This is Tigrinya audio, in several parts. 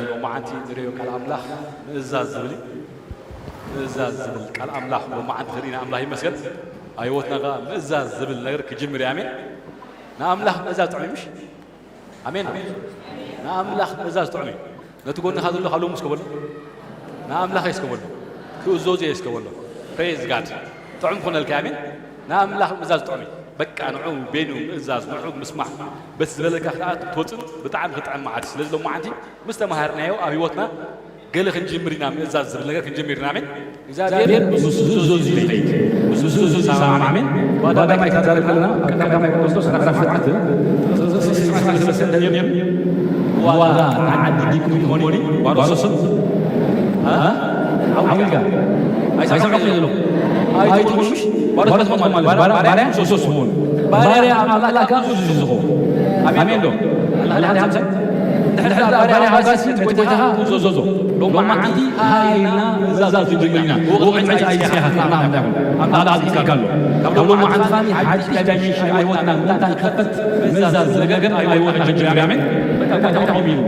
ሎማዓንቲ ንሪኦ ቃል ኣምላኽ ምእዛዝ ዝብል እዩ። ምእዛዝ ዝብል ቃል ኣምላኽ ሎማዓንቲ ክርእና ኣምላኽ ይመስገን። ኣብ ህይወትና ከዓ ምእዛዝ ዝብል ነገር ክጅምር እዩ። ኣሜን። ንኣምላኽ ምእዛዝ ጥዑም እዩ ምሽ? ኣሜን። ንኣምላኽ ምእዛዝ ጥዑም እዩ። ነቲ ጎንኻ ዘሎ ካብ ሎሚ እስከ በሎ፣ ንኣምላኽ እስከ በሎ፣ ክእዘዞ እስከ በሎ። ፕሬዝ ጋድ። ጥዑም ኮነልካ። ኣሜን። ንኣምላኽ ምእዛዝ ጥዑም እዩ። በቃ ንዑ ቤኑ ምእዛዝ፣ ንዑ ምስማዕ። በቲ ዝበለካ ክትኣቱ ትወፅን ብጣዕሚ ክጥዕም መዓት እዩ። ስለዚ ሎማዓንቲ ምስ ተምሃርናዮ ኣብ ህይወትና ገለ ክንጅምር ኢና፣ ምእዛዝ ዝብል ነገር ክንጅምር ኢና። ኣሜን። እግዚኣብሔር ምስ ዝእዘዙ ይኸይድ፣ ምስ ዝእዘዙ ይሰማማዕ። ኣሜን። ባዳማይ ክንዛረብ ከለና ኣብ ቀዳማይ ቆሮንቶስ ምዕራፍ ሸውዓተ ዋጋ ንዓዲ ዲኩም ሆኒ ዋርሶስን ዓዊልጋ ኣይሰምዑ ይብሉ። ኣይትኹኑ ምሽ? ባርያ፣ ባርያ፣ ባርያ፣ ሶሶስ ሆኑ። ባርያ ኣምላካ ዝእዝዝ ዝኾ። ኣሜን ዶ? ኣላ ሓምሳይ? ድሕሪ ባርያ ሓምሳይ፣ እቲ ጎይታኻ ዝእዘዞ። ሎማዓንቲ ሃይልና እዛዝ ትጅምርና። ወቕዒ እንታይ ኣይስያኻ ከና ኣምላኹ። ኣምላኽ ዝካካሎ። ካብ ሎማዓንቲ ኻኒ ሓድሽ ዳይሜንሽን ኣይወትና። ምንታ ንኸፈት መዛዝ ነገር ኣይወትና ጅምር። ኣሜን። በቃ፣ በቃ፣ ቆም ይሉ።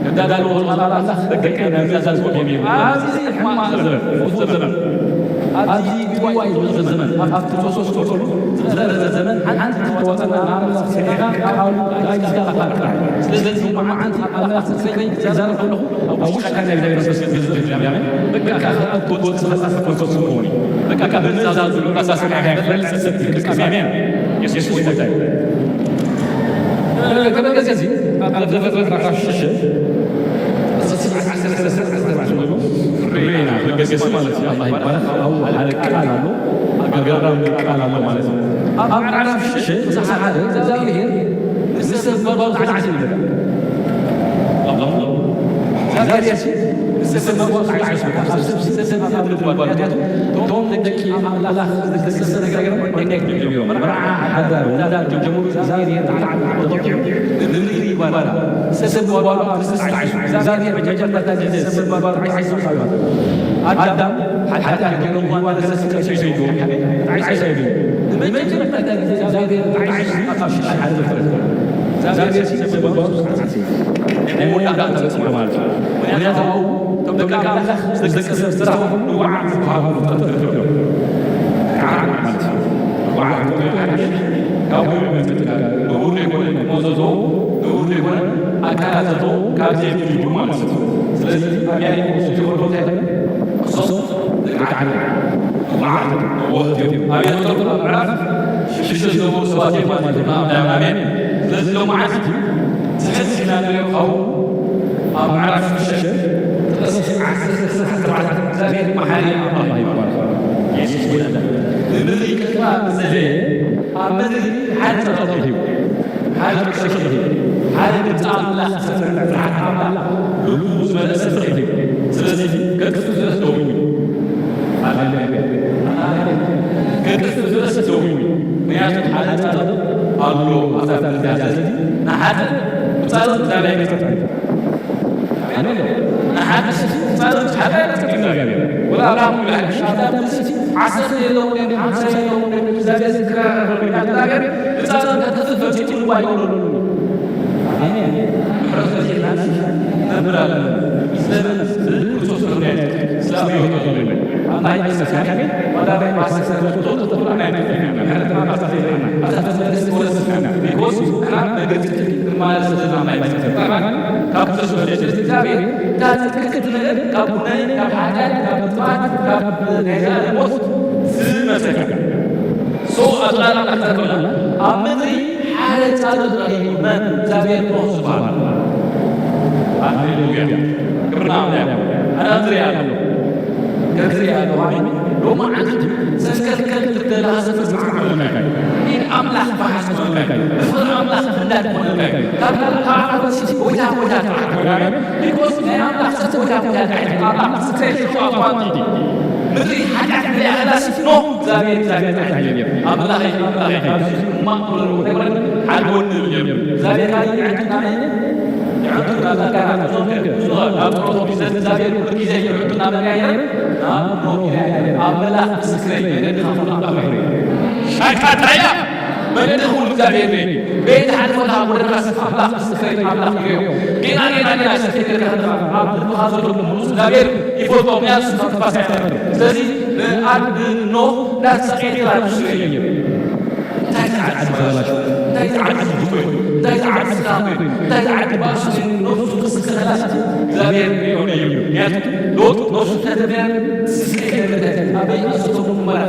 ከዳዳሉ ወልቃላ ኣምላኽ በቃ፣ መዛዝ ቆም ይሉ። ኣብዚ ሕማቕ ዘመን፣ ፍጹም ዘመን። ኣብዚ ግዋይ ዘመን፣ ኣብቲ ክርስቶስ ተወሰሉ ዝፈረዘ ዘመን፣ ሓንቲ ተዋጸና ንኣምላኽ ሰሪኻ ቃሉ ዳይዝካ ፋርካ። ስለዚ ሎማዓንቲ ኣምላኽ ስሰይ ክዛረብ ከለኹ፣ ኣብ ውሽጥካ ናይ እግዚኣብሔር መንፈስ ቅዱስ ዝብል ኣሜን። በቃ፣ ካብ ኣብ ጎጽ ዝፈሳስ መንፈስ ዝኾኒ። በቃ፣ ካብ መዛዝ ዝብሉ ኣሳሰና ናይ ፈልስ ስብ ትልቅስ ኣሜን። የሱስ ጎይታ እዩ። ከመገዚ ኣብ ዘፍጥረት ምዕራፍ ሽዱሽተ ርእና፣ መገሲ ማለት እዩ። ኣላህ ይባረክ። ኣብኡ ሓደ ቃል ኣሎ፣ ኣገራሚ ቃል ኣሎ ማለት እዩ። ኣብ ምዕራፍ ሽዱሽተ ምስ ሓደ እግዚኣብሔር ንሰብ መርባብ ተዓይሱ ይብል። እግዚኣብሔር ንሰብ መርባብ ተዓይሱ ይብል። ካብ ሰብ ሰብ ኣብ ምድሪ ባል፣ ምክንያቱ እቶም ደቂ ኣምላኽ ዝገሰሰ ነገር እዮም። መርዓ፣ ሓዳር፣ ውላድ ጀምሩ እግዚኣብሔር ብጣዕሚ ተቆጢዑ ንምድሪ ይባላል። ሰብ ጓሉ ኣብ ተስዓይሱ። እግዚኣብሔር መጀመርታ ግዜ ሰብ ጓሉ ተዓይሱ ሳይሆን ኣዳም ሓጢኣት ገይሩ ሔዋን ተሰስቀ ሰይዶ ተዓይሱ ኣይብል። ንመጀመርታ ግዜ እግዚኣብሔር ተዓይሱ ኣብ ሽሻይ ሓደ ዘፍጥረት። እግዚኣብሔር ሰብ ጓሉ ተዓይሱ። ናይ መወዳእታ ተጽዕኖ ማለት እዩ። ምክንያቱ ኣብኡ እቶም ደቂ ኣምላኽ ዝደቂ ሰብ ስራሕ ንዋዓት ዝበሃሉ ፍጥረት ዝርከቡ እዮም። ንዓት ማለት እዩ። ንዋዓት ማለት እዩ። ካብ ውዑይ መጥቃ ንቡር ዘይኮነ መዘዞ፣ ንቡር ዘይኮነ ኣካላት ዘተው ካብ ዘይብሉ ማለት እዩ። ስለዚ ኣብ ያዕቆብ ዝፈርዶ እንታይ ይብል? እሶም ደቂ ዓለም ንዋዓት ነዋህት እዮም። ኣብ ያዕቆብ ምዕራፍ ሽዱሽተ ዝነበሩ ሰባት እዮም ማለት እዩ። ኣሜን። ስለዚ ሎማዓንቲ ዝሕዝና ንሪኦ ካብኡ ኣብ ምዕራፍ ሽዱሽተ ጥቕሲ ዓሰርተ ክሳዕ ኣርባዕተ እግዚኣብሔር መሓሪ ኣምላኽ ይባረኽ። የሱስ ጎይታ። ንምድሪ ቅጥራ ዝጸለየ ኣብ ምድሪ ሓደ ጸሎት ረኺቡ። ሓደ ቅዱስ ረኺቡ። ሓደ ድምፂ ኣምላኽ ዝሰምዕ ፍርሃት ኣምላኽ ልቡ ዝመለሰ ረኺቡ። ስለዚ ከክሱ ዝረስ ደው ይብል። ሃሌሉያ። ከክሱ ዝረስ ደው ይብል። ምክንያቱ ሓደ ጸሎት ኣሎ ኣብዛ ምድሪ። ስለዚ ንሓደ ብጸሎት እግዚኣብሔር ይመልስ። ኣሜን። ንሓድሽ ጻድቅ ሓደ ኣይጠቅም እግዚኣብሔር። ወላ ኣምላኽ ይላል፣ ኣዳም ንስቲ ዓሰርተ የለውም፣ ሓምሳ የለውም፣ እግዚኣብሔር ዝከራከር ኮይኑ እግዚኣብሔር ብጻድቅ ከተስፈት ይጥልዋ ይብሉ። ኣሜን። ምሕረት በዚሕና ነብር ኣለና። ስለምን? ስለ ክርስቶስ ምኽንያት፣ ስለ ኣብ ህይወት ዘሎ። ኣምላኽ ይመስገን። ኣሜን። ወላ ባይ ማስተር ተጥቶ ተጥቶ ናይ ምሕረት ማስተር ይለና። ኣታ ተመለስ ወለስ ይለና። ቢኮዝ ንሕና መገዲ ትክክል ማለት ዘለና ናይ ምሕረት ካብ ክርስቶስ የሱስ እግዚኣብሔር እታ ጽድቂ ክትመልእ ካብ ኩነኔ፣ ካብ ሓጢኣት፣ ካብ ጥፍኣት፣ ካብ ናይ ዘላለም ሞት ዝመልሰካ። ሶ ኣብ ቃል ኣምላኽ ተቀበልና። ኣብ ምድሪ ሓደ ጻድቕ ረኺቡ መን? እግዚኣብሔር ንሱ ዝበሃል። ሃሌሉያ። ክብሪ ንኣምላኽ ይኹን። ኣነ እዝሪ ኣለኹ። ከዝሪ ኣለኹ። ኣሜን። ሎሚ ዓንቲ ሰንከልከል ትብደላ ሰንበት መዓት መኾንካ እዩ። ኢድ ኣምላኽ ፈሓስ መኾንካ እዩ። ፍቕሪ ኣምላኽ ፍላድ መኾንካ እዩ። ካብ ካልእ ካብ ዓፈር ሲ ጎይታ ጎይታ ትብዓት መኾንካ እዩ። ቢኮዝ ናይ ኣምላኽ ሰት ጎይታ ጎይታ ትብዓት ኣምላኽ ስክሰይ ሽዋ ኳንቲቲ። ምድሪ ሓጢኣት ብለያ ኸላሲ ኖ እግዚኣብሔር እግዚኣብሔር ትብዓት እዩ። ኣምላኽ እዩ፣ ኣምላኽ እዩ። ማእምሮ ሓደ ወንድም እዩ። እግዚኣብሔር ካሊ ይዕድና እዩ። ሻካታያ መን ድኹም እግዚኣብሔር እዩ። በየት ሓልፈ ካብ ወደና ኣምላኽ ምስክረይ ኣምላኽ እዩ። ጌና ጌና ጌና ሰፊ ጌርካ ከለኻ ኣብ ልብኻ ዘሎ ንጉስ እግዚኣብሔር ይፈልጦ። ምክንያቱ ንሱ ትንፋስ ኣይኮነን። ስለዚ ንኣድ-፣ ንኖህ እንዳተሰቀየ ተላልሱ እዩ። እንታይ ዝዓዲ ተበላሹ? እንታይ ዝዓዲ ዝሙት ኮይኑ? እንታይ ዝዓዲ ስጋ ኮይኑ? እንታይ ዝዓዲ ባእሱ ኮይኑ? ነብሱ ትስከ ከላስ እግዚኣብሔር ይሪኦ እዩ። ምክንያቱ ሎጥ ነብሱ ተተብያ ስስከ ይነበረ። ኣበይ ኣስቶም መራ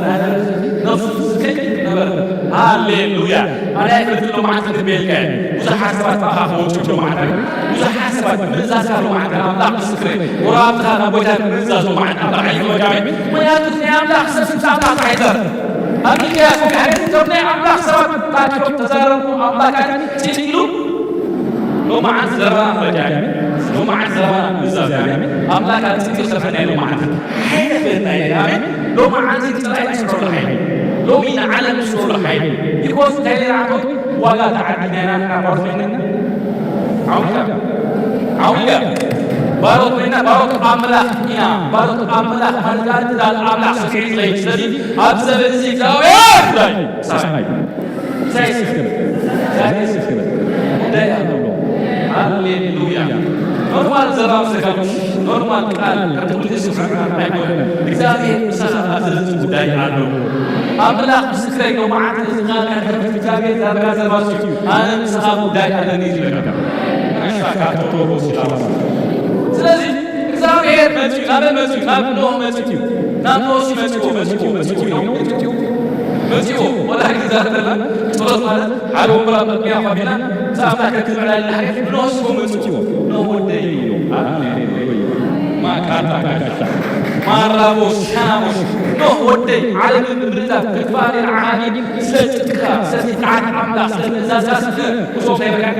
ነብሱ ስስከ ይነበረ። ሃሌሉያ። ኣነ ኣይፈልጥን ሎማዓንቲ ክቤልካ እየ። ብዙሓት ሰባት ብኣኻ ክወፅኡ ሎማዓንቲ። ብዙሓት ሰባት ብምእዛዝካ ሎማዓንቲ። ኣምላኽ ምስክረይ። ወራብትኻ ናብ ቦታ ብምእዛዝ ሎማዓንቲ። ኣምላኽ ኣይፈጃሚ። ምክንያቱ ናይ ኣምላኽ ሰብ ስምሳ ኣምላኽ ኣይዘር። ኣብ ሚክያስ ብድሕሪ እቶም ናይ ኣምላኽ ሰባት ታኪኦም ተዛረቡ። ኣምላኽ ጭንቅ ኢሉ ሎማዓንቲ ዘረባ ኣምላኽ እያ። ሎማዓንቲ ዘረባ ምእዛዝ እያ። ኣምላኽ ኣብ ጭንቅ ዝሰርሐና ሎማዓንቲ። ሓይለ በልና ኢና። ኣሜን። ሎማዓንቲ ጥራይ ዝስረሉ ሓይሊ። ሎሚ ንዓለም ዝስረሉ ሓይሊ። ቢኮዝ እንታይ ሌላ ዓመት ዋጋ ተዓዲና ኢና ንዓመት ኮይንና። ዓውያ። ዓውያ። ባሮት ኮይና፣ ባሮት ኣምላኽ ኢና። ባሮት ኣምላኽ ማለት ጋር ትዳል ኣምላኽ ስርዒት ለይ። ስለዚ ኣብ ዘበን እዚ እግዚኣብሔር ጉዳይ ሳይ። ሳይ ስክር። ሳይ ስክር። ጉዳይ ኣለዎ። ሃሌሉያ። ኖርማል ዘራብ ስጋ፣ ኖርማል ቃል፣ ከምቲ ኩሉ ሰብ ስርዓት ኣይኮነን። እግዚኣብሔር ምሳኻ ኣብ ዘበን እዚ ጉዳይ ኣለዎ። ኣምላኽ ምስክረይ ነው። መዓት እዚ ቃል ካብ እግዚኣብሔር ዳርጋ ዘባሱ እዩ። ኣነ ምሳኻ ጉዳይ ኣለኒ ዝብል። ኣሻካ ተቶሮ ሲላባ። ስለዚ እግዚኣብሔር መጺኡ፣ ናበይ መጺኡ? ናብ ኖህ መጺኡ። ናብ ኖህ መጺኡ፣ መጺኡ፣ መጺኡ፣ መጺኡ፣ መጺኡ። ወላ ግዛ ተላ፣ ጸሎት ማለት ሓደ ወንበር ኣብ ቅድሚያ ኮፍ ኢልና፣ ንሳ ኣምላኽ ከክብር ኣለና። ኖህ መጺኡ። ኖህ ወደይ እዩ። ኣሜን። ማካታ ካሻ። ማራቦ ሻናቦ። ኖህ ወደይ፣ ዓለምን ምድርታን ክትባል ዓሃዲ ስለ ጽድቅኻ፣ ስለ ስርዓት ኣምላኽ፣ ስለ ትእዛዛት፣ ምስኦም ከይበልካን፣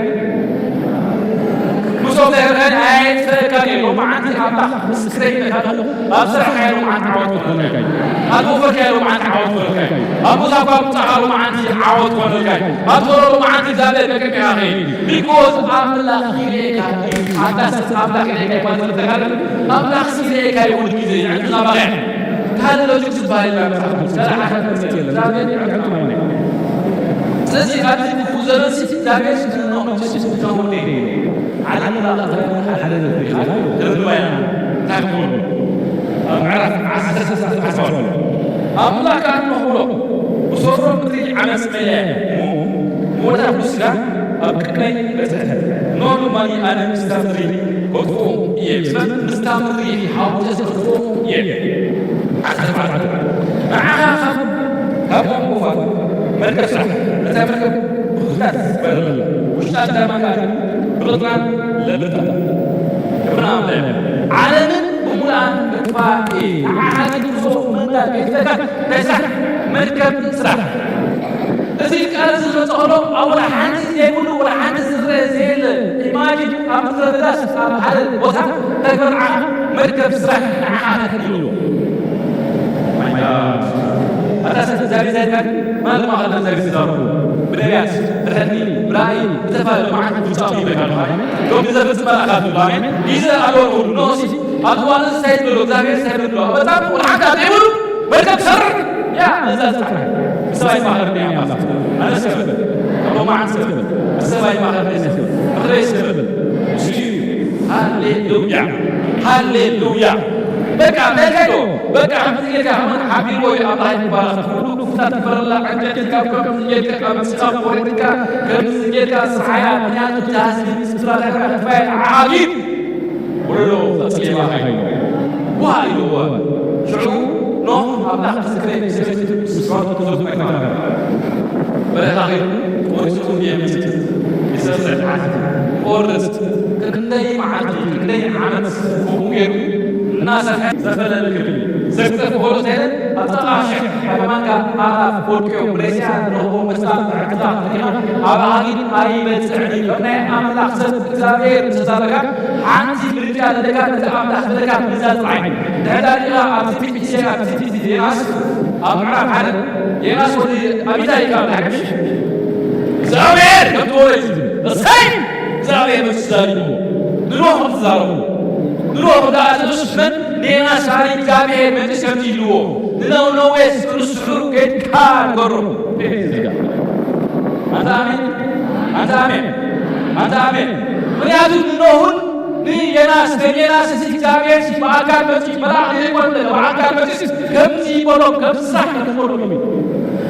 ምስኦም ከይበልካን ኣየጥፍአካን እየ። ሎማዓንቲ ኣምላኽ ምስክረይ ኢለካ ኣለኹ። ኣብ ስራሕ እየ ሎማዓንቲ ዓወት ክኾነልካ እዩ። ኣብ ወፈርካ እየ ሎማዓንቲ ዓወት ክኾነልካ እዩ። ኣብ ሞሳኳ ምጻኻ ሎማዓንቲ ዓወት ክኾነልካ እዩ። ኣብ ዞሮ ሎማዓንቲ እግዚኣብሔር በቅድሚኻ ከይድ። ቢኮዝ ኣምላኽ ይርእየካ እዩ። ኣምላኽ፣ ኣምላኽ ይርእየካ እዩ ማለት ተጋደል። ኣምላኽ ይርእየካ እዩ ኩሉ ግዜ። ዕንትና ባርያ። ካልእ ሎጂክ ዝበሃል የለን መጽሓፍ ቅዱስ። ካልእ ሓሳብ ትምህርቲ የለን። እግዚኣብሔር ይዕንቱ ማለት እዩ። ስለዚ ኣብዚ ክፉእ ዘበን እዚ እግዚኣብሔር ስለ ኖህ መሲሱ ክኸውን እዩ። ዓለም ኣምላኽ ሓደ ነጥቢ ይኻል። ክርድዋ ኢና። እንታይ ክኸውን? ኣብ ምዕራፍ ዓሰርተ ሰዓት ዓሰርተ። ኣምላኽ ከኣ ንኖህ በሎ፣ ብሰፍሮ ምድሪ ዓመጽ መሊኣ እሞ፣ ብወዳ ኩሉ ስጋ ኣብ ቅድመይ በጽሐ። ኖህ ድማ ኣነ ምስታ ምድሪ ከጥፍኦ እየ፣ ምስታ ምድሪ ሓዊ ከጥፍኦ እየ። ዓሰርተ ኣርባዕተ። ንዓኻ ካብ፣ ካብ ቋንቋ መርከብ ስራሕ፣ ነታ መርከብ ብኽፍታት በረላ፣ ውሽጣ ድማ ከኣ ብቕጥራን ለብጣ። ክብሪ ንኣምላኽ። ዓለምን ብምሉኣን ምጥፋእ እዩ። ንዓኻ ክትብሶ መንታ ከይትለካ ናይ ስራሕ መርከብ ስራሕ። እዚ ቃል እዚ ዝመጽእ ከሎ ኣብ ወላ ሓንቲ ዘይብሉ፣ ወላ ሓንቲ ዝረአ ዘየለ ኢማጂን ኣብ ምድረ በዳስ ኣብ ሓደ ቦታ ተግብር ንዓኻ መርከብ ስራሕ ንዓኻ ተኽእልዎ። ማይ ጋድ። ኣታ ሰብ እግዚኣብሔር ዘይትካድ፣ ማን ማኸል እግዚኣብሔር ዝዛረቡ? ብነቢያት፣ ብሕልሚ፣ ብራእይ፣ ብተፈላለዩ መዓት ውሽጣዊ ይበካሉ። ሎም ዘፍጽም መልኣኻት ይብሉ። ኣሜን። ግዜ ኣለዎ ንኹሉ። ኖሲ፣ ኣብ እዋኑ እንታይ ትብሎ? እግዚኣብሔር እንታይ ትብሎ? በጣም ወላ ሓንቲ ዘይብሉ መርከብ ትሰርሕ። ያ፣ እዛ ትሰርሕ። ብሰብ ኣይማኸርን እያ ኣምላኽ። ኣነ ሰብ። ኣብ ሎማዓንቲ ሰብ። ብሰብ ኣይማኸርን እያ ሰብ። ምኽረይ ሰብ። ሃሌሉያ። ሃሌሉያ። በቃ፣ በቃ ዶ? በቃ፣ ከምዚ ጌርካ ከማን ሓቢርዎ እዩ ኣምላኽ ይባረኽ። ኩሉ ክፍታት ክበረላ፣ ዕንጨይቲ ካብ ከም ጌርካ፣ ኣብ ምጽጻፍ ፖለቲካ፣ ከምዚ ጌርካ ስሓያ፣ ምኽንያቱ፣ ዳስ፣ ምጽጻፍ፣ ዓጊብ። ወለዶ ጸሊማ ኸይኑ። ዋ ኢልዎ። ሽዑ ኖህ ኣምላኽ ምስክረይ፣ ሰበይቱ ምስ ጓሉ ተዘውጅ ኣይተረፈ። በረኻ ኸይዱ፣ ቆሪጹ የምጽእ። ይሰስዕ፣ ይቆርጽ። ክንደይ መዓልቲ፣ ክንደይ ዓመት ከምኡ ገይሩ እናሰርሐ ዘፈለለ ክብል። ዘግጠፍ ሆሎ ተይለ፣ ኣብ ጥቓ ሽሕ፣ ኣብ የማንካ ኣላፍ ወድቅዮ፣ ብሬስያ ንረኽቦ መስጣ፣ ዕጥታ፣ ተሪኻ፣ ኣብ ኣጊድ ኣይበጽሕን እዩ። ከም ናይ ኣምላኽ ሰብ እግዚኣብሔር ዝተዛረበካ፣ ሓንቲ ምርጫ ዘለካ፣ ነቲ ኣምላኽ ዘለካ ምእዛዝ ጥራይ። ድሕሪ ዳዲኻ ኣብቲ ትንቢት ኢሳያስ፣ ኣብቲ ትንቢት ዮናስ፣ ኣብ ምዕራፍ ሓደ፣ ዮናስ ወዲ ኣሚታይ ካብ ዳግምሽ እግዚኣብሔር ከምቲ ወረ እዩ ዝብል። እሰይ! እግዚኣብሔር መልሱ ተዛሪብዎ። ንኖህ ከም ተዛረብዎ። ንኖህ ከም ደኣ ትንሽ መን ኔና ሳሪ እግዚኣብሔር መልስ ከምቲ ኢልዎ። ንነነዌ ንስሕሩ ከይድካ ንገሮ። ቤት ዝጋ። ኣንታ ኣሜን፣ ኣንታ ኣሜን፣ ኣንታ ኣሜን። ምኽንያቱ ንኖሁን ንየናስ፣ ንየናስ እዚ እግዚኣብሔር ብኣካል መጺኡ፣ መልኣኽ ዘይኮነ፣ ብኣካል መጺኡ ከምዚ በሎም፣ ከምዚ ስራሕ ከም ዝበሎም እዩ።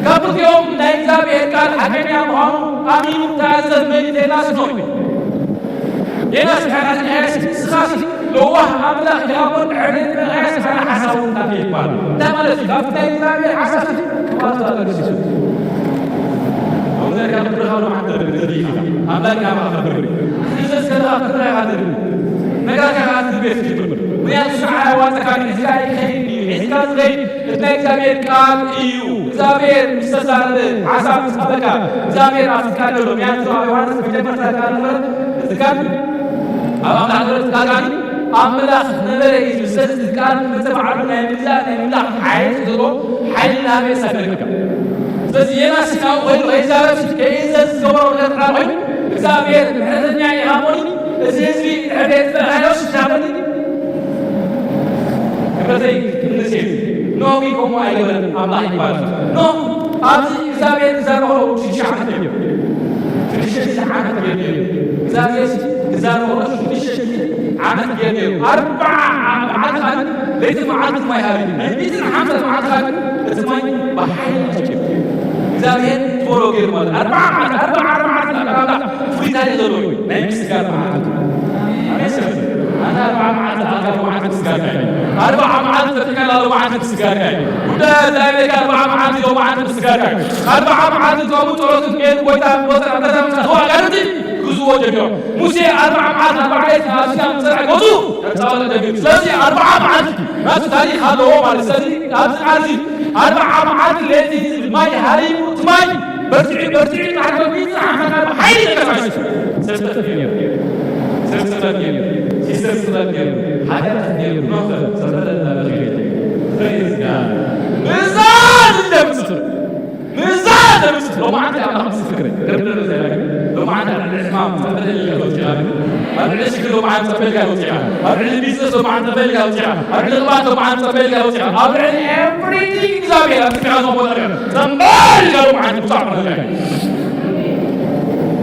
ካብ ክልቲኦም ናይ እግዚኣብሔር ቃል ሓቀኛ ምዃኑ ኣሚኑ ተኣዘዘ። መን? ዮናስ ኖህ እዩ። ዮናስ ሓጢኣት ንዓያስ ንስኻሲ ለዋህ ኣምላኽ ኢኻ እሞ ንዕብየት ምኽያስ ሓሳቡ እንታይ ይባል? እንታይ ማለት እዩ? ካብቲ ናይ እግዚኣብሔር ሓሳብ ክባል ተገዲሱ። ከምዚ ጌርካ ክትረኻ ሎማዓንቲ ተደርግ ኢኻ። ኣምላኽ ኢኻ ክብሪ። እዚ ዘስከለኻ ክትረኻ ትደርግ። ነጋካ ኢኻ ትቤት ትጅምር። ምኽንያቱ ሽዓ ያዋፀካ ሒዝካ ኣይክኸይድን እዩ። ሒዝካ ዝኸይድ እቲ ናይ እግዚኣብሔር ቃል እዩ። እግዚኣብሔር ምስ ተዛረበ ሓሳብ ምስ ሃበካ፣ እግዚኣብሔር ኣብቲ ቃል ዘሎ። ምኽንያቱ ኣብ ዮሃንስ መጀመርታ ቃል ነበረ፣ እቲ ቃል ኣብ ኣምላኽ ነበረ፣ እቲ ቃል ከኣ ኣብ ኣምላኽ ነበረ እዩ። ስለዚ እቲ ቃል መተ ባዕሉ ናይ ምግዛእ ናይ ምምላኽ ሓይሊ ዘለዎ ሓይሊ እናሃበ የሳግደካ። ስለዚ ዮናስ ካብኡ ኮይኑ ከይዛረብ ከይእዘዝ ዝገበሮ ነገር ጥራሕ ኮይኑ እግዚኣብሔር ምሕረተኛ እዩ ሃቦኒ፣ እዚ ህዝቢ ድሕር ቤት በሃዮስ ናበኒ ክብረተይ ክንሴ ኖህ ግን ከምኡ ኣይገበረን። ኣምላኽ ይባረክ። ኖህ ኣብዚ እግዚኣብሔር ክዛረቦ ሽዱሽተ ዓመት ገይሩ። ሽዱሽተ ዓመት ገይሩ። እግዚኣብሔር ክዛረቦ ሽዱሽተ ዓመት ገይሩ። ኣርብዓ መዓልቲ ለይቲ መዓልቲ ማይ ሃበኒ። ናይ ሚእትን ሓምሳን መዓልቲ እቲ ማይ ብሓይሊ ተሸኪሙ። እግዚኣብሔር ዝበሎ ገይሩ ማለት ኣርብዓ መዓልቲ፣ ኣርብዓ፣ ኣርብዓ መዓልቲ ናብ ኣምላኽ ፍሉይ ታሪኽ ዘለዎ እዩ። ናይ ምስጋና መዓልቲ። ኣሜን። ኣነ ኣርብዓ መዓልቲ ኣልካ መዓልቲ ምስጋና እዩ። ኣርብዓ መዓልቲ ተተካላ መዓልቲ ምስጋና እዩ። ጉዳይ እንታይ ቤት ኣርብዓ መዓልቲ ሎ መዓልቲ ምስጋና እዩ። ኣርብዓ መዓልቲ ጾሙ ጸሎቱ ጌሩ ጎይታ ወሰን ኣጋጣሚ ተዋጋርቲ ክዝዎ ጀሚሮም። ሙሴ ኣርብዓ መዓልቲ ኣርብዓ ለይቲ ኣብ ሲና ዝጸንሐ ገጹ ከጻወተ ጀሚሩ። ስለዚ ኣርብዓ መዓልቲ ናቱ ታሪኽ ኣለዎ ማለት። ስለዚ ኣብዚ ቃል እዚ ኣርብዓ መዓልቲ ለይቲ ዝብል ማይ ሃሪሙ፣ እቲ ማይ በርቲዑ፣ በርቲዑ፣ ታሕቲ በርቲዑ፣ ሓመድ ብሓይሊ ተንቀሳቒሱ። ሰብ ጠፊኡ ነይሩ። ሰብ ጠፊኡ ነይሩ። ሲስተም ጠፊኡ ነይሩ። ሃገር ጠፊኡ ነይሩ። ኖህ ሰፈረ እናበለ ይኸይድ። ፕሬዝ ጋድ። እዛ ዝደምስስ ምእዛዝ ዘምጽእ ሎማዓንቲ ኣምላኽ ምስክረይ። ክብሪ ንዘለኣለም። ሎማዓንቲ ኣብ ልዕሊ ሕማም ጸበል ኢልካ ወጺኻ። ኣብ ልዕሊ ሽግር ሎማዓንቲ ጸበል ኢልካ ወጺኻ። ኣብ ልዕሊ ቢዝነስ ሎማዓንቲ ጸበል ኢልካ ወጺኻ። ኣብ ልዕሊ ቅብኣት ሎማዓንቲ ጸበል ኢልካ ወጺኻ። ኣብ ልዕሊ ኤቭሪቲንግ እግዚኣብሔር ኣብ ቅድሚኻ ዝኾነ ነገር ጸበል ኢልካ ሎማዓንቲ ውጻእ ማለት እዩ።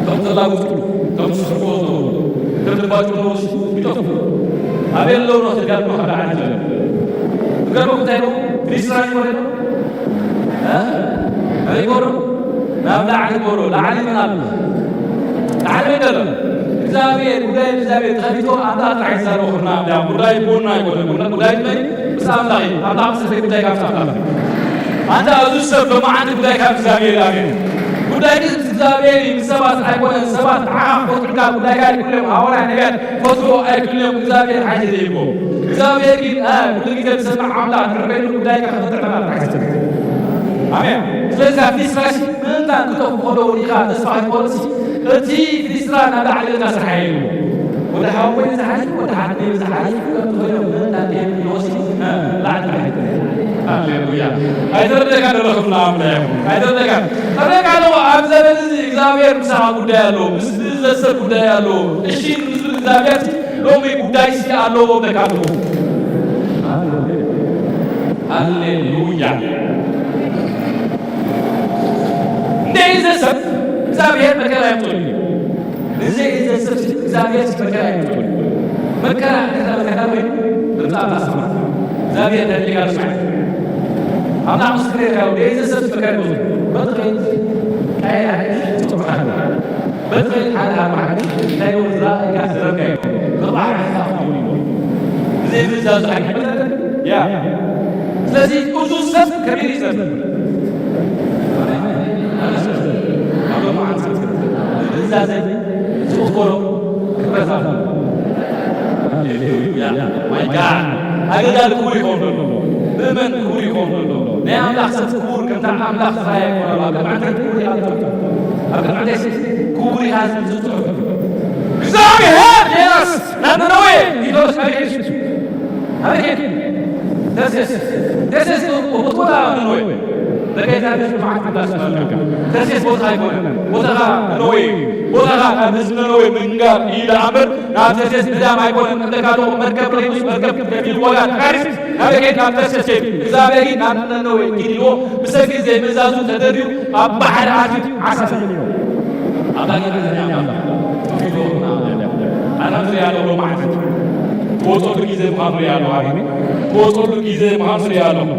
ከም ዘላጉ ዝብሉ፣ ከም ዝስሕቁ ዝነብሩ፣ ከም ዝባጭሩ ዝነብሩ ይጠፍኡ። ኣበይ ኣለዉ ነው ተጋድሞ ሓደ ዓዲ ዘለው? ዝገርመኩም እንታይ ነው? ፍልስጤማውያን ይኮኑ? እ? ኣበይ ይኮኑ? ናብ ላዕሊ ይኮኑ። ላዕሊ ምን ኣሎ? ላዕሊ ምን ኣሎ? እግዚኣብሔር፣ ጉዳይ እግዚኣብሔር ተኸፊቱ ኣምላኽ ጥራሕ ይዛረበና። ጉዳይ ጎና ኣይኮነን። ጉዳይ መን? ምስ ኣምላኽ እዩ። ኣምላኽ ምስ ጉዳይ ካብ ኣምላኽ እዩ። ኣንታ እዚ ሰብ ሎማዓንቲ ጉዳይ ካብ እግዚኣብሔር እዩ። ጉዳይ ግን ምስ እግዚኣብሔር እዩ። ምስ ሰባት ኣይኮነን። ሰባት ንዓኻ ክፈትሑልካ ጉዳይካ ኣይክልዮም። ሃዋርያ ነቢያት ፈትዎ ኣይክልዮም። እግዚኣብሔር ሓይሊ ዘይብዎ። እግዚኣብሔር ግን፣ እ፣ ኩሉ ግዜ ዝሰምዕ ኣምላኽ፣ ንዕቤቱ ጉዳይካ ክፈትሕ ኣምላኽ ጥራሕ እዩ። ኣሜን። ስለዚ ኣብ ዲስካሽን ምእንታን ክተፍቆዶ ኢኻ ተስፋ ክትቆርጽ፣ እቲ ፊሊስጥራ ናብ ላዕሊ ኢልካ ስራሕ የብሉ። ወደ ሓወይ ዝሓልፉ፣ ወደ ሓትነይ ዝሓልፉ፣ ከምቲ ኮይኖም ምእንታን ከየብሉ ወሲ፣ እ፣ ላዕሊ ጥራሕ ይጥራሕ። ሃሌሉያ። ኣይተረደእካን ዘለኹም ንኣምላኽ ይኹን። ኣይተረደእካን። ተረደእካ ኣለኹ፣ ኣብ ዘመን እዚ እግዚኣብሔር ምሳኻ ጉዳይ ኣለዎ። ምስ ዘሰብ ጉዳይ ኣለዎ። እሺ፣ ምስ እግዚኣብሔር ሎሚ ጉዳይ ሲ ኣለዎ ብለካ ኣለኹ። ሃሌሉያ። ሃሌሉያ። እንደ ይዘሰብ እግዚኣብሔር መከራ ያምጦልኝ። እዚ ዘሰብ እግዚኣብሔር መከራ ያምጦልኝ። መከራ፣ መከራ፣ መከራ ወይ ብጣም ታስማ። እግዚኣብሔር ተልጋ ስማዕ። ኣምላኽ ምስክሬ ያው፣ እዚ ዘሰብ መከራ ያምጦልኝ። በጥሬ፣ ቀያ፣ ጽብሓን። በትሪ ሓደ ኣርባዕተ እንታይ ይወዝራ? ይካስረካ እዩ። ብባሕሪ ሓሳብ ይኸውን እዩ። ብዘይ ምእዛዝ ኣይሕመለን። ያ። ስለዚ እቱ ሰብ ከቢር ይዘምር። ኣብ ሎማዓንቲ ምእዛዘይ ዝእኮሮ ክበዛ። ሃሌሉያ። ማይ ጋድ። ኣገልጋሊ ክቡር ይኸውን ኣሎ። ምእመን ክቡር ይኸውን ኣሎ። ናይ ኣምላኽ ሰብ ክቡር፣ ከምታ ኣምላኽ ዝረኣየ ይኮነ ኣሎ። ኣብ ቅድሚ ክቡር ይሃብቶ። ኣብ ቅድሚ ደስ ክቡር ይሃዝ ዝጽሑፍ። እግዚኣብሔር ዴናስ ናብ ነነዌ ዲሎስ ኣቤት። ኣቤት። ተርሴስ። ተርሴስ ቦታ ነነዌ። በጌታ ፊት መዓት እንዳስመልከካ። ተርሴስ ቦታ ኣይኮነን። ቦታኻ ነነዌ። ቦታኻ ናብ ህዝቢ ነነዌ ምንጋር ኢለ ኣምበር ናብ ተርሴስ ምህዳም ኣይኮነን። እብለካ ኣለኹ መርከብ ከይዱስ መርከብ ከቢድ ዋጋ ተጋሪስ ናበይ ከይድ ናብ ተርሴስ ከይድ። እግዚኣብሔር ግን ናብ ነነዌ ኪድ ኢልዎ ብሰንኪ ዘይምእዛዙ ተደርዩ ኣብ ባሕሪ ኣትዩ ዓሳ ሰሚንዎ። ኣምላኽ ክብሮ ኣምላኽ። ኣነ ዝሪኣ ኣለኹ ሎማዓንቲ። ክወፀሉ ግዜ ምዃኑ ሪኣ ኣለኹ። ኣሜን። ክወፀሉ ግዜ ምዃኑ ሪኣ ኣለኹ።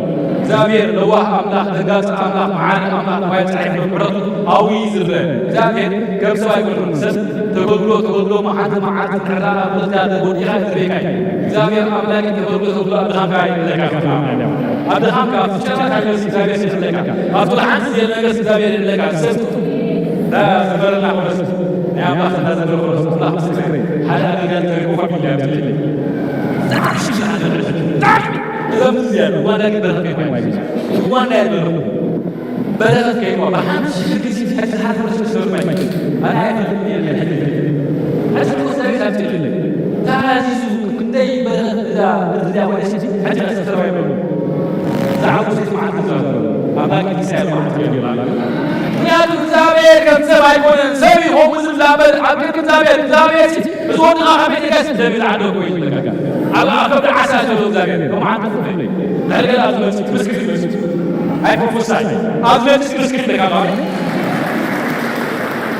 እግዚኣብሔር ለዋህ ኣምላኽ፣ ደንጋፂ ኣምላኽ፣ መሓሪ ኣምላኽ፣ ባይ ፃሒፍ ምሕረቱ ኣብኡ እዩ ዝረአ። እግዚኣብሔር ከም ሰብ ኣይኮነን። ሰብ ተገልግሎ፣ ተገልግሎ መዓልቲ መዓልቲ ምሕረት ኣብ ርእስካ ወዲኻ ይፅበየካ እዩ። እግዚኣብሔር ኣምላኽ ተገልግሎ፣ ተገልግሎ ኣብ ድኻምካ ይፅበየካ። ኣብ ድኻምካ፣ ኣብ ጭንቀትካ ይመልስ እግዚኣብሔር ይፅበየካ። ኣብ ቁልዓን ዝየለ ነገር እግዚኣብሔር ይፅበየካ። ሰብ ዝፈረና ቁረስ ናይ ኣምላኽ እናዘመረ ቁረስ ኣምላኽ ምስክረይ። ሓደ ኣገልጋሊ ተሪፉ ፋሚሊ ኣብትልልኝ። ብጣዕሚ ሽግር ኣለበት። ብጣዕሚ እዛ ምዚ ያለ ዋና ግን በረኸት ከይኮን ማለት እዩ። ዋና ያለ በረኸት በረኸት ከይኮን ብሓንቲ ሽግር ጊዜ ሕጂ ሓደ ቁረስ ክሰርፍ ኣይችልም። ኣነ ኣይፈልጥን እየ፣ ሕጂ ሕጂ ቁረስ ናይ ቤት ኣብትልልኝ። ተኣዚዙ ክንደይ በረኸት እዛ ምድሪ እዚኣ ወደሲ ሕጂ ክሰርፍ ኣይብሉን። ዝዓቡ ሴት መዓት ክዛረቡ። ኣምላክ ኢሳያስ መዓት ክገብር ይላል። ምክንያቱ እግዚኣብሔር ከም ሰብ ኣይኮነን፣ ሰብ እዩ ከምኡ ዝብል እምበር ኣብ ቅድሚ እግዚኣብሔር፣ እግዚኣብሔር ሲ፣ እዚ ወድኻ ካብ ቤተ ክርስቲያን ደም ይልዓል እኮ እዩ ዝብለካ። ኣብ፣ ኣብ ከብዲ ዓሳ ዘሎ እግዚኣብሔር፣ ከም መዓት ክፍለ። ድሕሪ ገለ ኣብ ዝመጽእ፣ ምስ ክፍል መጽእ። ኣይኮን ፍሳይ። ኣብ ዝመጽእ ምስ ክፍል ኢኻ ማለት።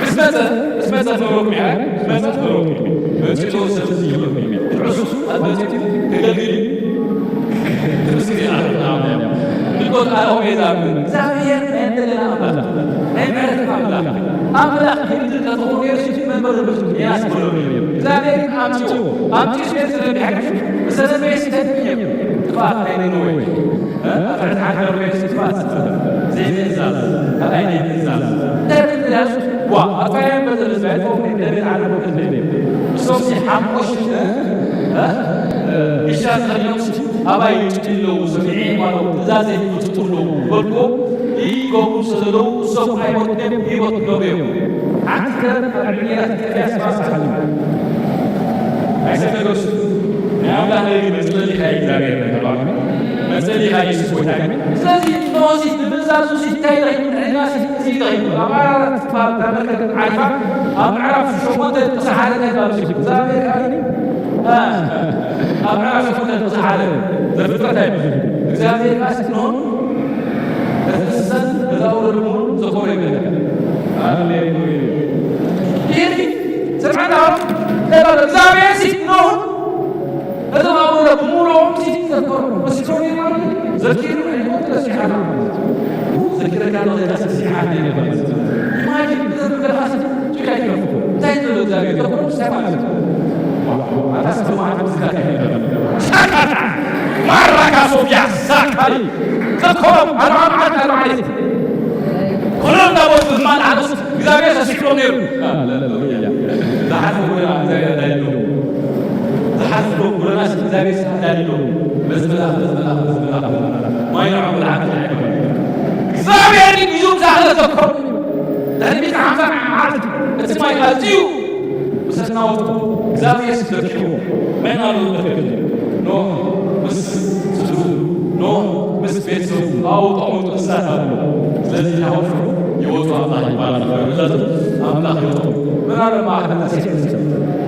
ምስ መጸ፣ ምስ መጸ ፍቕረኩም ይሓ፣ ምስ መጸ ፍቕረኩም ይሓ። መጺኡ ሰብ ይብለኩም ይሓ። ትዕሱ፣ ኣብ መጺኡ ክገልግል እዩ። ትዕሱ ይኣርና። ልኮት ኣልሆ ቤዛ ምን። እግዚኣብሔር ናይ እንደገና ኣምላኽ፣ ናይ ምሕረት ኣምላኽ፣ ኣምላኽ ክብሪ ተተኾኑ የሱስ መንበር ብርቱ ያስብሎ። እግዚኣብሔር ኣምጺኡ፣ ኣምጺኡ ስለ ዝረድሐ፣ ዝተሰመየ ስህተት እዩ። ጥፋት ናይ ነነዌ። እ? ኣፍረት ሓንከር ወይ ስፋት ዘይምእዛዝ፣ ካልኣይ ናይ ምእዛዝ። እንታይ ምእዛዝ? ዋ፣ ኣባይ በዘለስ ባይቶ ደቤት ዓለም ወደ ደቤት። እሶም ሲ ሓሙሽ፣ እ? እ? ይሻ ተኸዲኖም ሲ ኣባይ ይጭድለዉ፣ ሰሚዒ ማለት ትእዛዝ ይፍጽሙ ኣለዉ። በልኩ፣ ይገብሩ ስለ ዘለዉ፣ እሶም ኣይሞትንም፣ ይሞት ነብዮም። ሓንቲ ከረን ኣብ ዕድሜና ትጥቅያ ስፋስ ሓሉ። ኣይሰተገሱ። ናይ ኣምላኽ ለይሊ መጽለሊኻ እዩ እግዚኣብሔር ተባሉ። መጸሊኻ ኢየሱስ ጎይታ እዩ። ስለዚ እነሆ እዚ ብምእዛዙ እዚ እንታይ ኢለ ይብል? ንሕና እዚ፣ እዚ ኢለ ይብል? ኣብ ዓራት ትፋል ተመልከት ዓሪፋ፣ ኣብ ምዕራፍ ሸሞንተ ተሰሓረ እንታይ ተባለ? እግዚኣብሔር ከኣ፣ እ፣ ኣብ ምዕራፍ ሸሞንተ ተሰሓረ ዘፍጥረት ኣይመስልን። እግዚኣብሔር ከኣ እነሆ እቲ እንስሳን ነዛ ኣውረድ ምሁሩን ዘኾረ ይመለከት። ሃሌሉያ። ይህን ስምዐና፣ ተባለ እግዚኣብሔር ሲ እነሆ እቶም ኣውረድ ብምሁሮም ሲ ዘኮረ። በስሾ ይማሉ ዘኪሩ ይሞት ለሲሓ። ዘኪረካ ነው ለካ ሲሓ ነው ይባል። ኢማጂን ብዘምገርካ ሲ ጭቃ ይከፍኩ። እንታይ ትብሎ እግዚኣብሔር? ተኮሩ እንታይ ማለት ነው? ኣታ ሰማዕት ምስጋና ይገባል። ሻካታ ማራካ ሶፊያ ሳካሪ ተኮሮም ኣርባዓ መዓልቲ ኣርባዓ ሌሊት ኩሎም ናቦት ብማል ዓመስ እግዚኣብሔር ተሲሕሎም ነይሩ። ሃሌሉያ። ዝሓዝዎ ጎደና እግዚኣብሔር ኣዳልዮ። ዝሓዝዎ ጎደና እግዚኣብሔር ኣዳልዮ። በዚ መልኣኽ፣ በዚ መልኣኽ፣ በዚ መልኣኽ፣ በዚ መልኣኽ። ማይ ንዕኦም ብልዓት እግዚኣብሔር እዩ ዝዛረብ ተኮሮም። ድሕሪ ሚእቲ ሓምሳ መዓልቲ እቲ ማይ ኣዝዩ ምስ ናወጡ እግዚኣብሔር ዘኪርዎ መን ኣሎ ዝመልከት? ኖህ ምስ ስድርኡ፣ ኖህ ምስ ቤተሰቡ ኣብኡ ተቐመጡ እንስሳት ኣለዉ። ስለዚ ናወጡ ይወጡ ኣምላኽ ይባላል። ኣምላኽ ይወጡ። ምን ኣለ ማዕበል ተሴት እንስሳት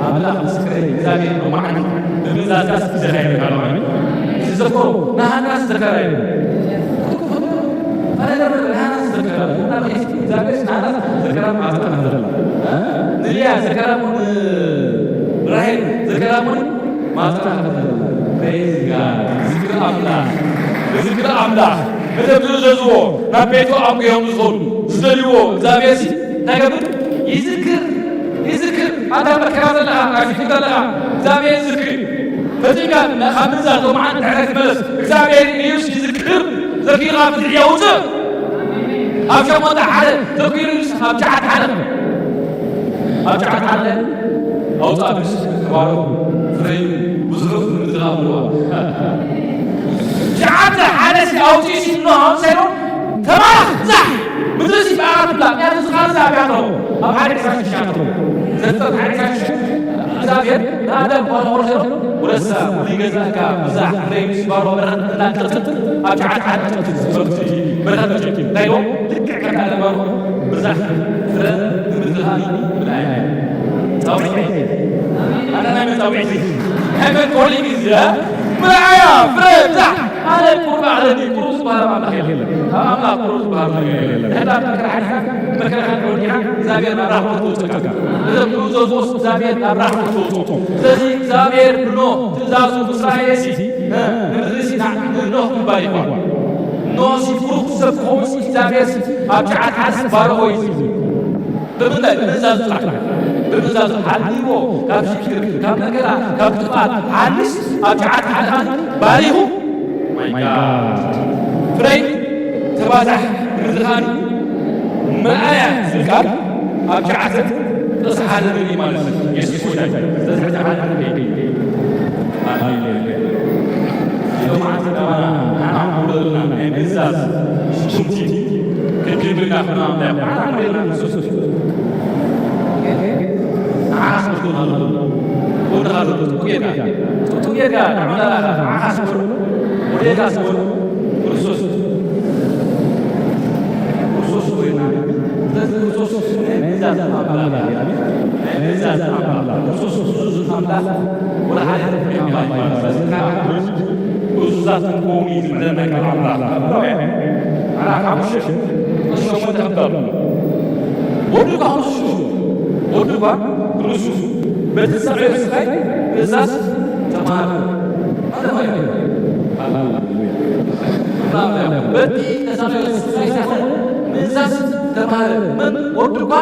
ኣምላኽ ምስክረይ እግዚኣብሔር ነው። ማዕበል ብምእዛዝ ቃል ተዘካይረካ ነው። ኣሜን። ዝዘከሩ ናሃና ዝዘከራ ይብሉ። ንልያ ዘከራሙን ራሄል ዘከራሙን ማታ ዝክር ኣምላኽ ዝክር ኣምላኽ እቶም ዝእዘዝዎ ናብ ቤቱ ኣምግዮም ዝኸዱ ዝደልይዎ እግዚኣብሔር ሲ እንታይ ገብር ይዝክር ይዝክር ኣታ መከራ ዘለኻ ኣሽቱ ዘለኻ እግዚኣብሔር ይዝክር እዩ ፈጺምካ ካብ ምንዛ ሎምዓንቲ ድሕረ ትመለስ እግዚኣብሔር ኢየሱስ ይዝክር ዘኪርካ ፍትሒ የውፅእ ኣብ ሸሞንተ ሓደ ተኪሉ ኣብ ትሽዓተ ሓደ ኣብ ትሽዓተ ሓደ ኣውፃእ ምስ ተባረኹ ፍረዩ ብዙሑ ምድሪ ኣምልዋ ትሽዓተ ሓደ ኣውፂኡ ሲኖ ኣውሰዶ ተባረኽ ብዛሕ ምድሪ ሲባራ ትብላ ምክንያቱ ዝኻል ኣብያቶ ኣብ ሓደ ዕስራ ሽሻቶ ዘፍጠት ሓደ ዕስራ ሽሻቶ እግዚኣብሔር ንኣዳም ቆርቆሮ ሰይሩ ወደሳ ሙሉእ ገዛእካ ብዛሕ ፍሬ ምስ ባሮ በረኸት እናትቀጽል ኣብ ሸዓት ሓደ በረኸት እንታይ ኢሎ ልክዕ ከታ ባሮ ብዛሕ ፍረ ንምድሪ ሃኒ ብላይ ጻውዒት ኣነ ናይ መጻውዒት ሃይመን ኮሊግ እዚኣ ምርኣያ ፍረ ብዛሕ ኣነ ቁሩብ ኣለኒ፣ ቁሩብ ዝበሃል ኣምላኽ የለን። ካብ ኣምላኽ ቁሩብ ዝበሃል ነገር የለን። ድሕር መከራ ሓሊፍካ፣ መከራኻ ተወዲኻ፣ እግዚኣብሔር ናብ ራሕመቱ ከውፅእካ። እዞም ዝእዘዝዎ እግዚኣብሔር ናብ ራሕመቱ ከውፅኦም። ስለዚ እግዚኣብሔር ብኖህ ትእዛዙ ምስ ረኣየሲ፣ እ፣ ንምድሪ ሲና ንኖህ ክባል ይኾን። ኖህ ሲ ብሩኽ ሰብ ክኸውን ሲ እግዚኣብሔር ሲ ኣብ ሸዓት ሓንስ ባረኾ እዩ ዝብል። ብምንታይ? ብምእዛዙ ጥራሕ። ብምእዛዙ ሓልይዎ ካብ ሽግር፣ ካብ መከራ፣ ካብ ጥፍኣት ሓንስ ኣብ ሸዓት ሓንስ ባሪኹ። My God። ፍረይ ተባዛሕ ምድሪ ኸኣኒ ምርኣያ ዝብል ቃል ኣብ ሸዓተ ጥቕሲ ሓደ ንርኢ ማለት እዩ። የሱስ ጎይታ እዩ። ስለዚ ሕጂ ሓደ ሓደ ከይከይድ። ሃሌሉያ። ሎማዓንቲ ድማ ንዓና ውረዱና ናይ ምእዛዝ ሽጉርቲ ክንክብልና ክና ንዓና ውረዱና ንሱስ። ንዓና ስምርቱ ሃሉ። ወድኻ ዘሎ ጥጡው ጌርካ፣ ጥጡው ጌርካ ንዓና ንዓኻ ስምርቱ። ወዴታ ስምርቱ። ክርስቶስ። ክርስቶስ ኮይና። ስለዚ ክርስቶስ ናይ ምእዛዝ ኣምላኽ እዩ። ናይ ምእዛዝ ኣምላኽ። ክርስቶስ እዙዝ ኣምላኽ ወላ ሓደ ፍሬ ኣምላኽ ኣይኮነን። ስለዚ እዙዛት ክንከውን እዩ ዝምዕደና ቃል ኣምላኽ። ዕብራውያን ምዕራፍ ሓሙሽተ ቁጽሪ ሸሞንተ ከምዚ ኣሎ። ወዱ እኳ ክርስቶስ እዩ። ወዱ እኳ ክርስቶስ እዩ። በቲ ዝሰቐዮ ስቓይ ምእዛዝ ተማሃሩ። ሃሌሉያ። በቲ ተሳቒዮ ስቓይ ሳይኮን ምእዛዝ ተማሃረ። መን? ወዱ እኳ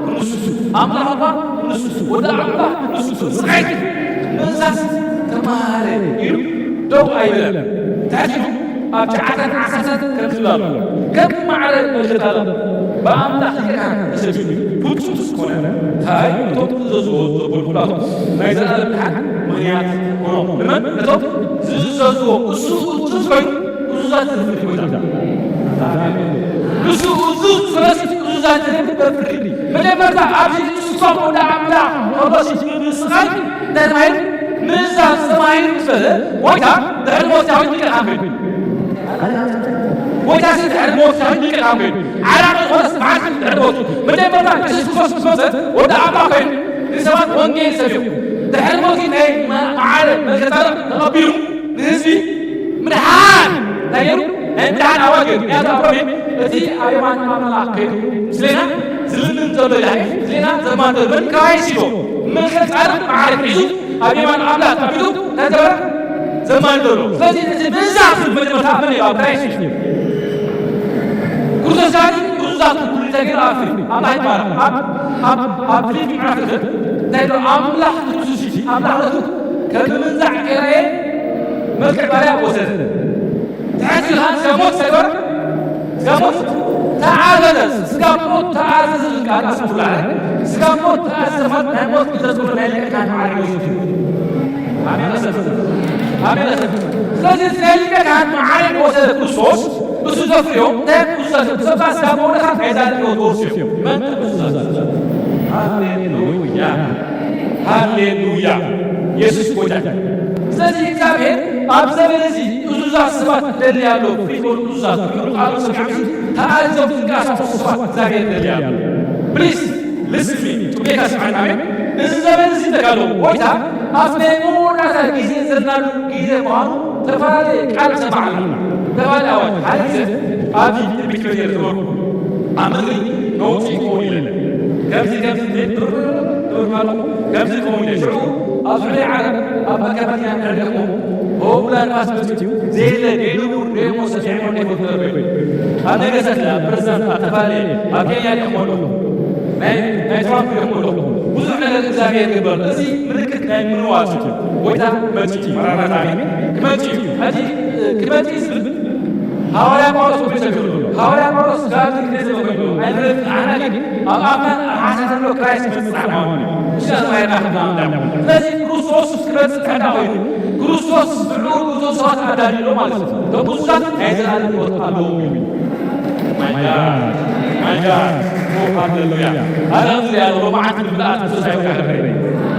ንሱ፣ ኣምላኽ እኳ ንሱ፣ ወዲ ኣምላኽ ንሱ፣ ስቓይ ምእዛዝ ተማሃረ ኢሉ ደው ኣይበለን። እንታይ ኢሉ? ኣብ ሸዓታት ዓሳታት ከም ዝብላሉ ከም ማዕረ መሸጣሎ ብኣምላኽ ይቅርታ ተሸፊኑ ፍጹም ዝኾነ እንታይ እቶም ዝእዘዝዎ ዘበሉ ኩላቶም ናይ ዘላለም ድሓን ምኽንያት ኾኖም። ንመን? ነቶም ዝእዘዝዎ እሱ እዙዝ ኮይኑ እዙዛት ዝፍርድ ኮይኑ። ንሱ እዙዝ ስለዚ እዙዛት ዝፍርድ በፍርዲ። መጀመርታ ኣብዚ ንሱ ክሳብ ወደ ኣምላኽ ከሎሲ ብምስኻይ እንታይ ተባሂሉ? ምእዛዝ ተባሂሉ ምስ በለ ጎይታ ድሕሪ ሞት ዳዊት ሊቀ ካህን ኮይኑ። ጎይታ ሲ ድሕሪ ሞት ዳዊት ሊቀ ካህን ኮይኑ። ዓራቂ ዝኾነስ መዓልቲ ድሕሪ ሞት መጀመርታ የሱስ ክርስቶስ ምስ መጸ ወደ ኣምላኽ ኮይኑ ንሰባት ወንጌል ሰብዩ። ድሕሪ ሞት ናይ መዓረ መልከ ጻድቕ ተቐቢሉ ንህዝቢ ምድሓን እንታይ ገይሩ? ናይ ምድሓን ኣዋጅ ገይሩ። ምክንያቱ ኣብ ሮሜ እቲ ኣብ የማን ኣምላኽ ከይዱ ምስሌና ዝልምን ዘሎ ይድሓን፣ ምስሌና ዘማን ዘሎ በል ክራይስት ኢሉ። መልከ ጻድቕ መዓረ ሒዙ ኣብ የማን ኣምላኽ ተቐሚጡ እንታይ ገበረ? ዘማን ዘሎ። ስለዚ እዚ ምእዛዝ መጀመርታ መን እዩ? ኣብ ክራይስት እዩ። ክርስቶስ ካኒ እዙዛቱ ኩሉ እንታይ ገይሩ? ኣብ ፊልም ኣምላኽ ይባረኽ። ኣብ፣ ኣብ፣ ኣብ ፊልም ምዕራፍ ክልተ እንታይ ኢሉ? ኣምላኽ ንሱ ሲ ኣምላኽነቱ ከም ምንዛዕ ገይረ መልክዕ ባርያ ወሰደ። ተሓሲኻ ስጋ ሞት ሰገረ፣ ስጋ ሞት ተኣዘዘ፣ ስጋ ሞት ተኣዘዘ ዝብል ቃል ኣስምሩላ። ስጋ ሞት ተኣዘዘ ማለት ናይ ሞት ግዘት ዘሎ ናይ ሊቀ ካህን መዓርግ ወሲዱ። ኣሜን ኣሰብ። ኣሜን ኣሰብ። ስለዚ እዚ ናይ ሊቀ ካህን መዓርግ ወሰደ ክርስቶስ፣ እሱ ዘፍርዮ እንታይ ቅዱሳት ሰብ ስጋ ሞት ናይ ዛድቅ ህይወት ወርሱ እዩ። መን ቅዱሳት? ሃሌሉያ። ሃሌሉያ። የሱስ ጎይታ እዩ። ስለዚ እግዚኣብሔር ኣብ ዘመን እዚ እዙዛት ሰባት ደሊ ኣሎ። ፍልይ ዝበሉ እዙዛት፣ ንዑ ቃሉ ሰሚዖም ተኣዚዞም ዝንቀሳቐሱ ሰባት እግዚኣብሔር ደሊ ኣሎ። ፕሊዝ፣ ልስን ሚ፣ ጽቡቕ ስምዓኒ፣ ኣሜን። እዚ ዘመን እዚ ተጋድሎ ጎይታ ኣብ ናይ መወዳእታ ግዜ ዘለናሉ ግዜ ምዃኑ ተፈላለየ ቃል ሰማዕና። ተባለ ኣዋጅ። ሓደ ግዜ ኣብ ትንቢት ክብል ዝነበርኩ ኣብ ምድሪ ነውጺ ክኸውን ኢለ። ከምዚ፣ ከምዚ ትብል፣ ትብል፣ ትብል፣ ከምዚ ክኸውን ኢለ። ሽዑ ኣብ ዙርያ ዓለም፣ ኣብ ኣካባቢና ንዕድሞ፣ ሆብላ ንፋስ መጺኡ፣ ዘየለ፣ ደይንቡር፣ ደይሞ፣ ሰፊሕሞ፣ ደይሞ፣ ደይሞ። ኣብ ነገሰት፣ ኣብ ፕሬዝዳንት፣ ኣብ ተፋለ፣ ኣብ ኬንያ ደይሞ ኣለኹ። ናይ፣ ናይ ትራምፕ ደይሞ ኣለኹ። ብዙሕ ነገር እግዚኣብሔር ይግበር። እዚ ምልክት ናይ ምንዋጽ እዩ። ጎይታ ክመጽእ እዩ። መራናታ፣ ኣሜን። ክመጽእ እዩ። ሕጂ፣ ክመጽእ እዩ ዝብል ሃዋርያ ጳውሎስ ኮይኑ ሰቢኹ ዘሎ። ሃዋርያ ጳውሎስ ጋር ትግዜ ዘበ ኮይኑ ኣይንፈልጥ። ንዓና ግን ኣብ ኣፍና ኣብ ሓሳብ ዘሎ ክራይስት ክመጽእ ጻዕዳ ምዃኑ እዩ። እሱ ኣስማይና ክናምዳ። ስለዚ ክርስቶስ ክመጽእ ጻዕዳ ኮይኑ፣ ክርስቶስ ብልዑል እቶም ሰባት ኣዳልዩ ኣሎ ማለት እዩ። እቶም ብዙሓት ናይ ዘላለም ህይወት ኣለዎም እዩ። My God, my God. ኦ፣ ሃሌሉያ። ኣረ፣ ኣብዚ ያለው ሎማዓት ምልኣት እሱ ሳይወካ ክርኢ።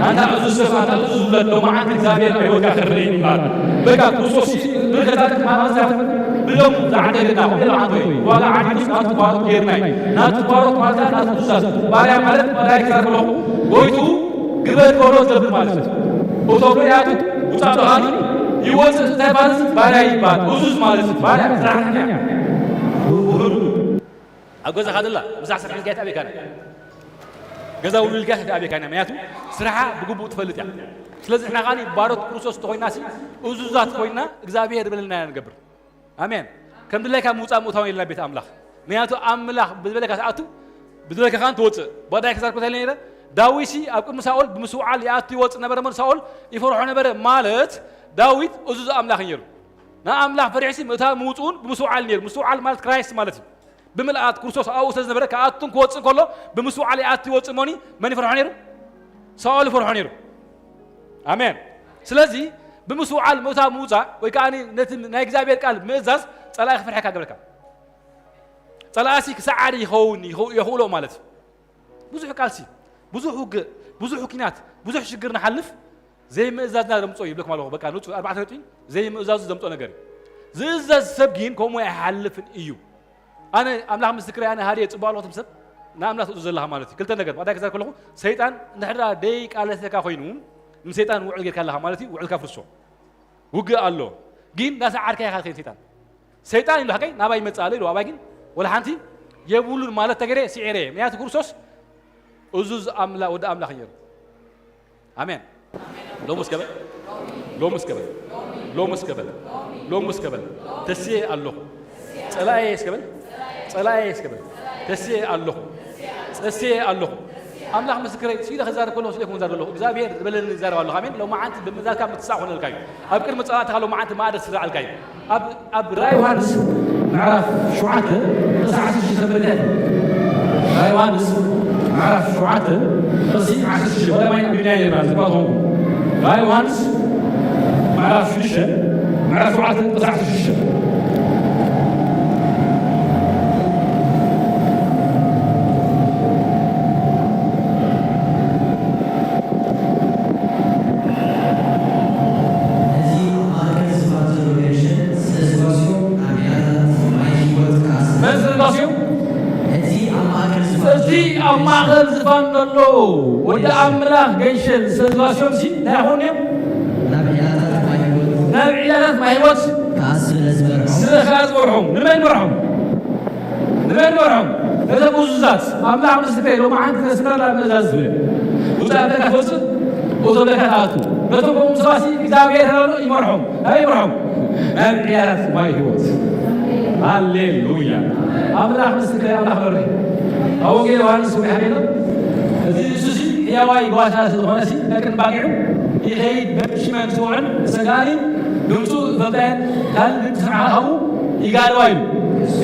ኣንታ እሱ ሰብ፣ ኣንታ እሱ ዝብለት ሎማዓት እግዚኣብሔር ኣይወካ ክርኢ ይባል። በቃ ክርስቶስ ብርገታ ማማሳ ብሎም ዝዓደገና ኩሉ ዓንቶ እዩ። ዋጋ ዓዲጉስ ናቱ ባሮት ጌርና እዩ። ናቱ ባሮት ማለት ናቱ ትእዛዝ። ባርያ ማለት መላእክት ኣርብሎ ጎይቱ ግበር ከሎ ዘብል ማለት እዩ። እቶም ርያቱ ውጻእ ተባሂሉ ይወፅእ እንታይ ማለት እዩ? ባርያ ይባሃል። እዙዝ ማለት እዩ። ባርያ ሰራሕተኛ። ብህሉ ኣብ ገዛኻ ዘላ ምሳሕ ስራሕ ኢልካ ኣይተኣበይካን። ገዛ ውሉ ኢልካ ኣይተኣበይካን። ምክንያቱ ስራሓ ብግቡእ ትፈልጥ እያ። ስለዚ ንሕና ከኣ ባሮት ክርስቶስ እንተኾይናሲ እዙዛት ኮይና እግዚኣብሔር ዝበለና ኢና ንገብር። ኣሜን። ከም ድላይካ ምውፃእ ምእታውን የለና ቤት ኣምላኽ። ምክንያቱ ኣምላኽ ብዝበለካ ትኣቱ፣ ብዝበለካ ከኣ ትወፅእ። ባዳይ ክዛርኩ እንታይ ነይረ? ዳዊትሲ ኣብ ቅድሚ ሳኦል ብምስውዓል ይኣቱ ይወፅእ ነበረ እሞ ሳኦል ይፈርሖ ነበረ ማለት ዳዊት እዙዝ ኣምላኽ ነይሩ። ንኣምላኽ ፈሪሕሲ ምእታው ምውፅኡን ብምስውዓል ነይሩ። ምስውዓል ማለት ክራይስት ማለት እዩ። ብምልኣት ክርስቶስ ኣብኡ ስለ ዝነበረ ክኣቱን ክወፅእ ከሎ ብምስውዓል ይኣቱ ይወፅእ እሞኒ መን ይፈርሖ ነይሩ? ሳኦል ይፈርሖ ነይሩ። ኣሜን። ስለዚ ብምስውዓል ምእታው ምውፃእ ወይ ከዓ ነቲ ናይ እግዚኣብሔር ቃል ምእዛዝ ፀላኢ ክፈርሐካ ገበረካ። ጸላእሲ ክሰዓር ይኸውን ይኸው- የኽእሎ ማለት እዩ። ብዙሕ ቃልሲ፣ ብዙሕ ውግእ፣ ብዙሕ ኲናት፣ ብዙሕ ሽግር ንሓልፍ ዘይምእዛዝና ዘምጾ እዩ ይብለኩም ኣለኹ። በቃ ንጹህ ኣርባዕተ ነጥቢ ዘይምእዛዙ ዘምጾ ነገር እዩ። ዝእዘዝ ሰብ ግን ከምኡ ኣይሓልፍን እዩ። ኣነ ኣምላኽ ምስክረይ፣ ኣነ ሃድየ ጽቡቕ ኣለኹ ትብል ሰብ ንኣምላኽ ትእዙዝ ዘለኻ ማለት እዩ። ክልተ ነገር ማዕዳ ክዛር ከለኹ ሰይጣን እንድሕር ደኣ ደይቃለሰካ ኮይኑ ንሰይጣን ውዕል ጌርካ ኣለኻ ማለት እዩ። ውዕልካ ፍርሶ። ውግእ ኣሎ ግን እንዳሰዓርካ ኢኻ ትኸይድ ሰይጣን ሰይጣን ኢሉ ሓቀይ ናባይ ይመጽእ ኣሎ ኢሉ ኣባይ ግን ወላ ሓንቲ የብሉን ማለት ተገይረ ስዒረ እየ። ምክንያቱ ክርስቶስ እዙዝ ኣምላ ወዲ ኣምላኽ እዩ። ኣሜን። ሎሚ እስከ በል ሎሚ እስከ በል ሎሚ እስከ በል ሎሚ እስከ በል ተስየ ኣለኹ ጸላኤ እስከ በል ጸላኤ እስከ በል ተስየ ኣለኹ ጸስየ ኣለኹ ኣምላኽ ምስክረይ ስኢለ ክዛረብ ከለኹ ስኢለ ክዛረብ ኣለኹ እግዚኣብሔር ዝበለኒ ይዛረብ ኣለኹ ኣሜን። ሎማዓንቲ ብምእዛዝካ ምትሳእ ኮነልካ እዩ። ኣብ ቅድሚ ጸላእትኻ ሎማዓንቲ ማዕደ ዝስራዓልካ እዩ። ኣብ ኣብ ራእይ ዮሃንስ ምዕራፍ ሸውዓተ ጥቕሲ ዓሰርተ ሽዱሽተ ተመልከት። ራእይ ዮሃንስ ምዕራፍ ሸውዓተ ጥቕሲ ዓሰርተ ሽዱሽተ ወደ ማይ ቢልያ ይራ ዝባቶም ራእይ ዮሃንስ ምዕራፍ ሽዱሽተ ምዕራፍ ሸውዓተ ጥቕሲ ዓሰርተ ሽዱሽተ እዚ ኣብ ማእከል ዝፋን ዘሎ ገንሸል ስለ ዝባዝሑ፣ ናብ ዒላታት ማይ ህይወት ክኣስር መን ስለ ዝባዝሑ? እቲ ኣብ ማእከል ዝፋን እቲ ዘሎ ኣብ ገንሸል ማእከል ዝፋን ዘሎ ወዲ ኣምላኽ ገንሸል ስለ ዝባዝሖምሲ እንታይ ይኾኑ እዮም? ናብ ዒላታት ማይ ህይወት ናብ ዒላታት ማይ ህይወት ክኣስር ስለ ዝመርሖም። ስለ ዝመርሖም። ንመን መርሖም? ንመን መርሖም? ነቶም እዙዛት ኣምላኽ ምስክረይ ሎማዓንቲ ክነስምረላ ምእዛዝ ዝብል ውፃእ ዘለካ ትወፅእ እቶ ዘለካ ትኣቱ ነቶም ከምኡ ሰባሲ እግዚኣብሔር ተላሎ ይመርሖም ናበይ ይመርሖም ናብ ዕያራት ማይ ህይወት ሃሌሉያ ኣምላኽ ምስክረይ ኣምላኽ መርሒ ኣብ ወንጌል ዮሃንስ ወይ ሓቤሎ እቲ ንሱሲ ሕያዋይ ጓሳ ስለዝኾነሲ ነቅን ባቂዑ ይኸይድ በብሽመን ዝውዕል ተሰጋኣሊ ድምፁ ዝፈልጣየን ካልእ ድምፂ ስምዓ ከብኡ ይጋልባ ኢሉ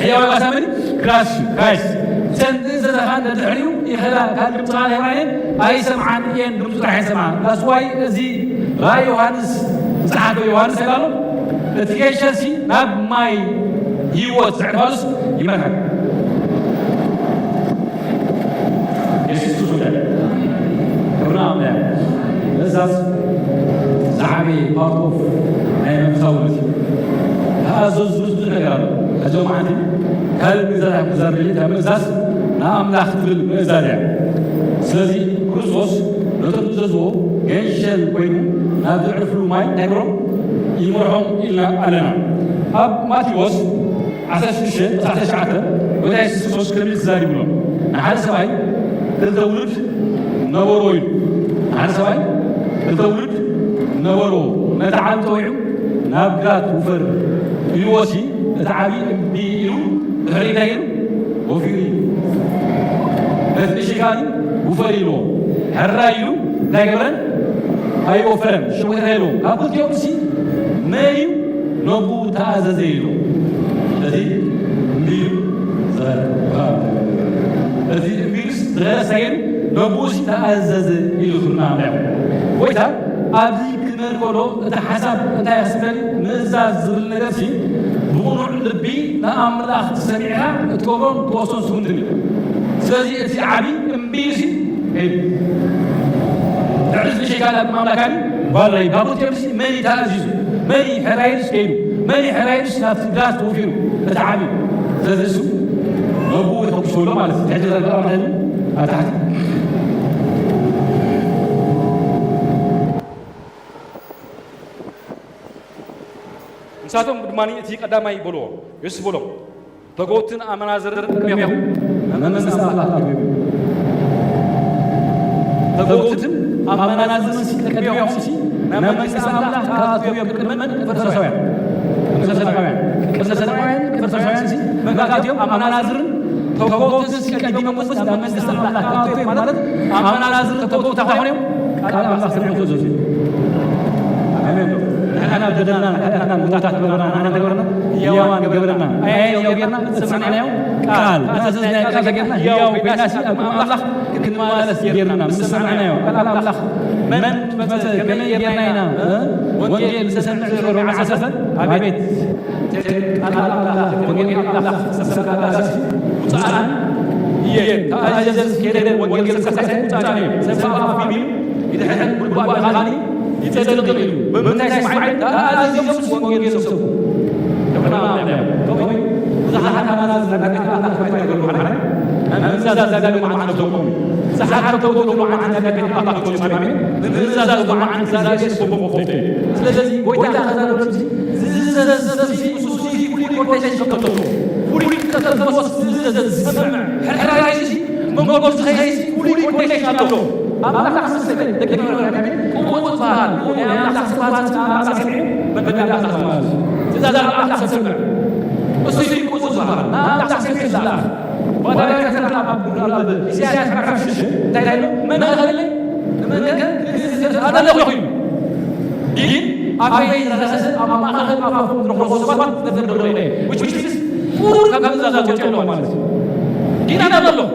ሕያው ቃሳመኒ ክራስ ክራይስት እተን ንእዘዛ ከዓ ነድሕሪኡ ይኸዳ ካልእ ድምፂ ከዓ የማንን ኣይሰምዓን እየን ድምፁ ጥራሕ ይሰምዓ that's why እዚ ራእይ ዮሃንስ ዝፀሓፈ ዮሃንስ ይላሉ እቲ ገሸሲ ናብ ማይ ህይወት ዘዕፋሉስ ይመርሐን የሱስ ጉዳይ ክብርና ኣምላኽ እዛዝ ዝዓበየ ፓርት ኦፍ ናይ መንፈሳውነት እዩ። ተኣዘዙ ዝብል ብዙሕ ነገር ኣሎ። ሕዚ መዓልቲ ካልእ ምእዛዝ ኣይኮን ክዛረብ ደልየ እታ ምእዛዝ ንኣምላኽ ትብል ምእዛዝ እያ። ስለዚ ክርስቶስ ነቶም ዝእዘዝዎ ገንሸል ኮይኑ ናብ ዘዕርፍሉ ማይ እንታይ ይገብሮም ይመርሖም ኢልና ኣለና። ኣብ ማቴዎስ ዓሰርተ ሽዱሽተ ዓሰርተ ትሽዓተ ጎይታ የሱስ ክርስቶስ ከምዚ ክዛረብ ይብሎ ንሓደ ሰብኣይ ክልተ ውሉድ ነበሮ ኢሉ ንሓደ ሰብኣይ ክልተ ውሉድ ነበሮ ነቲ ዓቢ ጠዊዑ ናብ ግራት ውፈር ኢልዎሲ እቲ ዓቢ እምቢ ኢሉ ድሕሪ እንታይ ኢሉ ወፊሩ እዩ ነቲ ንእሽካኒ ውፈር ኢልዎ ሕራይ ኢሉ እንታይ ገበረ ኣይወፈረን ሽሙ እንታይ ኢልዎ ካብ ክልቲኦም ሲ መን እዩ ነቡ ተኣዘዘ ኢሉ እቲ እምቢሉ እቲ እምቢሉስ ዝኸረሳየን ነቡኡስ ተኣዘዘ ኢሉ ዝብልና ኣምላኽ ጎይታ ኣብዚ ክመልኮሎ እቲ ሓሳብ እንታይ ክስመል ምእዛዝ ዝብል ነገርሲ ብቕኑዕ ልቢ ንኣምላኽ ሰሚዕኻ እትገብሮን ትወስኖን ስጉምትን እዩ ስለዚ እቲ ዓብዪ እምቢሉሲ ትዕዝ ንሸይካን ኣብ ማምላካን ጓልረይ ባቡት ዮምሲ መን ተኣዚዙ መን ሕራይልስ ከይዱ መን ሕራይልስ ናብቲ ግራት ተወፊሩ እቲ ዓብዪ ስለዚ እሱ መብኡ ይተኩሱ ኣሎ ማለት እዩ ሕጂ ዘርጋኣ ማለት እዩ ኣብ ታሕቲ ንሳቶም ድማ እቲ ቀዳማይ በልዎ፣ የሱስ በሎም፣ ተጎትን ኣመናዝርን ቅድሜኹም ናብ መንግስቲ ኣምላኽ ክእትዉ እዮም። ተጎትን ኣመናዝርን ሲ ቅድሜኹም ሲ ናብ መንግስቲ ኣምላኽ ክኣትዉ እዮም። ቅድሚ መን? ቅድሚ ፈሪሳውያን። ቅድሚ ሰዱቃውያን። ቅድሚ ሰዱቃውያን፣ ቅድሚ ፈሪሳውያን ሲ መን ክኣትዉ እዮም? ኣመናዝርን ተጎትን ሲ ቀዲሞም እኮ ናብ መንግስቲ ኣምላኽ ክኣትዉ እዮም ማለት ኣመናዝርን ተጎትን እንታይ ኮይኖም? ቃል ኣምላኽ ሰሚዖም ክእዘዙ እዮም። ኣሜን ዶ? ንሕና በደልና፣ ንሕና ምዉታት ገበርና፣ ንሕና ገበርና፣ ህያዋን ገበርና። ኣይ ህያው ጌርና፣ ዝሰማዕናዮ ቃል፣ ዝኣዘዝናዮ ቃል ጌርና፣ ህያው ኮይና ሲ ኣብ ኣምላኽ ክንመላለስ ጌርና፣ ምስ ሰማዕናዮ ቃል ኣምላኽ መን መጸ፣ ከመይ ጌርና ኢና፣ እ? ወንጌል ንሰምዕ ዝነበሩ ዓሰርተ፣ ኣቤት፣ ቃል ኣምላኽ፣ ወንጌል ኣምላኽ ዝሰብከና ሲ ውጹዓን እየን። ተኣዚዘ ሲ ከይደ ወንጌል ዝሰብከ ውጹዓን እየን። ሰብ ኣፍ ቢሉ ይድሕን፣ ጉልባብ ይኻኒ፣ ይጸድቕን እዩ። ብምንታይ? ስማዕን ተኣዚዞምስ ወንጌል ይሰብኩ። ከምኡ ብዙሓት ኣመናዝር ናብ ቤት ኣምላኽ ከመይ ይገብሩ ማለት፣ ምእዛዝ እግዚኣብሔር መዓት ነብሶም እዩ። ብዙሓት ተውትሩ መዓት ናብ ቤት ኣምላኽ ክመጹ ማለት፣ ምእዛዝ መዓት እግዚኣብሔር ጽቡቕ መፍትሒ እዩ። ስለዚ ጎይታ ከዛረብ እዚ ዝእዘዝ ሰብ እዚ፣ ንሱ እዚ ፍሉይ ኮቴሽን ከብተቶ፣ ፍሉይ ከተተሞስ ዝእዘዝ ዝሰምዕ ሕራይ እዚ፣ መንገዱ ዝኸይድ ፍሉይ ኮቴሽን ኣሎ። ኣምላኽ ምስ ደቂ ቅቡጽ ዝበሃል ናይ ኣምላኽ ስብሃት ኣምላኽ ሰሚዑ መንገዲ ኣምላኽ ተማልሱ። ትእዛዝ ኣምላኽ ሰምዕ። እሱ እዩ ቅቡጽ ዝበሃል። ንኣምላኽ ሰሚዑ ዝለኣኽ። ባዳ ከተና ኣብ ኢሳያስ ምዕራፍ ሽዱሽተ እንታይ ኢሉ? መን ኣኸለለይ? ንመንከ? ኣነ ኣለኹ ኢሉ። ግን ኣፈይ ዝረኸሰ ኣብ ማእኸል ኣፋፉ ዝረኸሱ ሰባት ነፍር ድረው ኢለ። Which means ፉር ካብ ትእዛዛት ወፂኦም ማለት እዩ። ግን ኣነ ኣለኹ።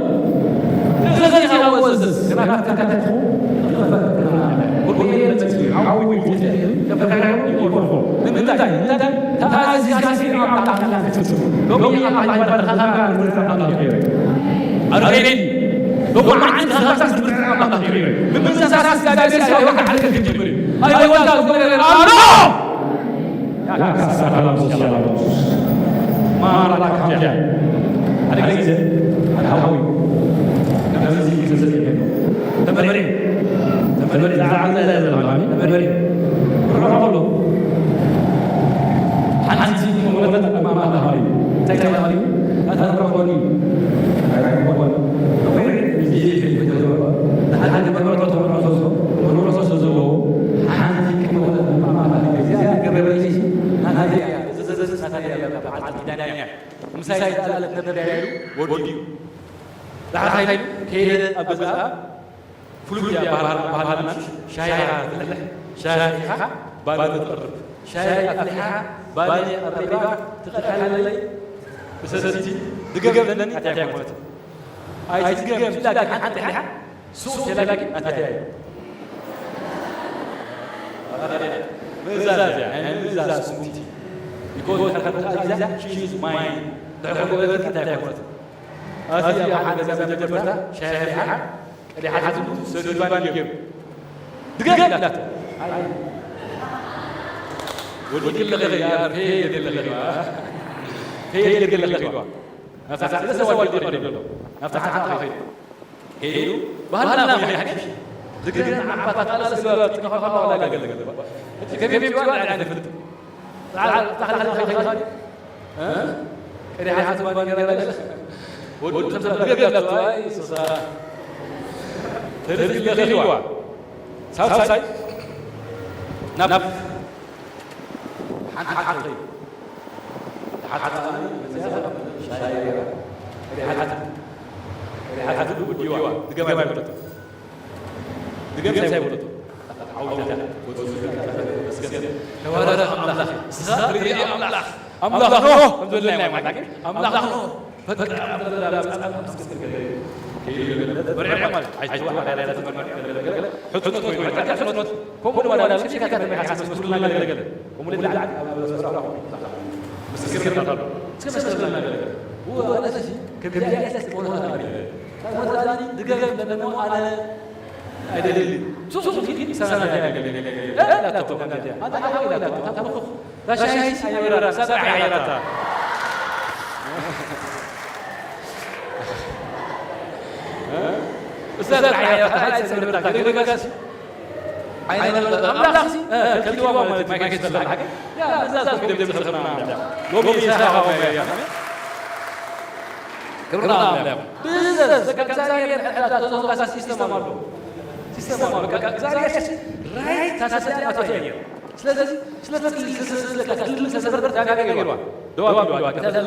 ስለዚ ኢኻ ወዘዝ ግና ክትከተል ትኸውን። ንምንታይ? እንታይ? ተኣዚዝካ ሲ ኣምላኽ ክትፍጽም። ሎሚ ኣምላኽ ይባርኽኻ፣ ምሕረት ኣምላኽ ይቕየር። ኣረጋይነይ፣ ሎሚ መዓልቲ ተኸታስ ምሕረት ኣምላኽ ይቕየር። ምምዝዛዝ እግዚኣብሔር ሳይሆን ሓልከ ክትጅምር እዩ። ኣይወዳ ዝኾነ ኣሎ። ያካሳካላሙስ ያላሙስ ማራካምጃ። ሓደ ግዜ፣ ሓደ ሓወይ፣ ከምዚ ግዜ ተመሪ፣ ተመሪ፣ ተመሪ፣ ተመሪ፣ ርሑቕ ኣሎ። ሓንቲ መውለድ ኣማማ ተባሂሉ። እንታይ ተባሂሉ? ኣተረፈኒ። ኣይረከቦን። እዚ ንሓደ መብረቶ ተመርዖ ዘሎ፣ መብረቶ ስለ ዘለዎ፣ ሓንቲ መውለድ ኣማማ ተባሂሉ። እዚኣ ገረበኒ። ናተይ እያ። እዚ ዘዘዝ ናተይ እያ። በዓል ኪዳን እያ። ምሳይ ዝኣለት ነብር እያ ኢሉ ወዲኡ። ዳሕራይ ከይደ ኣብ ገዛኣ ፍሉይ እያ ባህል-፣ ባህልና ሻሂ ትፍልሕ፣ ሻሂ ኣፍሊሓ ባኒ ትቕርብ። ሻሂ ኣፍሊሓ ባኒ ኣቕሪባ ትቐድሓለይ ብሰቲ ድገም ትብለኒ ኣትያ ኣይኮነትን። ኣይትድገም ትብላ ግን ሓንቲ ኣፍሊሓ ሱቕ ትብላ ግን ኣትያ እያ። ምእዛዝ እያ፣ ናይ ምእዛዝ ስጉምቲ። Because እንተ ተኣዚዛ she is mine። ድሕሪ ገበርኪ እንታይ ኣይኮነትን። ኣቲ ኣብ ሓደ ገዛ መጀመርታ ሻሂ ኣፍሊሓ ቀዲሓትሉ ሰቲባኒ ገይሩ። ድገም ኢላቶ። ኣይ። ወዲቂ ኣለኺ፣ ያ ፌል ኣለኺ፣ ዋ። ፌል ኣለኺ፣ ዋ። ናብታ ሰለስተ ወዲቑ ይኸይድ ኣሎ። ናብታ ሓንቲ ከይዱ። ከይዱ፣ ባህልና እኮ ይሓድሽ። ድግሪ ንዓባት ቃልስ ግበር፣ ትነኸኸ ዋላ ገለ ገለ። እቲ ከመይ ምጽዋዕ ንዓይ ንፈልጥ። ጻዕዳ፣ ጻዕዳ ከይዱ። እ? ቅድሓት ባንዴራ ለለ። ወዱ ተምሳል ገገላቱ፣ ኣይ፣ ስሳ። ተደግለ ኺዋ። ሳልሳይ፣ ናብ ሓንቲ ሓንቲ ኸይዱ። ሓንቲ ሓንቲ ሻይ ገይራ። ቅድሓት፣ ቅድሓት ወዲዋ። ድገማ ይበለቶ። ድገም ሳይበለቶ። ዓውዳ፣ ወዱ መስገን። ተባረኽ ኣምላኽ። ንስኻ ትርኢ ኣምላኽ። ኣምላኽ ኖህ፣ ከም ዝበለና ማለት ኣምላኽ ኖህ። በቃ፣ ሕጽኖት ወይ ሕጽኖት፣ ከምኡ ድማ ናብ ስብከት መሪሕና ስመስክሩልና ገለ ገለ። ከምኡ ልላዕ ኣብ ኣስመራ ምስክር ኣሎ። እስከ መስክሩልና ገለ ገለ። ወለሲ ከምዚያ ኢሳያስ ቆሎ ታዲያ። ታዲያ ድገም ለነሞ ኣነ ኣይደልን። ሱቅ ሱቅ ግን ሰናዳ ያገለ። ላቶ፣ አንተ ሐወይ ላቶ፣ ታብኩ። ታሻይ ሲኒራ፣ ሰብዓ ያራታ። እዛ ሰብዓ ያራታ፣ ሃይ ሰብርታ፣ ገለ ገጋሲ። ዓይነ ኣምላኽ ሲ ከልኪልዋ ማለት ማይክ ይዘላ ሓቂ ያ እዛ ሶፍ ደም ዘኸና ሎሚ ሰሃዋ ያ ክብርና ኣምላኽ ብዘዝ ከእግዚኣብሔር ሕዳ ተዘውጋ ሲስተም ኣሎ ሲስተም ኣሎ ከእግዚኣብሔር ራይት ታሳሰብ ኣቶ እየ ስለዚህ ስለዚህ ስለዚህ ስለዚህ ስለዚህ ስለዚህ ደዋ ደዋ ደዋ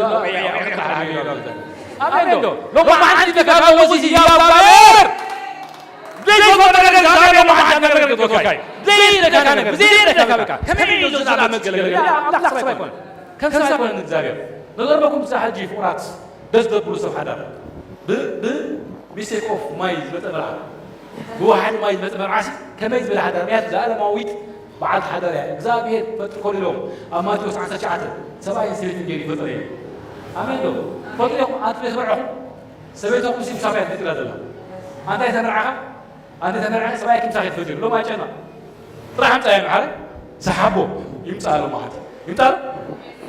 አሜን ዶ ሎማ አንድ ተጋባው ሲ ያባበር ዘይፈጠረ ነገር ዛሬ ሎማ አንድ ነገር ገቶካይ ዘይነካ ነገር ዘይነካ በቃ ከመይ ነው ዘላለም መገለገለ ኣምላኽ ሳይኮን ከም ሳይኮን እግዚኣብሔር ነገር በኩም ሳሐጂ ፍቁራት ደስ ደብሉ ሰብ ሓዳር ብ ብ mistake of ማይ ዝመጠ መርዓ ብዋሕድ ማይ ዝመጠ መርዓሲ ከመይ ዝበለ ሓዳር ምክንያቱ ዘላለማዊት በዓል ሓዳር እያ እግዚኣብሔር ፈጥር ኮን ኢሎም ኣብ ማቴዎስ ዓሰርተ ትሽዓተ ሰብኣይን ሰበይትን ገይሩ ይፈጠረ እዩ ኣሜን ዶ ፈጥር ኢኹም ኣንቲ ቤት መርዕኹም ሰበይትኹም ሲ ምሳኻ እያ ትፈጢራ ዘላ ኣንታይ ተመርዓኻ ኣንተ ተመርዐ ሰብኣይ ክምሳኻ እየ ትፈጥር ሎም ኣይጨና ጥራሕ ኣምፃ እያ ምሓረ ሰሓቦ ይምፃ ኣሎ ማለት ይምፃ ኣሎ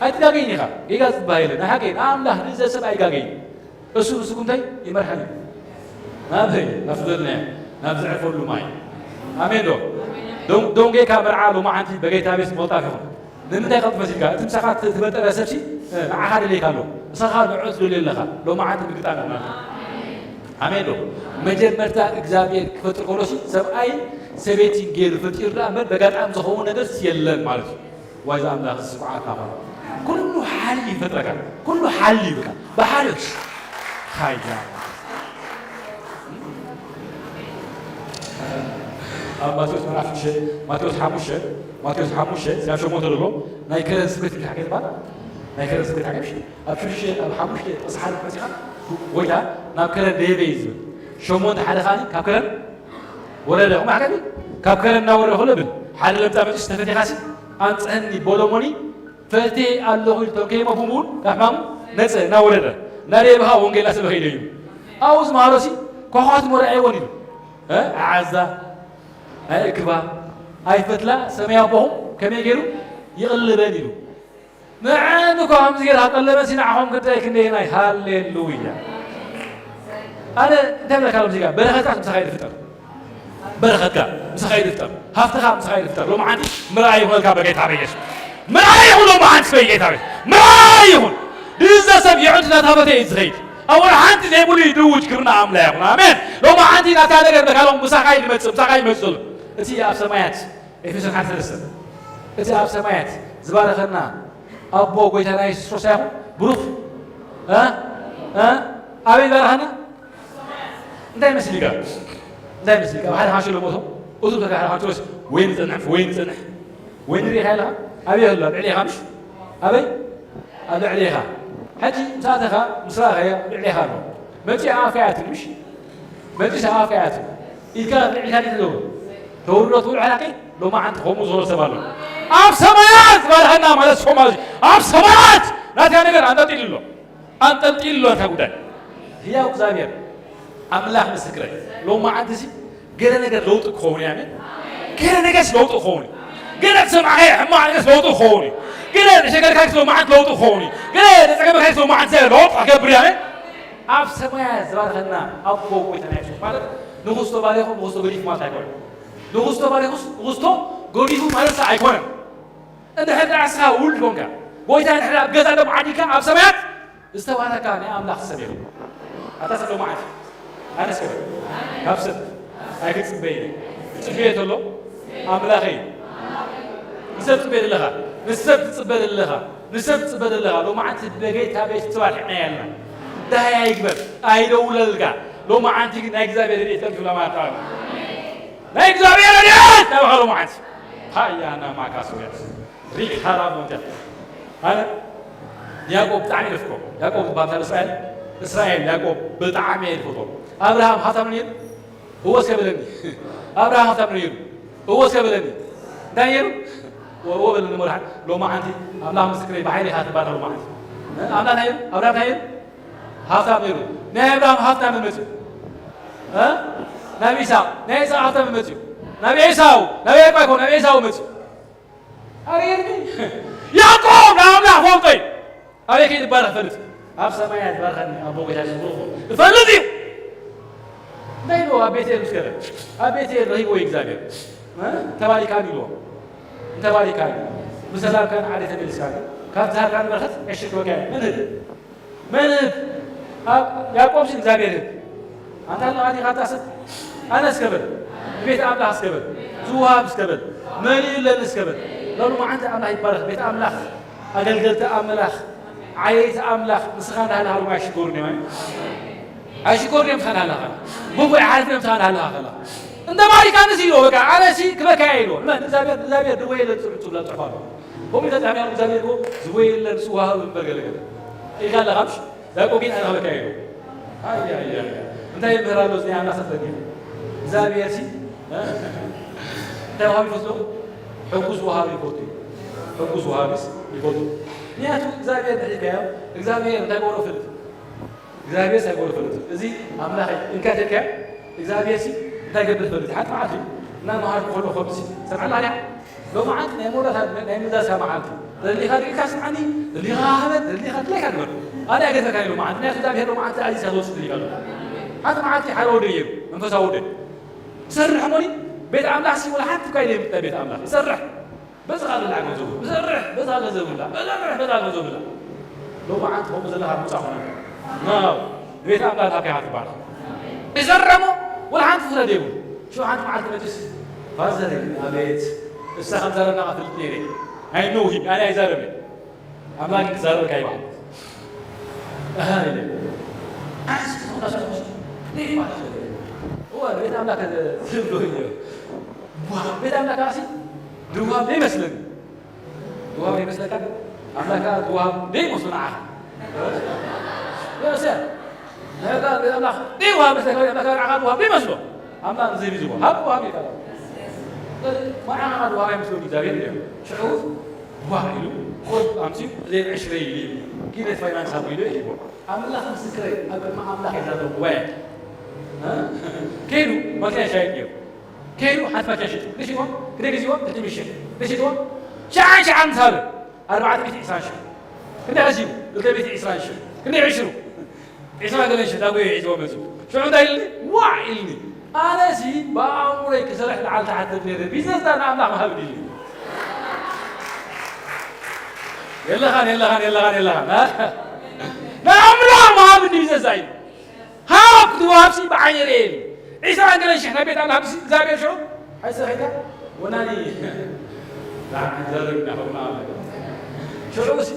ኣይትጋገይን ኢኻ ጌጋ ዝበሃል የለን ናይ ሓቂ ንኣምላኽ ንዘሰብ ኣይጋገይን እሱ ንስኩም እንታይ ይመርሐኒ ናበይ ናብ ዝደልናዮ ናብ ዘዕርፈሉ ማይ ኣሜን ዶ ዶንጌካ መርዓ ሎማዓንቲ በጌታ ቤት ምቕልጣፍ ይኹን ንምንታይ ቀልጥፍ መሲልካ እቲ ምሳኻ ትበጠረ ሰብሲ ንዓኻ ደልየካ ኣሎ ምሳኻ ንዑ ትደልዮ ኣለኻ ሎማዓንቲ ምግጣም ማለት ኣሜን ዶ መጀመርታ እግዚኣብሔር ክፈጥር ከሎሲ ሰብኣይ ሰበይቲን ገይሩ ፈጢሩ ደኣ እምበር በጋጣሚ ዝኸውን ነገርስ የለን ማለት እዩ ዋይዛ ኣምላኽ ዝስኩዓካ ኸ ኩሉ ሓሊ ይፈጥረካ ኩሉ ሓሊ ይብካ ብሓደ ሃያ ኣብ ማቴዎስ ምዕራፍ ሽዱሽተ ማቴዎስ ሓሙሽተ ማቴዎስ ሓሙሽተ ስጋብ ሸሞንተ ዘሎ ናይ ከረን ስብከት ይብልካ ከይትባል ናይ ከረን ስብከት ሓገሽ ኣብ ሽዱሽተ ኣብ ሓሙሽተ ጥቕሲ ሓደ መፂኻ ጎይታ ናብ ከረን ደየበ እዩ ዝብል ሸሞንተ ሓደ ኻኒ ካብ ከረን ወረደ ኹም ሓገቢ ካብ ከረን እናወረደ ከሎ ብል ሓደ ለምፃ መፅስ ተፈቲኻሲ ኣንፅሐኒ ቦሎሞኒ ፈቴ ኣለኹ ኢልቶም ከይመፉም እውን ካብ ሕማሙ ነፀ እናወረደ እናደየበኻ ወንጌል እናሰበኸ ኢለ እዩ ኣብኡ ዝመሃሮሲ ኳኳት መርኣይዎን ኢሉ ኣዓዛ ኣይእክባ ኣይፈትላ ሰማይ ኣቦኹም ከመይ ገይሩ ይቕልበን ኢሉ ንዓን እኳ ከምዚ ገይርካ ቀለበሲ ንዓኹም ክንደይ ክንደየናይ ሃሌሉያ ኣነ እንታይ ብለካ ሎምዚ ጋር በረኸትካ ምሳኻ ይድፍጠር በረኸትካ ምሳኻ ይድፍጠር ሃፍትኻ ምሳኻ ይድፍጠር ሎምዓንቲ ምርኣይ ይኹነልካ በጌታ በየሱስ ምርኣይ ይኹን ሎምዓንቲ በጌታ በየሱስ ምርኣይ ይኹን ድዘ ሰብ የዕድ እናታበተ እዩ ዝኸይድ ኣብ ወላ ሓንቲ ዘይብሉ ይድውጅ ክብርና ኣምላ ይኹን ኣሜን ሎምዓንቲ ናታ ነገር በካ ሎም ምሳኻ ይመፅእ ምሳኻ ይመፅእ ዘሎ እቲ ኣብ ሰማያት ኤፌሶን ሓደ ሰለስተ እቲ ኣብ ሰማያት ዝባረኸና ኣቦ ጎይታና የሱስ ክርስቶስ ኣይኹን ብሩኽ ኣበይ ይባረኸና እንታይ መስል ይጋ እንታይ መስል ይጋ ሓደ ሓንሽሎ ሞቶ እቱ ተካ ሓደ ሓንሽሎስ ወይ ንጸንሕ ወይ ንጸንሕ ወይ ንሪኢኻ ኣለኻ ኣበይ ኣሎ ኣብ ልዕሌኻ ምሽ ኣበይ ኣብ ልዕሌኻ ሕጂ ምሳተኻ ምስ ረኣኸዮ ኣብ ልዕሌኻ ኣሎ መጺኣ ኣፍካ እያ ትብል ምሽ መጺ ሰብኣፍ ከይኣቱ ኢልካ ልዕልካ ዲትዘው ተውርዶ ትብል ዕላቂ ሎማዓንቲ ከምኡ ዝኾነ ሰብ ኣሎ ኣብ ሰማያት ዝባርኸና ማለት ስኹም ማለት ኣብ ሰማያት ናትያ ነገር ኣንጠልጢሉ ኣሎ ኣንጠልጢሉ ኣሎ ናትያ ጉዳይ ህያው እግዚኣብሔር ኣምላኽ ምስክረ ሎማዓንቲ ሲ ገለ ነገር ለውጢ ክኸውን እዩ ኣሜን ገለ ነገርስ ለውጢ ክኸውን እዩ ገለ ዝሰማዕካዮ ሕማቕ ነገርስ ለውጢ ክኸውን እዩ ገለ ዝሸገርካዮስ ሎማዓንቲ ለውጢ ክኸውን እዩ ገለ ዘጸገመካዮስ ሎማዓንቲ ለውጢ ክገብር እዩ ኣሜን ኣብ ሰማያት ዝባርኸና ኣቦ ጎይታና የሱስ ማለት ንኽስቶ ባሪኹ ንኽስቶ ገዲፉ ማለት ኣይኮነን። ንኽስቶ ባሪኹስ ንኽስቶ ገዲፉ ማለት ኣይኮነን። እንድሕር ደኣ ንስኻ ውሉድ ኮንካ ጎይታ እንድሕር ኣብ ገዛ ደሞ ዓዲካ ኣብ ሰማያት ዝተባረካ ናይ ኣምላኽ ሰብ ኢኹ። ኣታ ሰብ ሎማዓንቲ ኣነስ ከበ ካብ ሰብ ኣይክጽበይ እየ። ትጽበዮ ተሎ ኣምላኸይ ንሰብ ትጽበ ዘለኻ ንሰብ ትጽበ ዘለኻ ንሰብ ትጽበ ዘለኻ ሎማዓንቲ በጌታ ቤት ትባርሕና ያልና ዳሃይ ኣይግበር ኣይደውለልካ ሎማዓንቲ ግን ናይ እግዚኣብሔር ረድኤት ከም ትብላ ማለት ኣሉ ናይ እግዚኣብሔር ረድኤት ናባኻ ሎማዓንቲ ሃያና ማካሶያስ ሪክ ሃራሞንተ ኣነ ያዕቆብ ብጣዕሚ ይፍቅሮ ያዕቆብ ዝበሃል እስራኤል እስራኤል ያዕቆብ ብጣዕሚ ይፍቅሮ ኣብርሃም ሃብታም ነይሩ እወ እስከ በለኒ ኣብርሃም ሃብታም ነይሩ እወ እስከ በለኒ እንታይ ነይሩ እወ በለኒ ሞርሓ ሎማዓንቲ ኣምላኽ ምስክረይ ብሓይሊ ኢኻ ትባረኽ ሎማዓንቲ ኣምላኽ እንታይ ነይሩ ኣብርሃም እንታይ ነይሩ ሃብታም ነይሩ ናይ ኣብርሃም ሃብታም መን መፅኡ ናብ ኢሳቅ ናይ ኢሳቅ ሃብታም መን መፅኡ ናብ ኤሳው ናብ ያዕቆብ ኣይኮን ናብ ኤሳው መፅኡ ኣርእየኒ ያዕቆብ ንኣምላኽ ፈልጦ እዩ ኣበይ ከይድባረኽ ፈልጥ ኣብ ሰማያት ባርኸኒ ኣቦ ጎይታ የሱስ ብሩኽ እፈልጥ እዩ እንታይ ኢልዎ ኣብ ቤቴል ምስ ገበ ኣብ ቤቴል ረሂብዎ እዩ እግዚኣብሔር እ? ተባሪካን ኢልዎ። እንተባሪካን ብሰላምካን ዓዲ ተመሊስካን ካብ ዝሃብካን በረኸት ዕሽር ክበካ እየ። መን ህብ? መን ህብ? ኣብ ያዕቆብ ሲል እግዚኣብሔር ህብ። ኣንታ ኣለኻ ዲኻ እታ ሰብ? ኣነ እስከ በል። ቤት ኣምላኽ እስከ በል። ዝወሃብ እስከ በል። መሊኡ ኣለኒ እስከ በል። ሎሚ መዓንቲ ኣምላኽ ይባረኽ። ቤት ኣምላኽ፣ ኣገልገልቲ ኣምላኽ፣ ዓየይቲ ኣምላኽ፣ ንስኻ እንዳሃለኻ ሎሚ ኣይሽኮርን እዮም። ኣይሽኮርን እዮም፣ ንስኻ እንዳሃለኻ። ብቡዕ ይሓልፍ እዮም፣ ንስኻ እንዳሃለኻ ከላ። እንተ ባሪካ ንስ ኢሎ፣ በቃ፣ ኣነ ሲ ክበካ እየ ኢሎ። ንመን? ንእግዚኣብሔር፣ ንእግዚኣብሔር ድወየለን ጽሑፍ ትብላ ጽሑፍ ኣሎ። ከምኡ ኢልካ ጻሕፍ፣ እግዚኣብሔር እኮ ዝወየለን ንሱ ወሃቢ እምበር ገለ ገለ። ኢልካ ኣለኻ፣ ምሽ? ያዕቆብ ግን ኣነ ክበካ እየ ኢሎ። ኣይ፣ ኣይ፣ ኣይ፣ ኣይ። እንታይ ይምህር ኣሎ እዚ ኣምላኽ ሰጠኒ? እግዚኣብሔር ሲ፣ እ? እንታይ ወሃቢ ይፈቱ? ሕጉስ ወሃቢ ይፈቱ። ሕጉስ ወሃቢስ ይፈቱ። ምክንያቱ እግዚኣብሔር ድሕሪካዮ፣ እግዚኣብሔር እንታይ ገብሮ ፍልጥ። እግዚኣብሔር እንታይ ገብሮ ፍልጥ። እዚ ኣምላኽ እንካ ተልካዮ፣ እግዚኣብሔር ሲ እንታይ ገብር ፍልጥ። ሓንቲ መዓልቲ እናመሃርኩ ከሎ ከምዚ ሰምዓላ ዲያ? ሎማዓንቲ ናይ መወዳእታ ናይ ምዛዝካ መዓልቲ። ደሊኻ ርኢካ ስምዓኒ፣ ደሊኻ ሃበ፣ ደሊኻ ድላይካ ግበር። ኣነ ኣይገድፈካን ኢሉ መዓልቲ። ምክንያቱ እግዚኣብሔር ሎማዓንቲ ኣዚዝካ ዝወፅእ ደሊኻ ኣሎ። ሓንቲ መዓልቲ ሓደ ወደይ እዩ፣ መንፈሳዊ ወደይ። ይሰርሕ እሞኒ፣ ቤት ኣምላኽ ሲ ወላ ሓንቲ እኳ ኢለ የምልጥ ቤት ኣምላኽ። ይሰርሕ። በዚ ኻል ላዕ ገንዘቡ፣ ይሰርሕ፣ በዛ ገንዘብ ብላ፣ ይሰርሕ፣ በዛ ገንዘብ ብላ። ሎማዓንቲ ከምኡ ዘለኻ ምጻእ ኾነ። ናው፣ ቤት ኣምላኽ ታኪኻ ትባረኽ። ይዘረሞ፣ ወላ ሓንቲ ፍረ ደይብሉ። ሽዑ ሓንቲ መዓልቲ መጭስ፣ ፋዘር፣ ኣቤት፣ እሳ ከም ዘረብና ፍልጥ ነይረ። ኣይነውሂ፣ ኣነ ኣይዛረብን። ኣምላክ ክዛረብ ካይባል። ኣሃ፣ ኢለ። ኣንስ ተኸታተል። እዋ፣ ቤት ኣምላክ ትብሎ እዩ። ዋ፣ ቤት ኣምላክ ኣሲ ድዋብ ይመስለኒ። ድዋብ ይመስለካ? ኣምላክ ድዋብ ደይ መስሎ ንዓኻ። ወሰ፣ ናይ ኣምላክ፣ ናይ ኣምላክ ደይ ውሃብ መስለካ? ኣምላክ ንዓኻ ድዋብ ደይ መስሎ? ኣምላክ ዝህብ እዩ ዝህቦ። ሃብ ውሃብ ይባላል። ንዓኻ ድዋብ ኣይመስሎ እግዚኣብሔር እዩ። ሽዑ ዋ ኢሉ፣ ቁርብ ኣምሲሉ፣ "እዘን ዕሽረይ" ኢሉ፣ "ኪነት ፋይናንስ ሃቡ" ኢሉ ይሂቦ። ኣምላኽ ምስክረይ፣ ኣብ ቅድሚ ኣምላኽ እየ ዛረብኩ፣ ዋየ። እ? ከይዱ፣ ማኪና ይሻየጥ ነይሩ። ከይዱ፣ ሓንቲ ማኪና ሸይጡ። ክንደይ ሸይጥዋ? ክንደይ ግዜዋ? ክልተ ሚእቲ ሺሕ። ክንደይ ሸይጥዋ? ሸዓን ሸዓን ምስ ሃበ፣ ኣርባዕተ ሚእቲ ዕስራን ሺሕ። ክንደይ ሓሲቡ? ክልተ ሚእቲ ዕስራን ሺሕ። ክንደይ ዕሽሩ? ዒስራ ገለ ሽሕ ዳጎየ ሒዝዎ መጹ። ሽዑ እንታይ ኢልኒ? ዋዕ ኢልኒ። ኣነሲ ብኣእምሮይ ክሰርሕ ላዕሊ ታሕቲ ነይረ። ቢዝነስ ዳ ንኣምላኽ ምሃብ ኢልኒ። የለኻን፣ የለኻን፣ የለኻን፣ የለኻን። ንኣምላኽ ምሃብ ቢዝነስ ዳ ኢሉ። ሃብ ክትወሃብሲ ብዓይነይ ርእየ ኢልኒ። ዒስራ ገለ ሽሕ ናይ ቤት ኣምላኽ ምስ እግዚኣብሔር ሽዑ ኣይሰኺካ ወናኒ ዛዕባ ዘረብ እንዳኸውና ሽዑ ሲ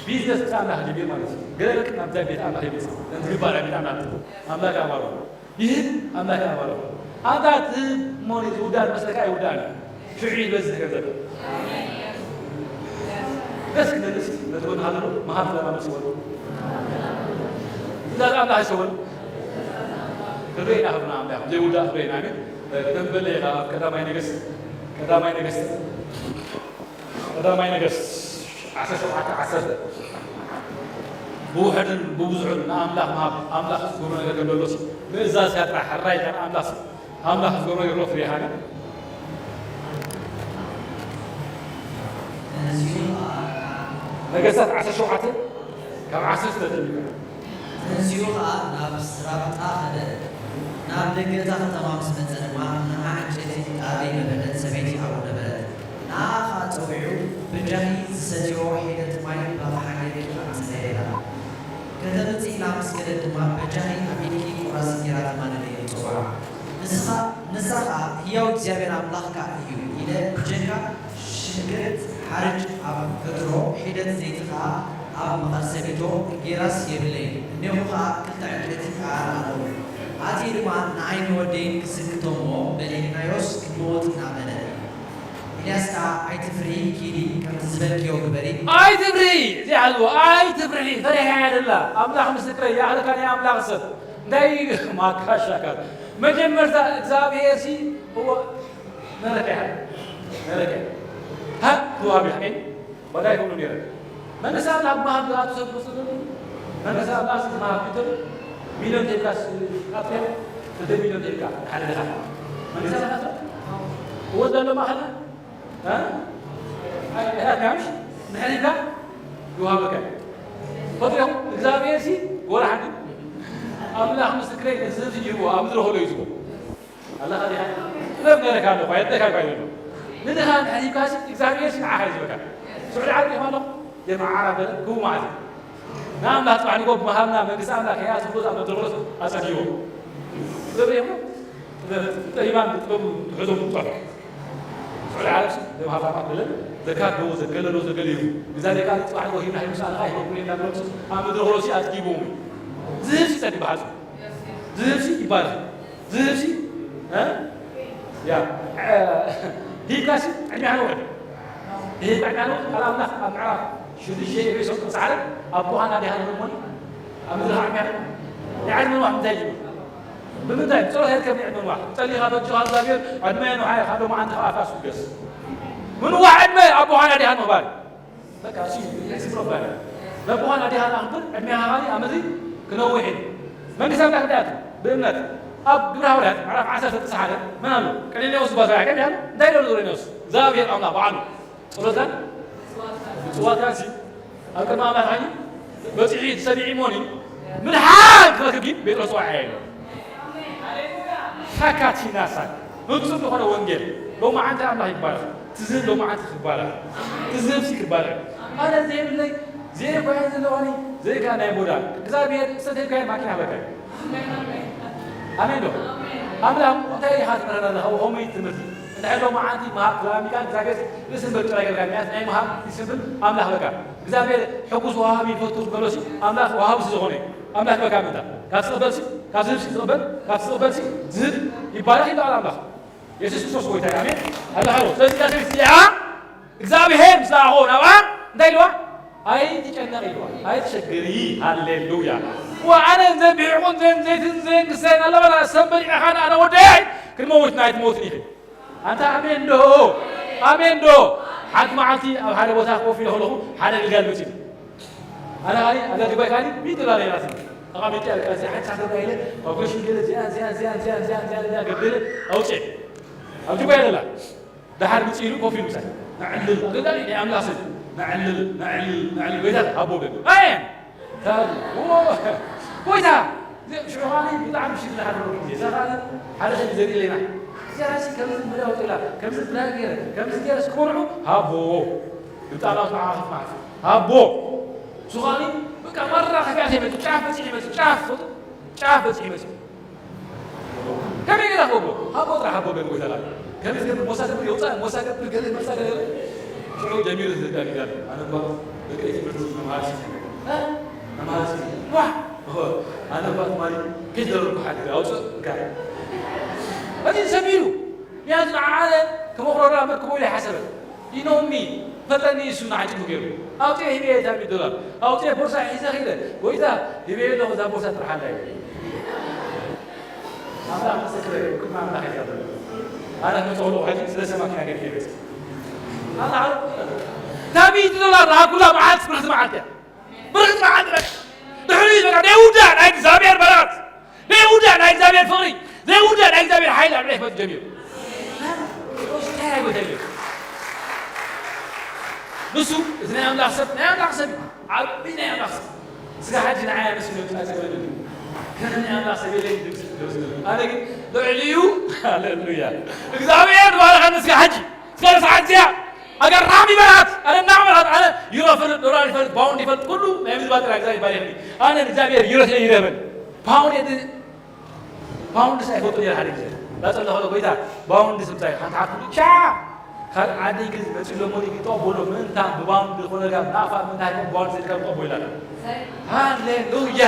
ቢዝነስ ብቻ ኣምላኽ ጀሚር ማለት እዩ። ገለ ደቂ ናብዛ ቤት ኣምላኽ ይመጽእ። ነቲ ግባር ቤት ኣምላኽ ኣምላኽ ኣማሮ። ይህን ኣምላኽ ኣማሮ። ኣንታ ትህብ እሞ ዝውዳእ መስለካ ኣይውዳእን እዩ። ሽዑ ይበዝሕ ገንዘብ። ደስ ክብል እስኪ ነቲ ጎንኻ ዘሎ መሃር ሰላም ይስወን። ትእዛዝ ኣምላኽ ይሰወን። ክብሪ ኢና ክብርና ኣምላኽ። ዘይውዳእ ክብሪ ኢና። ኣሜን። ተንበለ ኢኻ ኣብ ቀዳማይ ነገስት፣ ቀዳማይ ነገስት፣ ቀዳማይ ነገስት ዓሰርተ ሸውዓተ ዓሰርተ። ብውሕድን ብብዙሕን ንኣምላኽ ምሃብ፣ ኣምላኽ ዝገብሮ ነገር ከም ዘሎ ምእዛዝካ ጥራሕ ሕራይ ኢልካ ንኣምላኽ ኣምላኽ ዝገብሮ ነገር ኣሎ ትሪኢኻ ግን? ተንሲኡ ኸኣ፣ ነገስታት ዓሰርተ ሸውዓተ ካብ ዓሰርተ ጀሚሩ። ተንሲኡ ኸኣ ናብ ራብጣ ኸደ። ናብ ደገ እታ ኸተማ ምስ መጸ ድማ፣ ንዓ ዕንጨይቲ ጣበይ በበለት፣ ሰበይቲ ኣብኡ ነበረት። ንዓ ኸኣ ጸዊዑ፣ በጃኺ ዝሰትዮ ሒደት ማይ ባኻ ሓንጊርኪ ኣምጽእለይ በላ። ከተምጽእ ኢላ ምስ ከደት ድማ፣ በጃኺ ኣብ ኢድኪ ቁራስ እንጌራ ተማልእለይ ኢሉ ጸውዓ። ንስኻ፣ ንሳ ኸኣ፣ ህያው እግዚኣብሔር ኣምላኽካ እዩ ኢለ፣ ብጀካ ሽግርት ሓርጭ ኣብ ዕትሮ፣ ሒደት ዘይቲ ኸኣ ኣብ መቐሰሚቶ፣ እንጌራስ የብለይን። እኔኹ ኸኣ ክልተ ዕንጨይቲ ከኣ ኣለዉ። ኣትየ ድማ ንዓይን ንወደይን ክስክቶ እሞ፣ በሊዕናዮስ ክንመውት ኢና በለ። ኤልያስ ከኣ፣ ኣይትፍርሂ፣ ኪዲ፣ ከምቲ ዝበልክዮ ግበሪ። ኣይትፍርሂ፣ እዚኣ ሓዝዎ፣ ኣይትፍርሂ፣ ፈሪሐ እያ ደላ። ኣምላኽ ምስክረይ፣ ይኣኽለካ ናይ ኣምላኽ ሰብ። እንታይ ማካሻካት። መጀመርታ እግዚኣብሔር ሲ፣ እዎ፣ መለከያ፣ መለከያ። ሃብ ትዋቢ ሓቀይ፣ ባዳይ ይብሉ ነይረ። መንግስቲ ኣምላኽ መሃብ ዝኣቱ ሰብ ክወስድ ዘሎ፣ መንግስቲ ኣምላኽ ሲ መሃብ ይትል፣ ሚልዮን ቴብካ ስ-፣ ኣጥያ፣ ክልተ ሚልዮን ቴብካ፣ ሓደ ድኻ። መንግስቲ ኣምላኽ እዎ ዘሎ ማእኸልና፣ እ? ኣይ፣ ኣያት ምሽ፣ ንሕሪካ፣ ይውሃበካ እዩ። ፈትዮም፣ እግዚኣብሔር ሲ፣ ወላ ሓንቲ፣ ኣምላኽ ምስክረይ፣ እዚ ህዝቢ ይህብዎ፣ ኣብ ምድሪ ከሎ እዩ ዝህቦ። ኣለኻ ዲኻ? ሰብ ነረካ ኣለኳ የለካ ይባይሉ። ንድኻ እንድሕር ሂብካሲ እግዚኣብሔር ሲ ንዓኻ እዩ ዝበካ። ስዑዲ ዓረብ ዲኹም ኣለኹም? የመዓራ በለ ክቡ ማለት እዩ። ንኣምላኽ ጽባሕ ንጎ ብመሃብና መንግስቲ ኣምላኽ ከይኣትውሎስ ኣብ መድረኽሎስ ኣጸጊቦም። ጥበብ ዲኹም? ጥበብ፣ ጠቢባን ብጥበቡ ትሕዞም ትጸሑ። ስዑዲ ዓረብ ሲ ደም ሃብታማት በለ ዘካደዎ ዘገለሎ ዘገለዩ። ግዛ ደቃ ጽባሕ ንጎ ሂብና ሂብና ኣለኻ ሂብኩም እንዳብሎምሲ ኣብ መድረኽሎሲ ኣጽጊቦም። ዝህብሲ ጸዲ ብሓጹ። ዝህብሲ ይባረኽ። ዝህብሲ፣ እ? ያ፣ እ፣ ሂብካሲ ዕድሜኻ ንውዕል። ይሄ ዕድሜኻ ንውዕል፣ ቃል ኣምላኽ ኣብ ምዕራፍ ሽዱሽተ ኤፌሶን ቅጽ ሓደ ኣቦኻን ኣዴኻን እሞ ኣብ ምድሪ ዕድሜኻ ንውዕል። ንዕድመ ንዋሕ እንታይ እዩ? ብምንታይ? ብጸሎት ኣይርከብን ዕድመ ንዋሕ። ጸሊኻ በጃኻ እግዚኣብሔር ዕድመ ንውሓ ኢኻ፣ ሎማዓንቲ ከኣ ኣፋ ስገስ። ምንዋሕ ዕድመ ኣቦኻን ኣዴኻን ምኽባር እዩ። በቃ እሱ ይስብሮ ባለ። ነቦኻን ኣዴኻን ኣኽብር፣ ዕድሜኻ ኸኣ ኣብ ምድሪ ክነውሕ እዩ። መንግስቲ ኣምላኽ እንታይ ኣትዩ? ብእምነት። ኣብ ግብረ ሃዋርያት ምዕራፍ ዓሰርተ ጥቕሲ ሓደ መን ኣሎ? ቀርኔሌዎስ ዝባዝራ ያዕቆብ ያለ እንታይ ኢሉ ንቀርኔሌዎስ? እግዚኣብሔር ኣምላኽ ባዕሉ ጸሎትካን ምጽዋትካን ሲ ኣብ ቅድሚ ኣምላኽ ሓኒ በጺሑ እዩ፣ ተሰሚዑ እሞኒ ምድሓን ክረክብ ግን ጴጥሮስ ዋዕያ ኢሉ። ሻካቲናሳ ንጹር ዝኾነ ወንጌል ሎማዓንቲ ኣምላኽ ይባረኽ። ትዝህብ ሎማዓንቲ ክባረኽ። ትዝህብ ሲ ክባረኽ። ኣነ ዘይብለይ፣ ዘይኳ ዘለዋኒ፣ ዘይካ ናይ ቦዳ። እግዚኣብሔር ሰደድካይ ማኪና በቃ። ኣሜን ዶ? ኣምላኽ እንታይ ኢኻ ትምህረና ኣለኻ? ከምኡ ትምህርቲ። እንታይ ሎማዓንቲ ምሃብ ክላሚካ እግዚኣብሔር ዝስንበል ጥራይ ጌርካ፣ ምክንያት ናይ ምሃብ ይስንብል ኣምላኽ በቃ። እግዚኣብሔር ሕጉስ ወሃቢ ይፈቱ ዝበሎሲ ኣምላኽ ወሃቢ ስለ ዝኾነ እዩ። ኣምላኽ በካ ምንታ ካብ ዝቕበልሲ፣ ካብ ዝህብሲ ዝቕበል፣ ካብ ዝቕበልሲ ዝህብ ይባረኽ ይበሃል ኣምላኽ። የሱስ ክርስቶስ ጎይታ እዩ። ኣሜን። ሃሎ ሃሎ። ስለዚ እዛ ሰበይቲ እዚኣ እግዚኣብሔር ምስ ለኣኾ ናብኣ እንታይ ኢልዋ? ኣይትጨነቕ ኢልዋ። ኣይትሸገሪ። ሃሌሉያ። ወኣነ እንዘን ብሒቑን ዘን ዘይትን ዘን ክሳይን ኣለበላ ሰንበሊዕኻ ኣነ ወደይ ክድመውት ናይ ትሞትን ኢኺ። ኣንታ ኣሜን ዶ? ኣሜን ዶ? ሓንቲ መዓልቲ ኣብ ሓደ ቦታ ኮፍ ኢለ ከለኹ ሓደ ኣገልጋሊ መጺኡ። ኣነ ኸኣ ኣብዛ ጅባይ ከኣ ሚእቲ ዶላር እያ ራእሲ። ተቐሚጠ በቃ እዚኣ ሓንቲ ሰዓት ኢለ፣ ኦፕሬሽን ገለ እዚኣ፣ እዚኣ፣ እዚኣ ገቢረ ኣውፅኤ። ኣብ ጅባይ ዘላ። ደሓር ምፂኡ ኢሉ ኮፍ ኢሉ ምሳይ። ነዕልል፣ ኣገልጋሊ ናይ ኣምላኽ ሰብ። ነዕልል፣ ነዕልል፣ ነዕልል። ጎይታ ሃቦ በሉ። ኣሜን። ታብ-፣ ዎ-፣ ጎይታ፣ እዚ ሽዑ ኸኣ ብጣዕሚ ሽግር ዝሓደረሉ ግዜ። እዛ ኸኣ ሓደ ሰብ ዘርኢ ኣለና። እዚኣ ራእሲ ከምዚ ብላ ኣውፅላ፣ ከምዚ ብላ ገይረ፣ ከምዚ ገይረ ስቆርዑ፣ ሃቦ። ብጣዕሚ ኣብ መዓኸት መዓት። ሃቦ። እሱ ኸኣ በቃ ማራ ከፊኣ ይመፅእ፣ ጫፍ በፂሑ ይመፅእ፣ ጫፍ፣ ጫፍ በፂሑ ይመፅእ። ከመይ ገይራ ክወቦ? ሃቦ ጥራሕ ሃቦ በል ጎይታ ላል። ከመይ ዝገብር ሞሳ ገብር የውፃእ፣ ሞሳ ገብር ገለ መርሳ ገለ ገለ። ሽዑ ጀሚሩ ዝህዳ ሚዛን። ኣነ እኳ ደቂ ትምህርቲ መምሃርሲ ነኝ። እ? መምሃርሲ ነኝ። ዋ! እሆ፣ ኣነ እኳ ትማሊ ከይደረርኩ ሓዲረ ኣውፅእ እንካ። እቲ ሰሚሩ፣ ምክንያቱ ንዓ ኣነ ክመኽሮ ደኣ እምበር ክቦ ኢለ ኣይሓሰበን። ኢኖሚ ፈጠኒ እሱ ንዓጭሙ ገይሩ። ኣውፅኤ ሂበየ እታ ሚእቲ ዶላር። ኣውፅኤ ቦርሳ ሒዘ ኺደ። ጎይታ ሂበየ ኣለኹ እዛ ቦርሳ ጥርሓላ ኢሉ። ኣምላኽ ምስክረይ እዩ፣ ቅድሚ ኣምላኽ እየ ዘለኹ። ኣነ ክመጽእ ከለኹ ሕጂ ስለ ሰማኪና ገለ ይበጽሕ። ኣነ ዓርኩ እታ ሚእቲ ዶላር ዝሃብኩላ መዓልቲ ብርኽቲ መዓልቲ እያ። ብርኽቲ መዓልቲ በቃ። ድሕሪኡ በቃ ዘይውዳእ ናይ እግዚኣብሔር በረኸት፣ ዘይውዳእ ናይ እግዚኣብሔር ፍቕሪ፣ ዘይውዳእ ናይ እግዚኣብሔር ሓይሊ ኣብ ልዕለይ ክመጽእ ጀሚሩ። እንታይ ኣይጎደለይ። ንሱ እቲ ናይ ኣምላኽ ሰብ፣ ናይ ኣምላኽ ሰብ እዩ። ዓቢ ናይ ኣምላኽ ሰብ። ስጋ ሓጂ ንዓይ ኣመስግን እዩ፣ እንታይ ዝገብረኒ? ከም ናይ ኣምላኽ ሰብ የለይን፣ ድምፂ ዝገብረኒ። ኣነ ግን ልዕሊኡ፣ ሃሌሉያ። እግዚኣብሔር ባረኸኒ ስጋ ሓጂ። እስከ ሰዓት እዚኣ ኣገራሚ በላት፣ ኣነ እናበላት፣ ኣነ ዩሮ ይፈልጥ፣ ዶላር ይፈልጥ፣ ፓውንድ ይፈልጥ፣ ኩሉ ናይ ምዝባል ጥራይ እግዚኣብሔር ባሪኽኒ። ኣነ ንእግዚኣብሔር ዩሮ ስለ ይረበን። ፓውንድ የድ-፣ ፓውንድስ ኣይፈልጦ ነይረ ሓደ ግዜ። ላጸለ ከሎ፣ "ጎይታ፣ ፓውንድስ ምጻእ?" ሓንቲ ሓፍቲ፣ "ቻ! ካብ ዓዲ እንግሊዝ መጺኡ ሎሞኒ ይጠቕቦ ኣሎ፣ ምእንታ ብፓውንድ ዝኾነ ጋር ናፋ ምእንታ ኣይኮን ፓውንድ ዘይትከም ጠቕቦ" ኢላታ። ሃሌሉያ!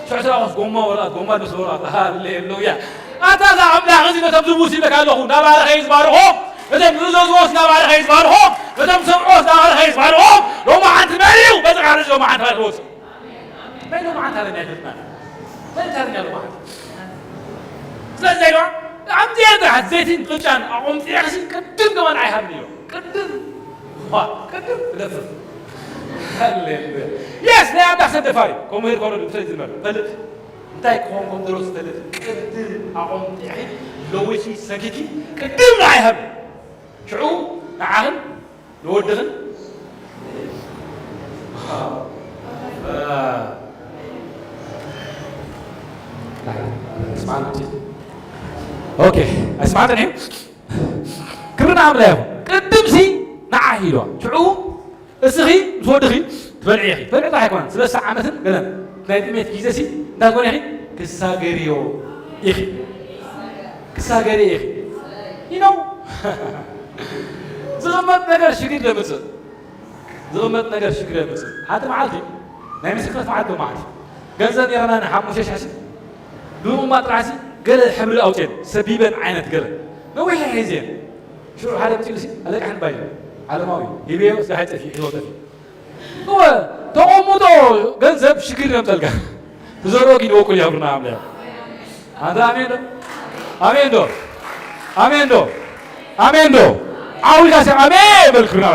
ሽዑ ትራኦስ ጎማ ወላ፣ ጎማ ንስ ወላ። ሃሌሉያ! ኣታ እዛ ኣምላኽ እዚ ነቶም ዝብሉስ ይብለካ ኣለኹ፣ እናባረኸ እዩ ዝባርኾም። ነቶም ዝእዘዝዎስ እናባረኸ እዩ ዝባርኾም። ነቶም ዝሰምዕዎስ እናባረኸ እዩ ዝባርኾም። ሎማዓንቲ መን እዩ በዚ ቃል እዚ ሎማዓንቲ ባርኽ ዝወፅእ? መን ሎማዓንቲ ኣረኛ ይፈትና? መን ታረኛ ሎማዓንቲ? ስለዚ ዘይዋ፣ ኣምፅኤ ጥራሕ ዘይትን ቅጫን ኣቆምጢዕሲ ቅድም ከማን ኣይሃብን እዩ። ቅድም፣ ዋ፣ ቅድም ትደፍር። ሃሌሉያ። የስ፣ ናይ ኣምላኽ ሰብ ደፋር እዩ። ከምኡ ሄድ ከሎ ድምፆ ይዝመር። ፈልጥ። እንታይ ክኾን ከም ዘሎ ዝፈልጥ ቅድም ኣቖምጢዕኺ ለዊኺ ሰኪኪ ቅድም ንዓይ ሃቢ። ሽዑ ንዓኽን ንወድኽን ስማዕና። ኦኬ፣ ኣይስማዕትን እዩ። ኣምላ ይኹን ቅድምሲ ንዓ ሂዶ ሽዑ እስኺ ምስ ወድኺ ትበልዒ ኢኺ። ትበልዒ ጥራሕ ኣይኮነን፣ ስለስተ ዓመትን ገለን ናይ ጥሜት ግዜሲ እንታይ ትኾኒ ኢኺ? ክሳገርዮ ኢኺ። ክሳገርዮ ኢኺ። You know? ዝቕመጥ ነገር ሽግር የምፅእ። ዝቕመጥ ነገር ሽግር የምፅእ። ሓንቲ መዓልቲ ናይ ምስክርነት መዓልቲ መዓልቲ ገንዘብ ኔረና ንሓሙሽተ ሽሕ ሲ ብምቕማጥ ጥራሕሲ ገለ ሕብሪ ኣውፅኤን ሰቢበን ዓይነት ገለ ነዊሕ ሒዘን ሽዑ ሓደ መፂኡ ሲ ኣለቃሕን ባይ ዓለማዊ ሂበዮ ስጋ ሓይፀፊ ሒዞ ጠፊ እወ ተቐምጦ ገንዘብ ሽግር የምፀልካ ትዘሮ ግን ወቁል ያብርና ኣምለያ ኣንተ ኣሜን ዶ ኣሜን ዶ ኣሜን ዶ ኣሜን ዶ ዓዊካ ሲ ኣሜን በልክና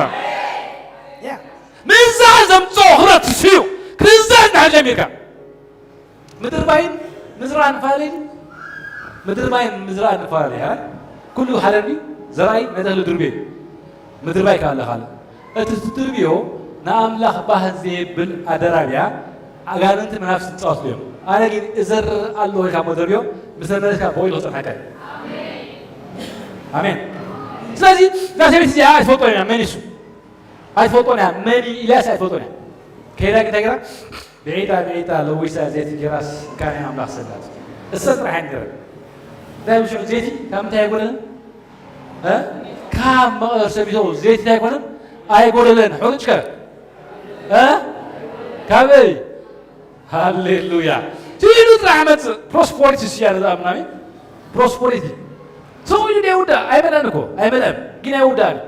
ምዛ ዘምፅኦ ክብረት እሱ እዩ። ክርዘር እንድሕር ጀሚርካ ምድር ማይን ምዝራእን ፈላለዩ ድዩ? ምድር ማይን ምዝራእን ፈላለዩ ድዩ? ኩሉ ሓደ ድዩ? ዘራእይ ናይ ተኽሊ ድርብዮ እዩ። ምድር ማይ ከኣ ኣለ ካልእ። እቲ ትድርብዮ ንኣምላኽ ባህ ዘየብል ኣደራብያ ኣጋንንትን መናፍስትን ዝጻወትሉ እዮም። ኣነ ግን እዘርእ ኣለኹ ኢልካ እሞ ዘርብዮ፣ ምስ ተመለስካ በቑሉ ክጸንሓካ እዩ። ኣሜን። ስለዚ እዛ ሰበይቲ እዚኣ ኣይትፈልጦን እያ መን እዩ እሱ። ኣይትፈልጦን እያ። መን እዩ ኢልያስ ኣይትፈልጦን እያ። ከይዳ እንታይ ገይራ? ብዒጣ ብዒጣ ለዊሳ ዘይቲ ገይራስ እንካ ናይ ኣምላኽ ሰላት። እሰ ጥራሕ እየን ገይረን። እንታይ ብሽዑ ዘይቲ ካብ ምንታይ ኣይጎደለን? እ? ካብ መቐር ሰቢቶ ዘይቲ እንታይ ኣይኮነን? ኣይጎደለን። ሕሩጭ ከ? እ? ካበይ? ሃሌሉያ። ትይሉ ጥራሕ መጽእ። ፕሮስፖሪቲ ስያ ነዛ ምናምን። ፕሮስፖሪቲ። ሰው እዩ ደውዳ። ኣይመልአን እኮ። ኣይመልአን። ግን ኣይውዳእን።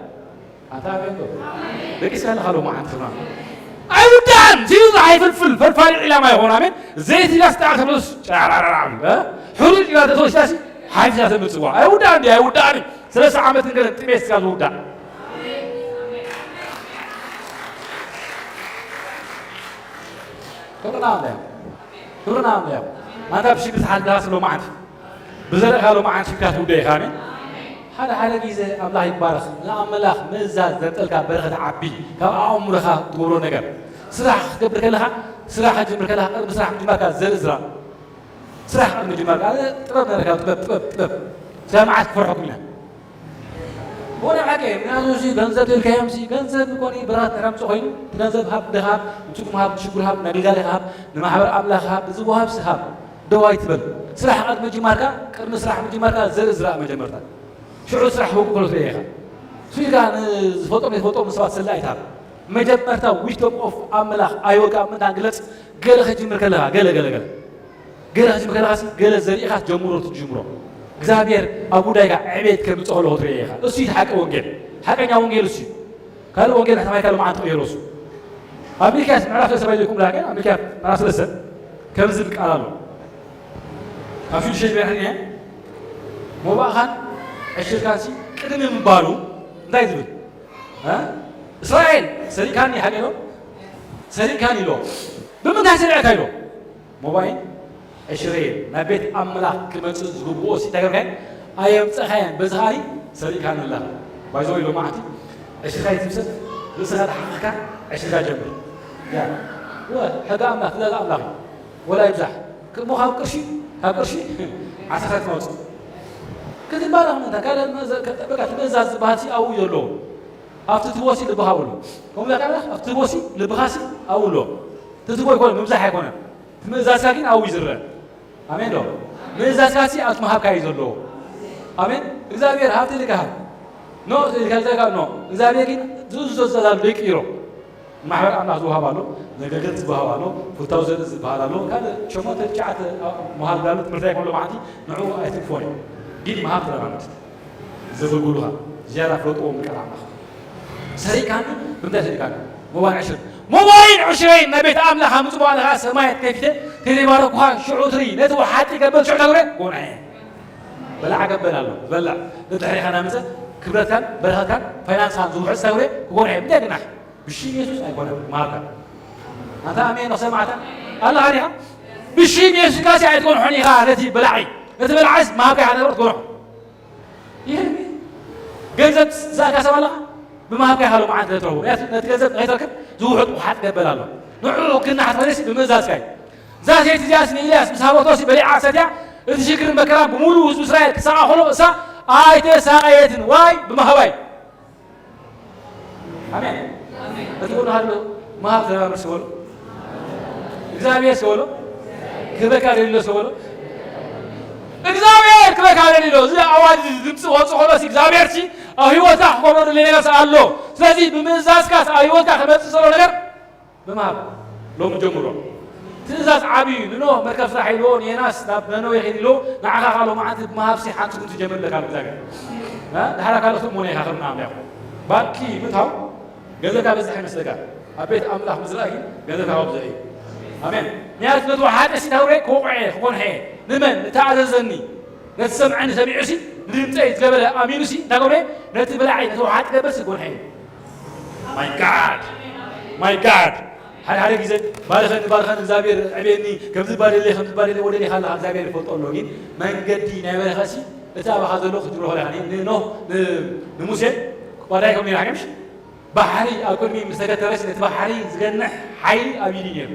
ኣታ ኣሜን ዶ? ደቂስካ ኣለኻ ሎማዓንቲ ኸማን። ኣይውዳእን። ትይሉ ጥራሕ ይፍልፍል። ፈልፋሊ ዒላማ ይኾን። ኣሜን። ዘይቲ ኢላ ስጣዕ ተብሎስ ጫራራራ። እ? ሕሩጭ ኢላ ተተወስዳሲ ሓፊሳ ተምጽዋ። ኣይውዳእን ድዩ? ኣይውዳእን እዩ። ሰለስተ ዓመት እንገለን ጥሜት ስጋ ዝውዳእ። ክብርና ኣምላኽ። ክብርና ኣምላኽ። ኣንታ ብሽግር ዝሓልካ ስለ መዓልቲ። ብዘለካ ሎማዓንቲ ሽግራት ውደ ኢኻ፣ ኣሜን። ሓደ ሓደ ግዜ ኣምላኽ ይባረኽ። ንኣምላኽ ምእዛዝ ዘምጠልካ በረኸት ዓቢ ካብ ኣእምሮኻ ትገብሮ ነገር። ስራሕ ክትገብር ከለኻ፣ ስራሕ ክትጅምር ከለኻ፣ ቅድሚ ስራሕ ምጅማርካ ዘርኢ ዝራእ። ስራሕ ቅድሚ ምጅማር ከዓ ጥበብ ነረካ ጥበብ ጥበብ ጥበብ ስለ መዓት ክፈርሐኩም ኢና ሆነ ዓቀ ምክንያቱ እዚ ገንዘብ ተልካዮም ሲ ገንዘብ ኮኒ ብራት ተራምፅ ኮይኑ እቲ ገንዘብ ሃብ ድሃብ ንፅጉም ሃብ ንሽጉር ሃብ ንግልጋል ሃብ ንማሕበር ኣምላኽ ሃብ እዚ ወሃብ ሲ ሃብ ደው ኣይትበል ስራሕ ቅድሚ ምጅማርካ ቅድሚ ስራሕ ምጅማርካ ዘርኢ ዝረኣ መጀመርታ ሽዑ ስራሕ ህውቅ ከሎ ትርኢ ኢኻ ስኢልካ ንዝፈልጦም ዘይትፈልጦም ሰባት ሰላ ኣይትሃብ መጀመርታ wisdom of ኣምላኽ ኣዮካ ምንታ ግለፅ ገለ ከጅምር ከለኻ ገለ ገለ ገለ ገለ ክትብል ከለኻሲ ገለ ዘሪእኻ ትጀምሮ ትጅምሮ እግዚኣብሔር ኣብ ጉዳይካ ዕቤት ከምፅእ ከለኹ ትርኢ ኢኻ እሱ እዩ ሓቂ ወንጌል ሓቀኛ ወንጌል እሱ እዩ ካልእ ወንጌል ሕተማይካ ሎማዓንቲ ትቕየሮ እሱ ኣብ ሚልክያስ ምዕራፍ ሰለስተ ባይዘኩም ላከ ኣብ ሚልክያስ ምዕራፍ ሰለስተ ከም ዝብል ቃል ኣሎ ኣብ ሽዱሽተ ጅምር ሕርየ ሞባእኻን ዕሽርካንሲ ቅድሚ ምባሉ እንታይ ዝብል እስራኤል ሰሪእካኒ ሓቂ ዶ ሰሪእካኒ ኢሎ ብምንታይ ሰሪዕካ ኢሎ ሞባይል ዕሽረየ ናብ ቤት ኣምላኽ ክመፅእ ዝግብኦ ሲ እንታይ ገብርካዮ ኣየምፀኻየን በዚ ከዓኒ ሰሪእካኒ ኣለኻ ባይዘወይ ሎማዓንቲ ዕሽርካ ይትምሰል ርእስኻ ተሓኺኽካ ዕሽርካ ጀምር ያ ወ ሕጊ ኣምላኽ ትእዛዝ ኣምላኽ እዩ ወላ ይብዛሕ እሞ ካብ ቅርሺ ካብ ቅርሺ ዓሰርካ ትመውፅእ ክትባረኽ ምንታ ካልእ በቃ ትእዛዝ ዝበሃል ሲ ኣብኡ እዩ ዘለዎ ኣብቲ ትቦሲ ልብኻ ኣብሉ ከምኡ ዳቃ ኣብቲ ትቦሲ ልብኻሲ ኣብሎ ትትቦ ይኮነ ምብዛሕ ኣይኮነን ትምእዛዝካ ግን ኣብኡ ይዝረብ ኣሜን ዶ ምእዛዝካ ሲ ኣብቲ መሃብካ እዩ ዘለዎ ኣሜን እግዚኣብሔር ሃብቲ ልካ ሃብ ኖ ኢልካ ኖ እግዚኣብሔር ግን ዝእዝዞ ትእዛዝ ኣሎ ይቅይሮ ማሕበር ኣምላኽ ዝወሃብ ኣሎ ዘገልግል ዝበሃብ ኣሎ ፍታው ዘርኢ ዝበሃል ኣሎ ካልእ ሸሞንተ ትሽዓተ መሃብ ዳሉ ትምህርቲ ኣይኮሎ መዓልቲ ንዕኡ ኣይትግፎን እዩ ግን መሃብ ተለማመድ ዘገልግሉኻ ዝያዳ ፍለጥዎም ቃል ኣምላኽ ሰሪቃኒ ብምንታይ ሰሪቃኒ ሞባይል ዕሽር ሞባይል ዕሽረይ ናይ ቤት ኣምላኽ ኣምፅእ በኋላ ከዓ ሰማያት ከፊተ ተዘይባረኩኻ ሽዑ ትርኢ ነቲ ወሓጢ ገበል ሽዑ ተግብረ ጎንዐ በላዓ ገበል ኣሎ ዝበላዕ ንድሕሪኻ ናምፀ ክብረትካን በረኸትካን ፋይናንስኻን ዝውሕፅ ተግብረ ክጎንዐ ምንታይ ግናሕ ብሽም የሱስ ኣይኮነን ማርካ ኣንታ ኣሜን ዶ ሰማዕታ ኣለኻ ዲኻ ብሽም የሱስ ካሲ ኣይትጎንሖን ኢኻ ነቲ በላዒ ነቲ በላዓስ ማርካ ኢኻ ነገር ትጎንሖ ይህልሚ ገንዘብ ዝኣካ ሰብ ኣለኻ ብማሃብካ ኢኻ ሎማዓንቲ ተትረኽቦ ምክንያቱ ነቲ ገንዘብ ንኸይትረክብ ዝውሕጥ ውሓጥ ገበል ኣሎ ንዕኡ ክናሕ ተፈለሲ ብምእዛዝካ እዩ እዛ ሰይቲ እዚኣስ ንኤልያስ ምስ ሃበቶሲ በሊዓ ሰትያ እቲ ሽግርን መከራን ብምሉእ ህዝቢ እስራኤል ክሳቐ ከሎ እሳ ኣይተሳቐየትን ዋይ ብማሃባይ ኣሜን። እቲ ኩሉ ሃሎ ምሃብ ተባብር ስበሎ እግዚኣብሔር ስበሎ ክበካ ደሊሎ ስበሎ እግዚኣብሔር ክበካ ደሊሎ። እዚ ኣዋጅ ድምፂ ወፁ ከሎሲ እግዚኣብሔር ሲ ኣብ ህይወትካ ክገብሮ ደሊ ነገር ኣሎ። ስለዚ ብምእዛዝካ ኣብ ህይወትካ ክመፅእ ዘሎ ነገር ብምሃብ ሎም ጀምሮ። ትእዛዝ ዓብዩ ንኖ መርከብ ስራሕ ኢልዎ ንየናስ ናብ ነነዌ ኺድ ኢልዎ ንዓኻ ካሎ መዓንቲ ብምሃብሲ ሓንቲ እውን ትጀምር ለካ እግዚኣብሔር። ድሓራ ካልኦት እሞ ነኻ ክምና ኣምላኽ ባንኪ ምታው ገንዘብካ በዝሕ ይመስለካ። ኣብ ቤት ኣምላኽ ምዝራእ ግን ገንዘብካ ከብዝሕ እዩ። ኣሜን። ምክንያቱ ነቲ ወሓጠ ሲታውሬ ክወቕዐ ክኾንሐ ንመን ንተኣዘዘኒ ነቲ ሰምዐኒ ሰሚዑ ሲ ንድምፀይ ዝገበረ ኣሚኑ ሲ እንታይ ገብረ ነቲ በላዒ ነቲ ወሓጥ ገበር ሲ ጎንሐ እዩ። My God my God ሓደ ሓደ ግዜ ባርኸኒ ባርኸኒ እግዚኣብሔር ዕቤኒ ከምዚ ባደለ ከምዚ ባደለ ወደለ ካላ እግዚኣብሔር ይፈልጦ ኣሎ። ግን መንገዲ ናይ በረኸ ሲ እቲ ኣባኻ ዘሎ ክትብሎ ከለካ ንኖህ ንሙሴ ባዳይ ከም ነራ ምሽ ባሕሪ ኣብ ቅድሚ ምስ ተገተረስ ነቲ ባሕሪ ዝገንሕ ሓይሊ ኣብ ኢዱ ነይሩ።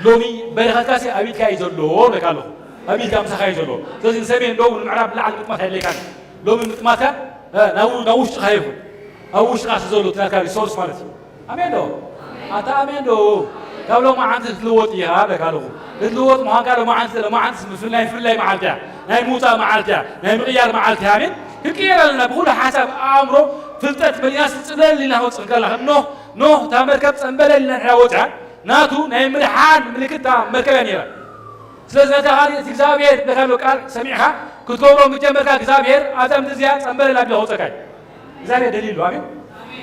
ሎሚ በረኸትካሲ ኣብ ኢድካ እዩ ዘሎ በቃ ኣለኹ። ኣብ ኢድካ ምሳኻ እዩ ዘሎ። ስለዚ ንሰሜን ደቡብ ንምዕራብ ንላዕሊ ምጥማት ኣየድልየካን። ሎሚ ምጥማትካ ናብ ናብ ውሽጥኻ ይኹን። ኣብ ውሽጥኻ ስለ ዘሎ እቲ ናትካ ሪሶርስ ማለት እዩ። ኣሜን ዶ? ኣታ ኣሜን ዶ? ካብ ሎማዓንቲ ክትልወጥ ኢኻ ኣለካ ኣለኹ። ክትልወጥ ምዃንካ ሎማዓንቲ ሎማዓንቲ ናይ ፍልላይ መዓልቲ እያ። ናይ ምውፃእ መዓልቲ እያ። ናይ ምቕያር መዓልቲ እያ። ኣሜን። ክንቅየር ኣለና። ብኹሉ ሓሳብ ኣእምሮ ፍልጠት መሊእና ስፅለል ኢልና ክወፅእ ከላ ከም ኖህ ኖህ እታ መርከብ ፀንበለል ኢልና ንሕና ወፅያ ናቱ ናይ ምድሓን ምልክት እታ መርከብ እያ ነይራ። ስለዚ ነታ ካልእ እቲ እግዚኣብሔር ዝብለካ ዘሎ ቃል ሰሚዕኻ ክትገብሮ ምስ ጀመርካ እግዚኣብሔር ኣብዛ ምድሪ እዚኣ ፀንበለል ኣቢሉ ከውፀካ እዩ። እግዚኣብሔር ደሊሉ ኣሜን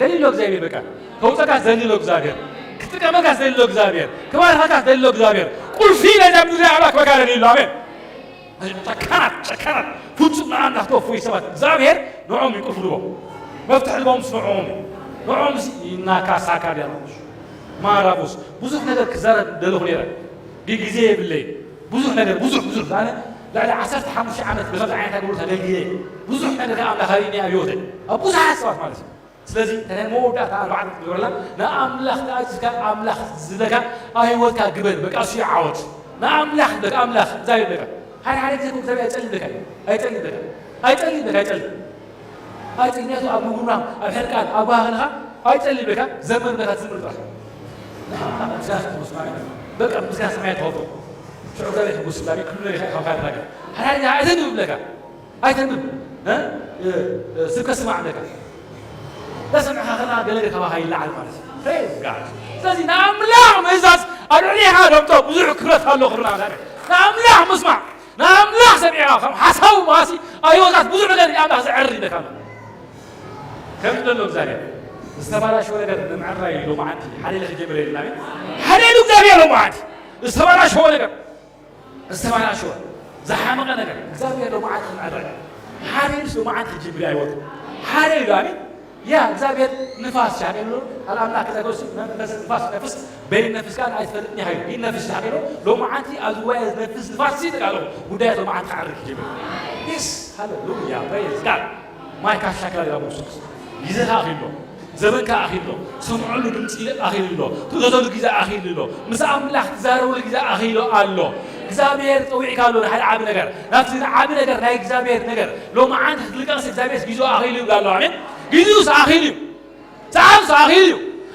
ደሊሎ እግዚኣብሔር በቃ ከውፀካ ደሊሎ እግዚኣብሔር ክትጥቀመካ ደሊሎ እግዚኣብሔር ክባርኸካ ደሊሎ እግዚኣብሔር ቁልፊ ነዛ ምድሪ ኣምላክ በካ ደሊሎ ኣሜን። ጨካናት ጨካናት ፍጹም ንኣምላኽ ተወፍዩ ሰባት እግዚኣብሔር ንዕኦም እዩ ቁልፊ ዝቦም መፍትሒ ዝቦም ምስ ንዕኦም እዩ። ንዕኦም ሲ ይናካሳካ ድያ ማራቡስ ብዙሕ ነገር ክዛረብ ደለኹ ነይረ ግን ግዜ የብለይ ብዙሕ ነገር ብዙሕ ብዙሕ ኣነ ልዕሊ ዓሰርተ ሓሙሽተ ዓመት ብኸምዚ ዓይነት ኣገልግሎት ኣገልግለ ብዙሕ ነገር ኣምላኽ ኣርእኒ ኣብ ህይወተይ ኣብ ብዙሓት ሰባት ማለት እዩ። ስለዚ እታ ናይ መወዳእታ ኣርባዕተ ክትገብረላ ንኣምላኽ ተኣዚዝካ ኣምላኽ ዝብለካ ኣብ ህይወትካ ግበር በቃ እሱ ይዓወት ንኣምላኽ ዝብለካ ኣምላኽ እግዚኣብሔር ይብለካ ሓደ ሓደ ግዜ እግዚኣብሔር ኣይጸልለካ ኣይጸልለካ ኣይጸልለካ ኣይጸል ኣይጸል ምክንያቱ ኣብ ምጉራም ኣብ ሕርቃን ኣብ ባህልኻ ኣይጸል ይብለካ ዘምር ብለካ ትዝምር ጥራሕ ንኣምላኽ ምስጋና ትመስማዕ በቃ ምስጋና ሰማይ ተኸፍቶ ሽዑ እግዚኣብሔር ሕጉስ ስላሚ ኩሉ ነገር ካብ ካድራገ ሓደ ሓደ ኣይተንብብ ብለካ ኣይተንብብ ስብከ ስማዕ ኣለካ ተሰምዕካ ከላ ገለ ካባኻ ይለዓል ማለት እዩ ስለዚ ንኣምላኽ ምእዛዝ ኣብ ልዕሊኻ ደምጦ ብዙሕ ክብረት ኣሎ ክብርና ንኣምላኽ ምስማዕ ንኣምላኽ ሰሚዕኻ ከም ሓሳቡ መሃሲ ኣዮዛት ብዙሕ ነገር ንኣምላኽ ዘዕር ይለካ ከም ዘሎ እግዚኣብሔር ዝተባላሸወ ነገር ንምዕራይ ኢሉ መዓንቲ ሓደ ኢለ ክጀምር የልና ሓደ ኢሉ እግዚኣብሔር ሎ መዓንቲ ዝተባላሸወ ነገር ዝተባላሸወ ዝሓመቐ ነገር እግዚኣብሔር ሎመዓልቲ ክምዕረ ሓሬንስ ሎመዓልቲ ክጅምር ኣይወጡ ሓሬ ኢሉ ኣሜን ያ እግዚኣብሔር ንፋስ ሻሬ ብሎ ኣልኣምላክ ከዛ ጎሲ መንፈስ ንፋስ ነፍስ በይን ነፍስ ካን ኣይትፈልጥኒ ሃዩ ይን ነፍስ ሻሬ ብሎ ሎመዓልቲ ኣብ ዝዋየ ነፍስ ንፋስ ሲ ተቃሎ ጉዳያት ሎመዓልቲ ክዓርግ ክጅምር ስ ሃሌሉያ ፕሬዝ ጋድ ማይ ካሻካ ሌላ ሞሱስ ይዘኻ ኣኺሎ ዘበንካ ኣኺሉ ኣሎ። ትሰምዐሉ ድምፂ ኣኺሉ ኣሎ። ትእዘዘሉ ግዜ ኣኺሉ ኣሎ። ምስ ኣምላኽ ትዛረበሉ ግዜ ኣኺሉ ኣሎ። እግዚኣብሔር ፀዊዕካ ኣሎ ንሓደ ዓቢ ነገር። ናብቲ ዓቢ ነገር ናይ እግዚኣብሔር ነገር ሎመዓንቲ ክትልቀስ እግዚኣብሔር ግዜኡ ኣኺሉ ይብላ ኣሎ። ኣሜን። ግዜኡስ ኣኺሉ እዩ። ሰዓቱስ ኣኺሉ እዩ።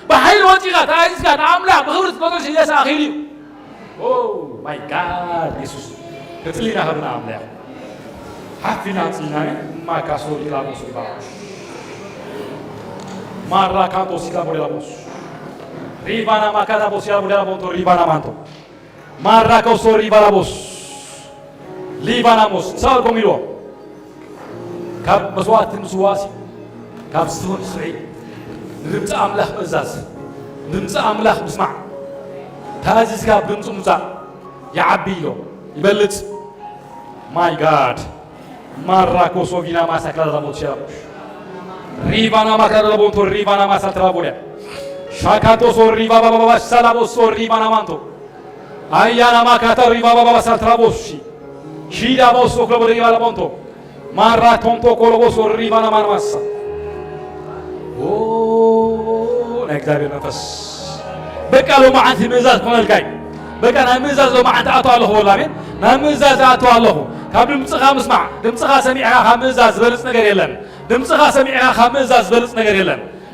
ብሓይሊ ወፂኻ ተኣዚዝካ ንኣምላኽ ብኽብሪ ትገዝኦ ግዜስ ኣኺሉ እዩ። ኦ ማይ ጋድ የሱስ ተፅሊና ኸብና ኣምላኽ ሓፊና ኣፅሊና ማካሶ ሪባቦስ ሪባቦስ ማራካቶ ሲላ ቦሌራቦስ ሪባና ማካታ ቦሲላ ቦሌራ ቦንቶ ሪባና ማንቶ ማራኮሶ ሪባላቦስ ሊባናሞስ ንሰብኣልኮም ኢልዎ ካብ መስዋእቲ ምስዋእሲ ካብ ዝትውን ስዒ ንድምፂ ኣምላኽ ምእዛዝ ንድምፂ ኣምላኽ ምስማዕ ተኣዚዝካ ብድምፂ ምውፃእ ይዓቢ ኢሎ ይበልፅ ማይ ጋድ ማራኮሶ ቪና ማሳክላ ዛቦት ሸራቦሽ ሪቫና ማክላ ዛቦንቶ ሪቫና ማሳ ትራቦሊያ ሻካቶሶ ሪቫ ባባባ ሳላቦሶ ሪቫና ማንቶ Ayana makata riva baba basal traboshi. Shida bosso klobo riva la bonto. Marra tonto koloboso riva la manmassa. ኦ ናይ እግዚኣብሔር መንፈስ በቃ ሎማዓንቲ ምእዛዝ ክኾነልካ እዩ። በቃ ናይ ምእዛዝ ሎማዓንቲ ኣቶ ኣለኹ በሉ ኣሜን። ናይ ምእዛዝ ኣቶ ኣለኹ። ካብ ድምፅኻ ምስማዕ፣ ድምፅኻ ሰሚዕካ ካብ ምእዛዝ ዝበልፅ ነገር የለን። ድምፅኻ ሰሚዕካ ካብ ምእዛዝ ዝበልፅ ነገር የለን።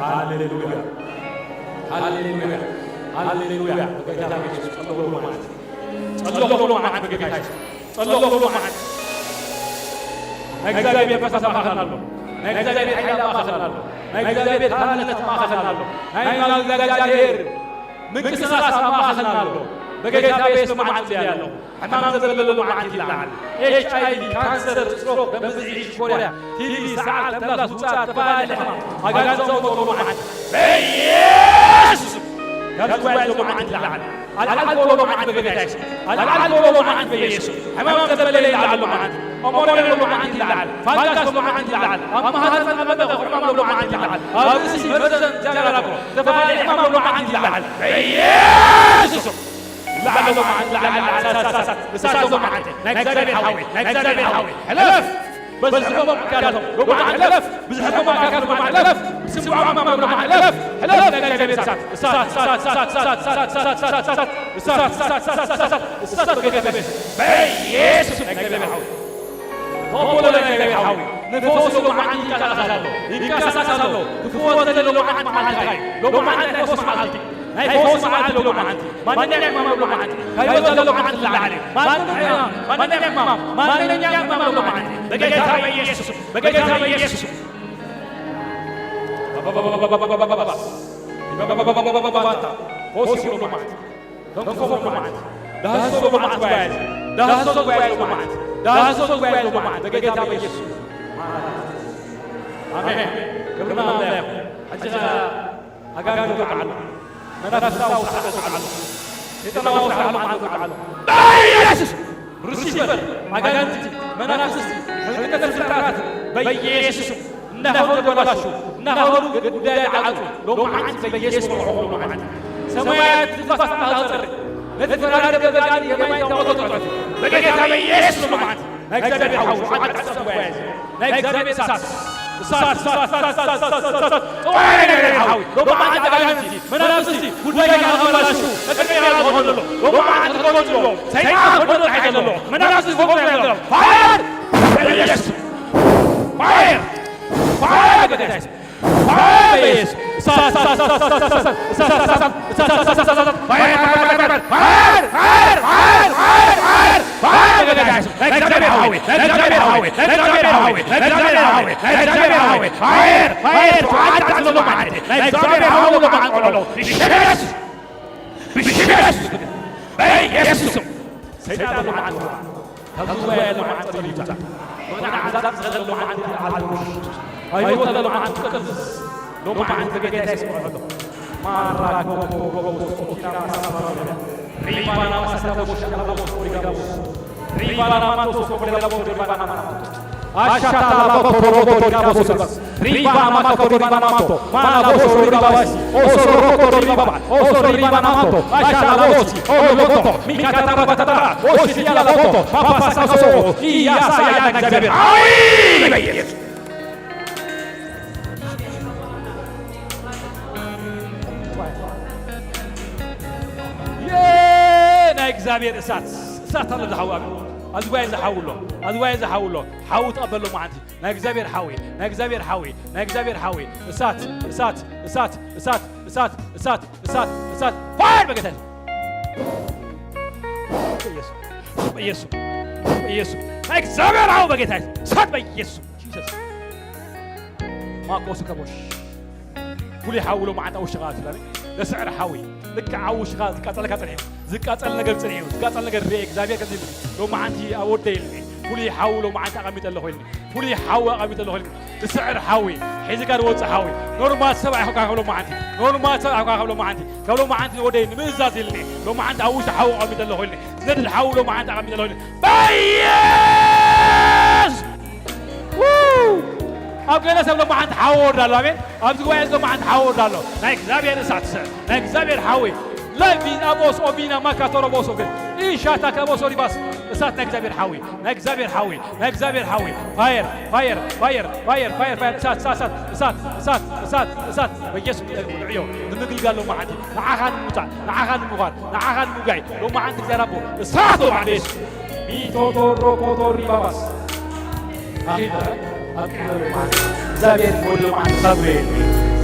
ሃሌሉያ፣ ሃሌሉያ፣ ሃሌሉያ። በጌታ በኢየሱስ ጸለኹ ሎማዓንቲ፣ ጸለኹ ሎማዓንቲ በጌታ ኢየሱስ፣ ጸለኹ ሎማዓንቲ። ናይ እግዚኣብሔር መንፈስ ኣብ ማእከልና ኣሎ። ናይ እግዚኣብሔር ሓይሊ ኣብ ማእከልና ኣሎ። ናይ እግዚኣብሔር ታላልነት ኣብ ማእከልና ኣሎ። ናይ እግዚኣብሔር ምንቅስቃስ ኣብ ማእከልና ኣሎ። በጌታ በኢየሱስ ሎማዓንቲ እጽሊ ኣለኹ። ሕማም ዘለሎ ሎማዓንቲ ይለዓል። ኤች ኣይ ቪ፣ ካንሰር፣ ስትሮክ፣ ደም ብዝሒ፣ ሽኮርያ፣ ቲ ቢ፣ ሰዓል፣ ተምላስ፣ ውጽኣት፣ ተፈላለየ ሕማም፣ ኣጋንንት ዘውጽኦ ሎማዓንቲ በኢየሱስ ካብ ዝጓየዝ ሎማዓንቲ ይለዓል። ኣልዓልኮ ሎማዓንቲ በጌታ ኢየሱስ። ኣልዓልኮ ሎማዓንቲ በኢየሱስ። ሕማም ዘበለ ይለዓል ሎማዓንቲ። ኣሞርያ ሎማዓንቲ ይለዓል። ፋንጋስ ሎማዓንቲ ይለዓል። ኣብ ማህፀን ኣብ መበቆ ሕማም ሎማዓንቲ ይለዓል። ኣብ ርእሲ መርዘን ጃራራቦ ዝተፈላለየ ሕማም ሎማዓንቲ ይለዓል። በኢየሱስ ላዕሊ ሎማዓንቲ፣ ላዕሊ፣ ላዕሊ፣ እሳት፣ እሳት፣ እሳት ሎማዓንቲ። ናይ እግዚኣብሔር ሓዊ፣ ናይ እግዚኣብሔር ሓዊ። ሕለፍ! በዝሖም ኣካላቶም ሎማዓንቲ ሕለፍ! ብዝሕቶም ኣካላት ሎማዓንቲ ሕለፍ! ብስምዖም ኣማም ሎማዓንቲ ሕለፍ! ሕለፍ! ናይ እግዚኣብሔር እሳት፣ እሳት፣ እሳት፣ እሳት፣ በጌታ በኢየሱስ። በኢየሱስ ናይ እግዚኣብሔር ሓዊ። ተቐበሎ ናይ እግዚኣብሔር ሓዊ። ንፈውሲ ሎማዓንቲ ይንቀሳቐስ ኣሎ። ይንቀሳቐስ ኣሎ። ክፍወስ ዘሎ ሎማዓንቲ መዓልትኻ እዩ። ሎማዓንቲ ናይ ፈውሲ መዓልቲ። ናይ ፈውሲ መዓልቲ ሎማዓንቲ። ማንኛውም ሕማም ሎማዓንቲ። ካብ ህይወት ዘሎ ሎማዓንቲ ዝለዓል እዩ። ማንኛውም ሕማም፣ ማንኛውም ሕማም፣ ማንኛውም ሕማም ሎማዓንቲ። በጌታ በኢየሱስ፣ በጌታ በኢየሱስ። ፈውሲ ሎማዓንቲ። ተንከፎ ሎማዓንቲ። ዳህሶ ሎማዓንቲ። ዳህሶ ጉባኤ። ዳህሶ ጉባኤ ሎማዓንቲ። ዳህሶ ጉባኤ ሎማዓንቲ። በጌታ በኢየሱስ። ኣሜን። ክብሪ ንኣምላኽ ይኹን። ሕጂ ኸኣ ኣጋንንት ወግዓሉ። መናፍስታዊ ስርዓት ወግዓሉ። ሰይጣናዊ ስርዓት ሎማዓንቲ ወግዓሉ። በኢየሱስ ሉሲፈር፣ ኣጋንንቲ፣ መናፍስቲ፣ ሕንቅቀትን ስርዓት በኢየሱስ እናኸዱ ተበላሹ፣ እናኸዱ ጉዳይ ዓጡ። ሎማዓንቲ በኢየሱስ ወግዓሉ ሎማዓንቲ። ሰማያት ንፋስ እናተጸረ፣ ነቲ ፈራሪ ገዛጋኒ የማይን ታቦት ተጠርፉ። በጌታ በኢየሱስ ሎማዓንቲ። ናይ እግዚኣብሔር ሓዊ፣ ሎማዓንቲ እሳት ጉባኤ እዚ። ናይ እግዚኣብሔር እሳት፣ እሳት፣ እሳት፣ እሳት፣ እሳት፣ እሳት፣ እሳት፣ እሳት፣ ጥዋይ ናይ እግዚኣብሔር ሓዊ፣ ሎማዓንቲ ኣጋንንቲ፣ መናፍስቲ፣ ጉዳይ ኣበላሹ፣ ነቲ ሜራ ዝኾነ ዘሎ፣ ሎማዓንቲ ክጎድሎ፣ ሰይጣን ክጎድሎ ሓይሊ ዘለዎ፣ መናፍስቲ ክጎድሎ ሓይሊ ዘለዎ፣ ፋየር! በኢየሱስ! ፋየር! ፋየር! በጌታ ኢየሱስ! ፋየር በኢየሱስ! እሳት፣ እሳት፣ እሳት፣ እሳት፣ ፋየር፣ ፋየር፣ ፋየር፣ ፋየር፣ ፋየር፣ ፋየር፣ ፋየር፣ ፋየር፣ ፋየር፣ ፋየር፣ ፋየር፣ ፋየር፣ በጌታ ኢየሱስ! ናይ እግዚኣብሔር ሓዊ፣ ናይ እግዚኣብሔር ሓዊ፣ ናይ እግዚኣብሔር ሓዊ፣ ናይ እግዚኣብሔር ሓዊ፣ ናይ እግዚኣብሔር ሓዊ፣ ፋየር፣ ፋየር፣ ፋየር፣ ፋየር፣ ሎማዓንቲ፣ ናይ እግዚኣብሔር ሓዊ ሎማዓንቲ፣ ብሽም ኢየሱስ! ብሽም ኢየሱስ! በኢየሱስ ስም! ሰይጣን ሎማዓንቲ ካብ ጉባኤ ሎማዓንቲ ጸሊሉ ይውጻእ። ምኽንያት ኣሕዛብ ዝኸደ ሎማዓንቲ ይለዓል። ኣይወተ ሎማዓንቲ ትቀጥል። ሎማዓንቲ በጌታ ይስምዖ ኣሎ። ማራ ጎቦ ጎቦ ሶቲና ማሳባሮያ። ሪባና ማሳቦ ሻላቦ ሪጋቦ። ሪባና ማንቶ ሶ ሪባና ማንቶ። Ashata la boto roboto riba boso. Riba mama koto riba na mato. Mana boso riba basi. Oso rokoto riba ba. Oso riba na mato. Asha la bosi. Olo boto. Mikata raba tata. Osi dia la boto. Papa sa so. Iya sa ya na jabe. Awi! ናይ እግዚኣብሔር እሳት፣ እሳት ኣሎ ዝሓዊ ኣብ፣ ኣብዚ ጉባኤ ዝሓዊ ኣሎ፣ ኣብዚ ጉባኤ ዝሓዊ ኣሎ። ሓዊ ተቐበል ሎማዓንቲ። ናይ እግዚኣብሔር ሓዊ፣ ናይ እግዚኣብሔር ሓዊ፣ ናይ እግዚኣብሔር ሓዊ። እሳት፣ እሳት፣ እሳት፣ እሳት፣ እሳት፣ እሳት፣ እሳት፣ እሳት። ፋየር በጌታ በኢየሱስ፣ በኢየሱስ፣ በኢየሱስ። ናይ እግዚኣብሔር ሓዊ በጌታ እሳት በኢየሱስ። ጂሰስ። ማኮስ ከቦሽ። ፍሉይ ሓዊ ሎማዓንቲ ኣብ ውሽጥኻ ኣትዩ። ለስዕር ሓዊ። ልክዕ ኣብ ውሽጥኻ ዝቃጸለካ ጽንሒ እዩ። ዝቃጸል ነገር ጽንሒ እዩ። ዝቃጸል ነገር ርኤ እግዚኣብሔር ከምዚ ኢሉ ሎማዓንቲ ኣብ ወደይ ኢሉኒ። ፍሉይ ሓዊ ሎማዓንቲ ኣቐሚጠ ኣለኹ ኢሉኒ። ፍሉይ ሓዊ ኣቐሚጠ ኣለኹ ኢሉኒ። ዝስዕር ሓዊ። ሒዝካ ዝወጽእ ሓዊ። ኖርማል ሰብ ኣይኮንካ ካብ ሎማዓንቲ። ኖርማል ሰብ ኣይኮንካ ካብ ሎማዓንቲ። ካብ ሎማዓንቲ ንወደይ ንምእዛዝ ኢሉኒ። ሎማዓንቲ ኣብ ውሽጢ ሓዊ ኣቐሚጠ ኣለኹ ኢሉኒ። ዝነድድ ሓዊ ሎማዓንቲ ኣቐሚጠ ኣለኹ ኢሉኒ። በየስ ው! ኣብ ገለ ሰብ ሎማዓንቲ ሓዊ ወርድ ኣሎ። ኣሜን። ኣብዚ ጉባኤ እዚ ሎማዓንቲ ሓዊ ወርድ ኣሎ። ናይ እግዚኣብሔር እሳት፣ ናይ እግዚኣብሔር ሓዊ። ላቪ ኣቦስ ኦቢና ማካቶሮቦስ ኦገ። ኢሻታ ካቦሶ ሪባስ። እሳት ናይ እግዚኣብሔር ሓዊ፣ ናይ እግዚኣብሔር ሓዊ፣ ናይ እግዚኣብሔር ሓዊ። ፋየር፣ ፋየር፣ ፋየር፣ ፋየር፣ ፋየር፣ ፋየር። እሳት፣ እሳት፣ እሳት፣ እሳት፣ እሳት፣ እሳት፣ እሳት። በኢየሱስ ንዕዮ ንምግልጋል ሎማዓንቲ ንዓኻ ንምውጻእ፣ ንዓኻ ንምዃር፣ ንዓኻ ንምጉያይ ሎማዓንቲ እግዚኣብሔር ኣቦ እሳት ሎማዓንቲ በኢየሱስ። ሚቶቶሮኮቶሪባባስ። ኣኺዳ ኣብ ቅድሚ ሎማዓንቲ እግዚኣብሔር ወዲ ሎማዓንቲ ክሳብ ርኤኒ።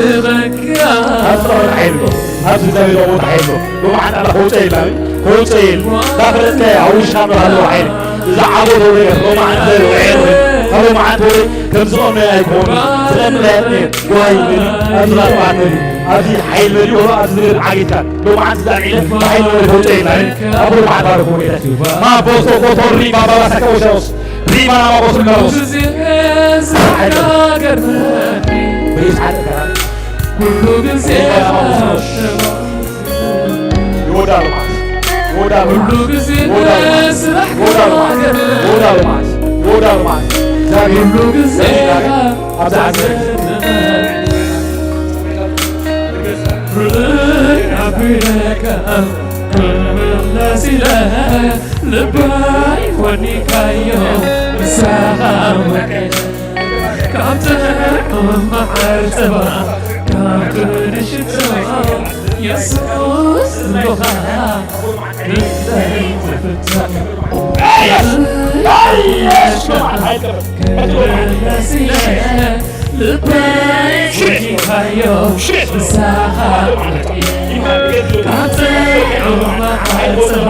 ክብርኻ። ኣብ ጸሎት ሓይል ኣሎ። ኣብዚ እግዚኣብሔር ቦታ ሓይል ኣሎ። ሎማዓንቲ ኣላ ከውፀ ኢልና ከውፀ ኢል እዛ ፈለጥካዮ ኣብ ውሽጣ ኣለዋ ሓይል እዛ ዓቦት ወደገ ሎማዓንቲ ዘለ ውዕር ካብ ሎማዓንቲ ወደ ከም ዝቐኑ ኣይኮኑ ዝቐኑ ላያት ነር ዋይ መሪ ኣብዚ ላጥባት መሪ ኣብዚ ሓይል መሪ ወሎ ኣብዚ ዝብል ዓጊትካ ሎማዓንቲ ዛልዒለ ሓይል መሪ ከውፀ ኢልና ኣብ ሎማዓንቲ ባረኩ ወደ ማቦስቶ ኮቶሪ ባባባሳካ ወሻውስ ሪማና ማቦስቶ ካሮስ ኩሉ ግዜ ይወዳሉ ማለት ይወዳሉ ማለት ይወዳሉ ማለት ይወዳሉ ማለት ይወዳሉ ማለት ይወዳሉ ማለት ይወዳሉ ማለት እግዚኣብሔር ኣብዚ ዓዘ ልባይ ወኒካዮ ምሳኻ ወቀለ ካብ ጥዑም መዓር ጸባ ካብ ቅዱስ ሽቶ የሱስ ልቦኻ ልበይ ዝፍቶ ክብር ለስለ ልበይ ወኒካዮ ምሳኻ ወቀለ ካብ ጥዑም መዓር ጸባ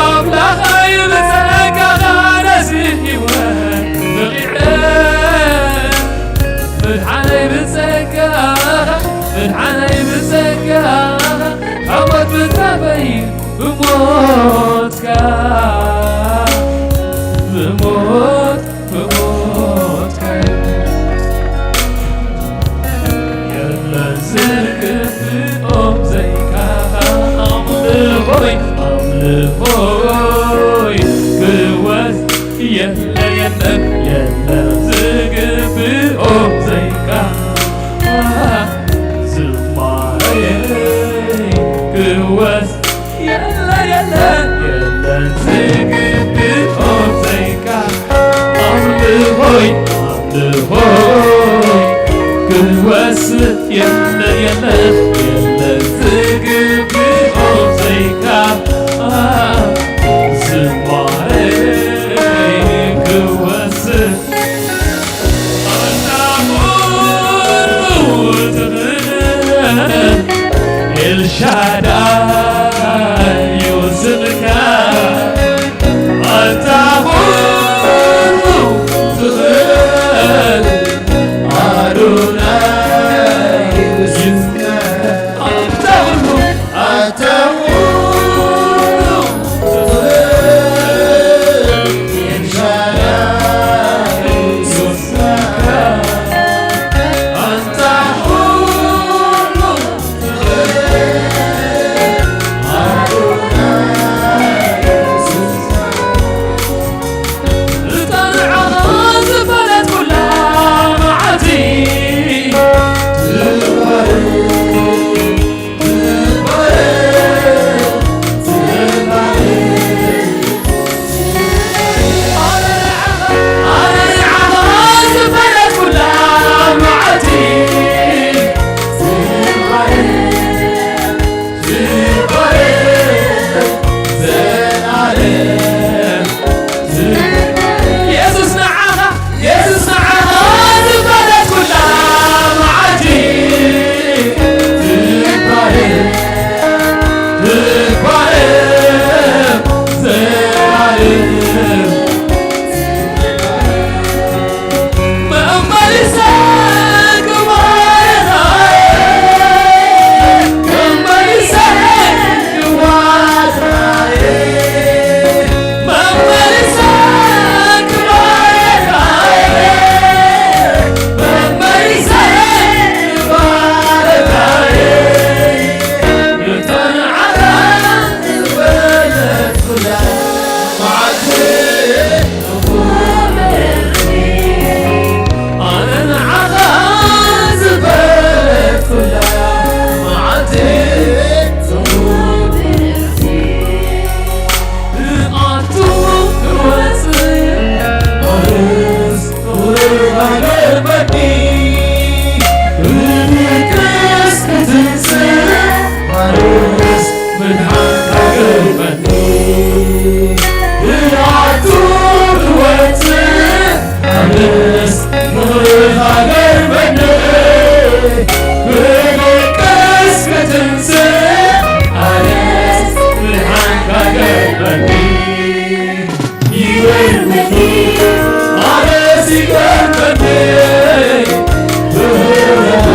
ኣምላኸይ ብጸጋኻ ነዚ ህይወት በቒዐ ምድሓነይ ብጸጋኻ ምድሓነይ ብጸጋኻ ካብ ሞት ምትራፈይ ብሞትካ ብሞት ብሞትካ ኣምልኾይ ክወስድ የለ፣ የለ፣ የለ ዝግብኦ ዘይካ ዝማሬ ክወስድ ኣንታ ኩሉ ትኽእል ኤልሻዳይ እዩ ስምካ። ኣንታ ኩሉ ትኽእል ኣዶናይ እዩ ስምካ። ኣንታ ኩሉ፣ ኣንታ ኩሉ ትኽእል ኤልሻዳይ እዩ ስምካ። ኣንታ ኩሉ ንጣንዓኻ ዝፈለጥኩላ መዓልቲ። ኣነ ንዓኻ ዝፈለጥኩላ መዓልቲ። የሱስ ንዓኻ፣ የሱስ ንዓኻ ዝፈለጥኩላ መዓልቲ። ትባረኽ፣ ትባረኽ ዘላለም። ኣነ ንዓኻ ዝፈለጥኩላ መዓልቲ። ክኣቱ ክወጽእ ኣርስ ክገርመኒ፣ ክድቅስ ክትንስእ ኣርስ ምድሓንካ ገርመኒ። ክኣቱ ክወጽእ ኣርስ ምኽርኻ ገርመኒ፣ ክድቅስ ክትንስእ ኣርስ ምድሓንካ ገርመኒ። ይገርመኒ፣ ኣነስ ይገርመኒ፣ ምህረትካ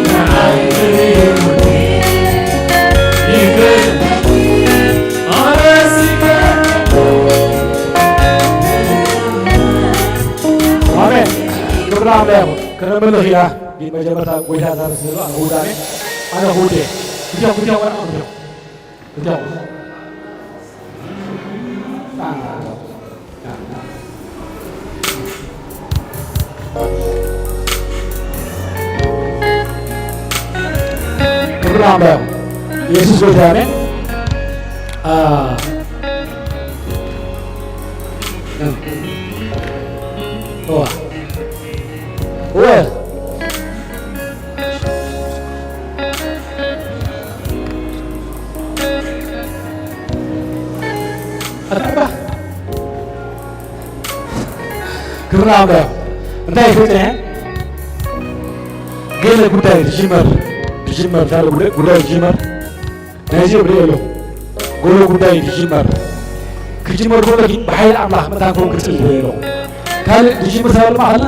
ንዓይ ይገርመኒ። ይገርመኒ፣ ኣነስ ይገርመኒ። ኣሜን። ክብሪ ንኣምላኽ ይኹን። ከነምልኽ ኢና። ግን መጀመርታ ጎይታ ዛረብ ስለ ዘሎ ኣነ ክውዳ ኣሜን። ኣነ ክውዳ እየ። ክልቲኦም፣ ክልቲኦም ወረቐት ክልቲኦም። ክብሪ ንኣምላኽ ይኹን። የሱስ ጎይታ ኣሜን። አ፣ እዋ። እወ። ኣታ ክብሪ ንኣምላኽ። እንታይ ይፈጥነ? ገለ ጉዳይ ትጅመር፣ ትጅመር፣ ታለ ጉዳይ፣ ጉዳይ ትጅመር። ነዚ እብሎ ኣለኹ። ገለ ጉዳይ ትጅመር። ክጅመር ከሎ ግን ብሓይሊ ኣምላኽ መታን ክኸውን ክጽሊ እብሎ ኣለኹ። ካልእ ድጅምር ተባለ ማእኸልና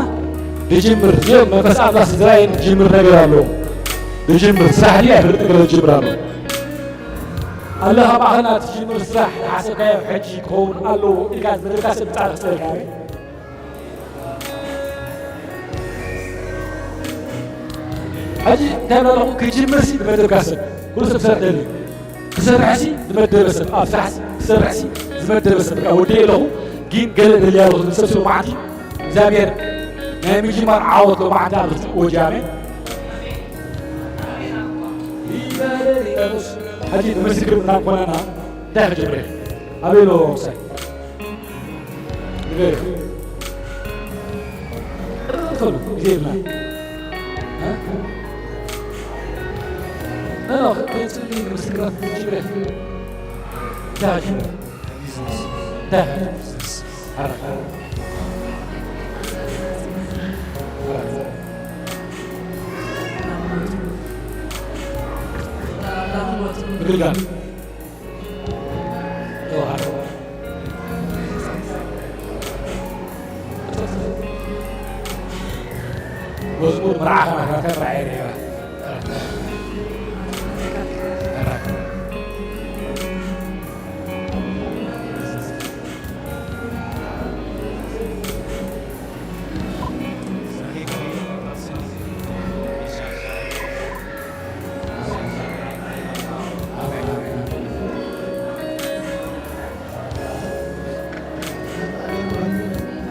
ድጅምር። እዚኦም መንፈስ ኣምላኽ ስድራይ ድጅምር ነገር ኣሎ። ድጅምር ስራሕ ድዩ ኣይፈልጥ ነገር ድጅምር ኣሎ። ኣለኻ ማእኸልና ትጅምር ስራሕ ዝሓሰብካዮ ሕጂ ክኸውን ኣለዎ ኢልካ ዝበለካ ሰብ ብጻዕሪ ክጸልካ እየ። ሕጂ እንታይ ብላለኹ? ክጅምር ሲ ዝመደብካ ሰብ፣ ኩሉ ሰብ ክሰርሕ ደልዩ። ክሰርሕ ሲ ዝመደበ ሰብ፣ ኣብ ስራሕ ሲ ክሰርሕ ሲ ዝመደበ ሰብ፣ በቃ ወዲኤ ኣለኹ፣ ግን ገለ ደልያ ኣለኹ ዝብል ሰብ ሲ ሎማዓንቲ እግዚኣብሔር ናይ ምጅማር ዓወት ሎማዓንቲ ኣብ ርእሲ ወጃሜ። ሕጂ ንምስክር እናኮነና እንታይ ክጅምር እየ? ኣበይ ኣሎ ሳይ? ንገር። ቶሎ ግዜ የብልና። እ? ኖ፣ ኖ፣ ክትጽሊ ንምስክራት ትችል። ዳሽ። ዳሽ። ሐረካ። ሐረካ። ምግልጋል። መዝሙር መርዓ ከማህራተ ራእየ ነይራ።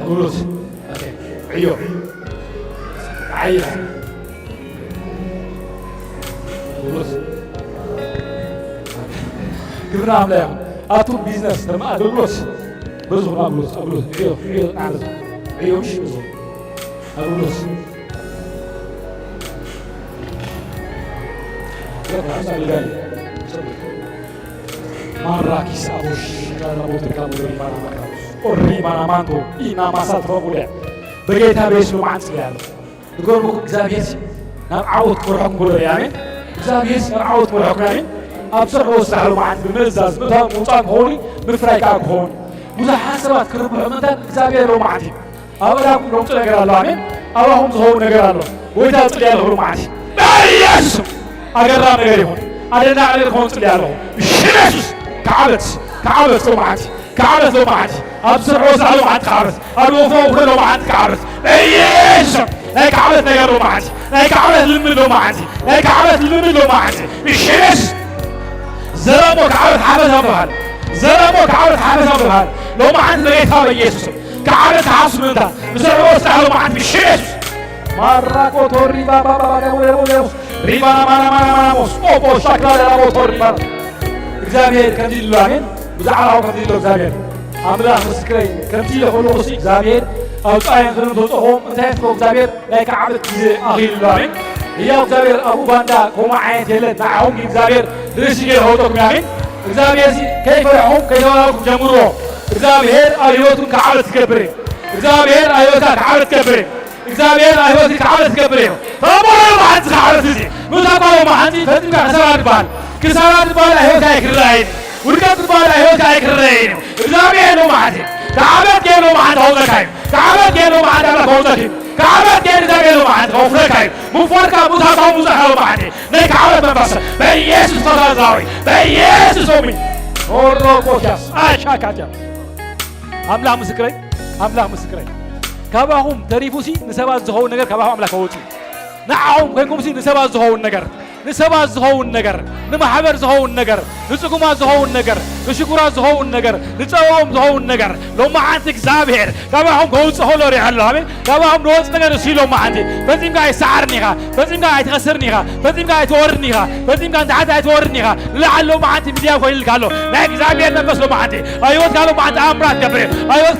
ሩዝ። ኦኬ። ዕዮ። ዓይስ። ሩዝ። ግብርና ኣምላኽ ይኹን። ኣቱም ቢዝነስ ተም ኣገልግሎት። ብዙ ኣገልግሎት፣ ኣገልግሎት። ዕዮ፣ ዕዮ፣ ዕዮ፣ ዕዮ፣ ምሽ፣ ብዙ። ኣገልግሎት። ማራኪስ ኣቦሽ ካራቦት ካሙሪ ማናማካ ኦሪ ማናማንቶ ኢና ማሳት ሮቡለ በጌታ በየሱስ መዓት ጽያለሁ። ንገርኩ እግዚኣብሔር ሲ ናብ ዓወት ክመርሐኩም ጎደር ኣሜን። እግዚኣብሔር ሲ ናብ ዓወት ክመርሐኩም ኣሜን። ኣብ ስራሕ ወስራሕ መዓት ብምእዛዝ ምእታው ምውጻእ ክኸውን ምፍራይ ከኣ ክኸውን ብዙሓት ሰባት ክርብሑ ምእንታን እግዚኣብሔር ሎ መዓት እዩ። ኣብ ኣዳኩም ለውጢ ነገር ኣሎ። ኣሜን። ኣባኹም ዝኸውን ነገር ኣሎ። ጎይታ ጽልያ ኣለኹ ሎማዓንቲ በኢየሱስ ስም ኣገራም ነገር ይኹን። ኣደናቂ ነገር ክኸውን ጽልያ ኣለኹ። ብሽም የሱስ ከዓበት፣ ከዓበት ሎማዓንቲ፣ ከዓበት ሎማዓንቲ። ኣብ ስርሖ ሳዕ ሎማዓንቲ ከዓበት። ኣብ ወፎ ውረ ሎማዓንቲ ከዓበት። በኢየሱስ ስም ናይ ከዓበት ነገር ሎማዓንቲ፣ ናይ ከዓበት ልምድ ሎማዓንቲ፣ ናይ ከዓበት ልምድ ሎማዓንቲ። ብሽም የሱስ ዘረሞ ከዓበት ሓፈስ ኣብሃል። ዘረሞ ከዓበት ሓፈስ ኣብሃል። ሎማዓንቲ በጌታ በኢየሱስ ስም ከዓበት ክሓስብ ምእንታ ንስርሖ ስራሕ ሎማዓንቲ ብሽም የሱስ። ማራቆ ቶሪ ባባ ባባ ጋሞ ሌቦ ሌቦ ሪባና ማና ማና ማና ሞስ ኦቦ ሻክላ ሌላ ሞቶ ሪባና። እግዚኣብሔር ከምዚ ኢሉ ኣሜን። ብዛዕባኹም ከምዚ ኢሉ እግዚኣብሔር ኣምላኽ ምስክረይ ከምዚ ኢለ ከለኹ ሲ እግዚኣብሔር ኣውፃእን ክልም ተውፅኦም እንታይ ትኮ እግዚኣብሔር ናይ ከዓበት ግዜ ኣኺሉ ኣሎ። ኣሜን። ህያው እግዚኣብሔር ኣብኡ ባንዳ ከምኡ ዓይነት የለን። ንዓኹም ግን እግዚኣብሔር ርእሲ ገይሩ ከውጠኩም እዩ። ኣሜን። እግዚኣብሔር ሲ ከይፈራሕኹም ከይተዋረድኩም ጀምርዎ። እግዚኣብሔር ኣብ ህይወትኩም ከዓበት ክገብር እዩ። እግዚኣብሔር ኣብ ህይወትካ ከዓበት ክገብር እዩ። እግዚኣብሔር ኣብ ህይወትካ ከዓበት ክገብር እዩ። ተመረሩ መዓልቲ ከዓበት እዚ ምእታው ቃል መዓልቲ ፈጺምካ ክሳራ ድባል ክሳራ ድባል ኣብ ህይወትካ ኣይክረኣይን። ውድቀት ዝበሃል ኣብ ህይወትካ ኣይክረአይን እዩ። እግዚኣብሔር ሎማዓንቲ ተዓበት ገይሩ ሎማዓንቲ ከውፀካ እዩ። ተዓበት ገይሩ ሎማዓንቲ ኣምላኽ ከውፀክ እዩ። ተዓበት ገይሩ እግዚኣብሔር ሎማዓንቲ ከውፍረካ እዩ። ምፎርካ ሙታቶም ሙዛኻ ሎማዓንቲ ናይ ከዓበት መንፈስ በኢየሱስ ተዛዛዊ በኢየሱስ ኦሚ ኦሮ ቆሻስ ኣሻካትያ ኣምላኽ ምስክረይ ኣምላኽ ምስክረይ ካባኹም ተሪፉሲ ንሰባት ዝኸውን ነገር ካባኹም ኣምላኽ ከወፅኡ ንዓኹም ኮይንኩምሲ ንሰባት ዝኸውን ነገር ንሰባት ዝኸውን ነገር፣ ንማሕበር ዝኸውን ነገር፣ ንጽጉማት ዝኸውን ነገር፣ ንሽጉራት ዝኸውን ነገር፣ ንጸበቦም ዝኸውን ነገር፣ ሎማዓንቲ እግዚኣብሔር ካባኹም ከውጽእ ከሎ ሪኣ ኣለኹ። ኣሜን። ካባኹም ንወጽእ ነገር እሱ ሎማዓንቲ ፈጺምካ ኣይሰዓርን ኢኻ፣ ፈጺምካ ኣይትኸስርን ኢኻ፣ ፈጺምካ ኣይትወርድን ኢኻ፣ ፈጺምካ ንታሕቲ ኣይትወርድን ኢኻ። ንላዕሊ ሎማዓንቲ ሚድያ ኮይኑልካ ኣሎ። ናይ እግዚኣብሔር መንፈስ ሎማዓንቲ ኣብ ህይወትካ ሎማዓንቲ ኣምራት ገብር ኣብ ህይወትካ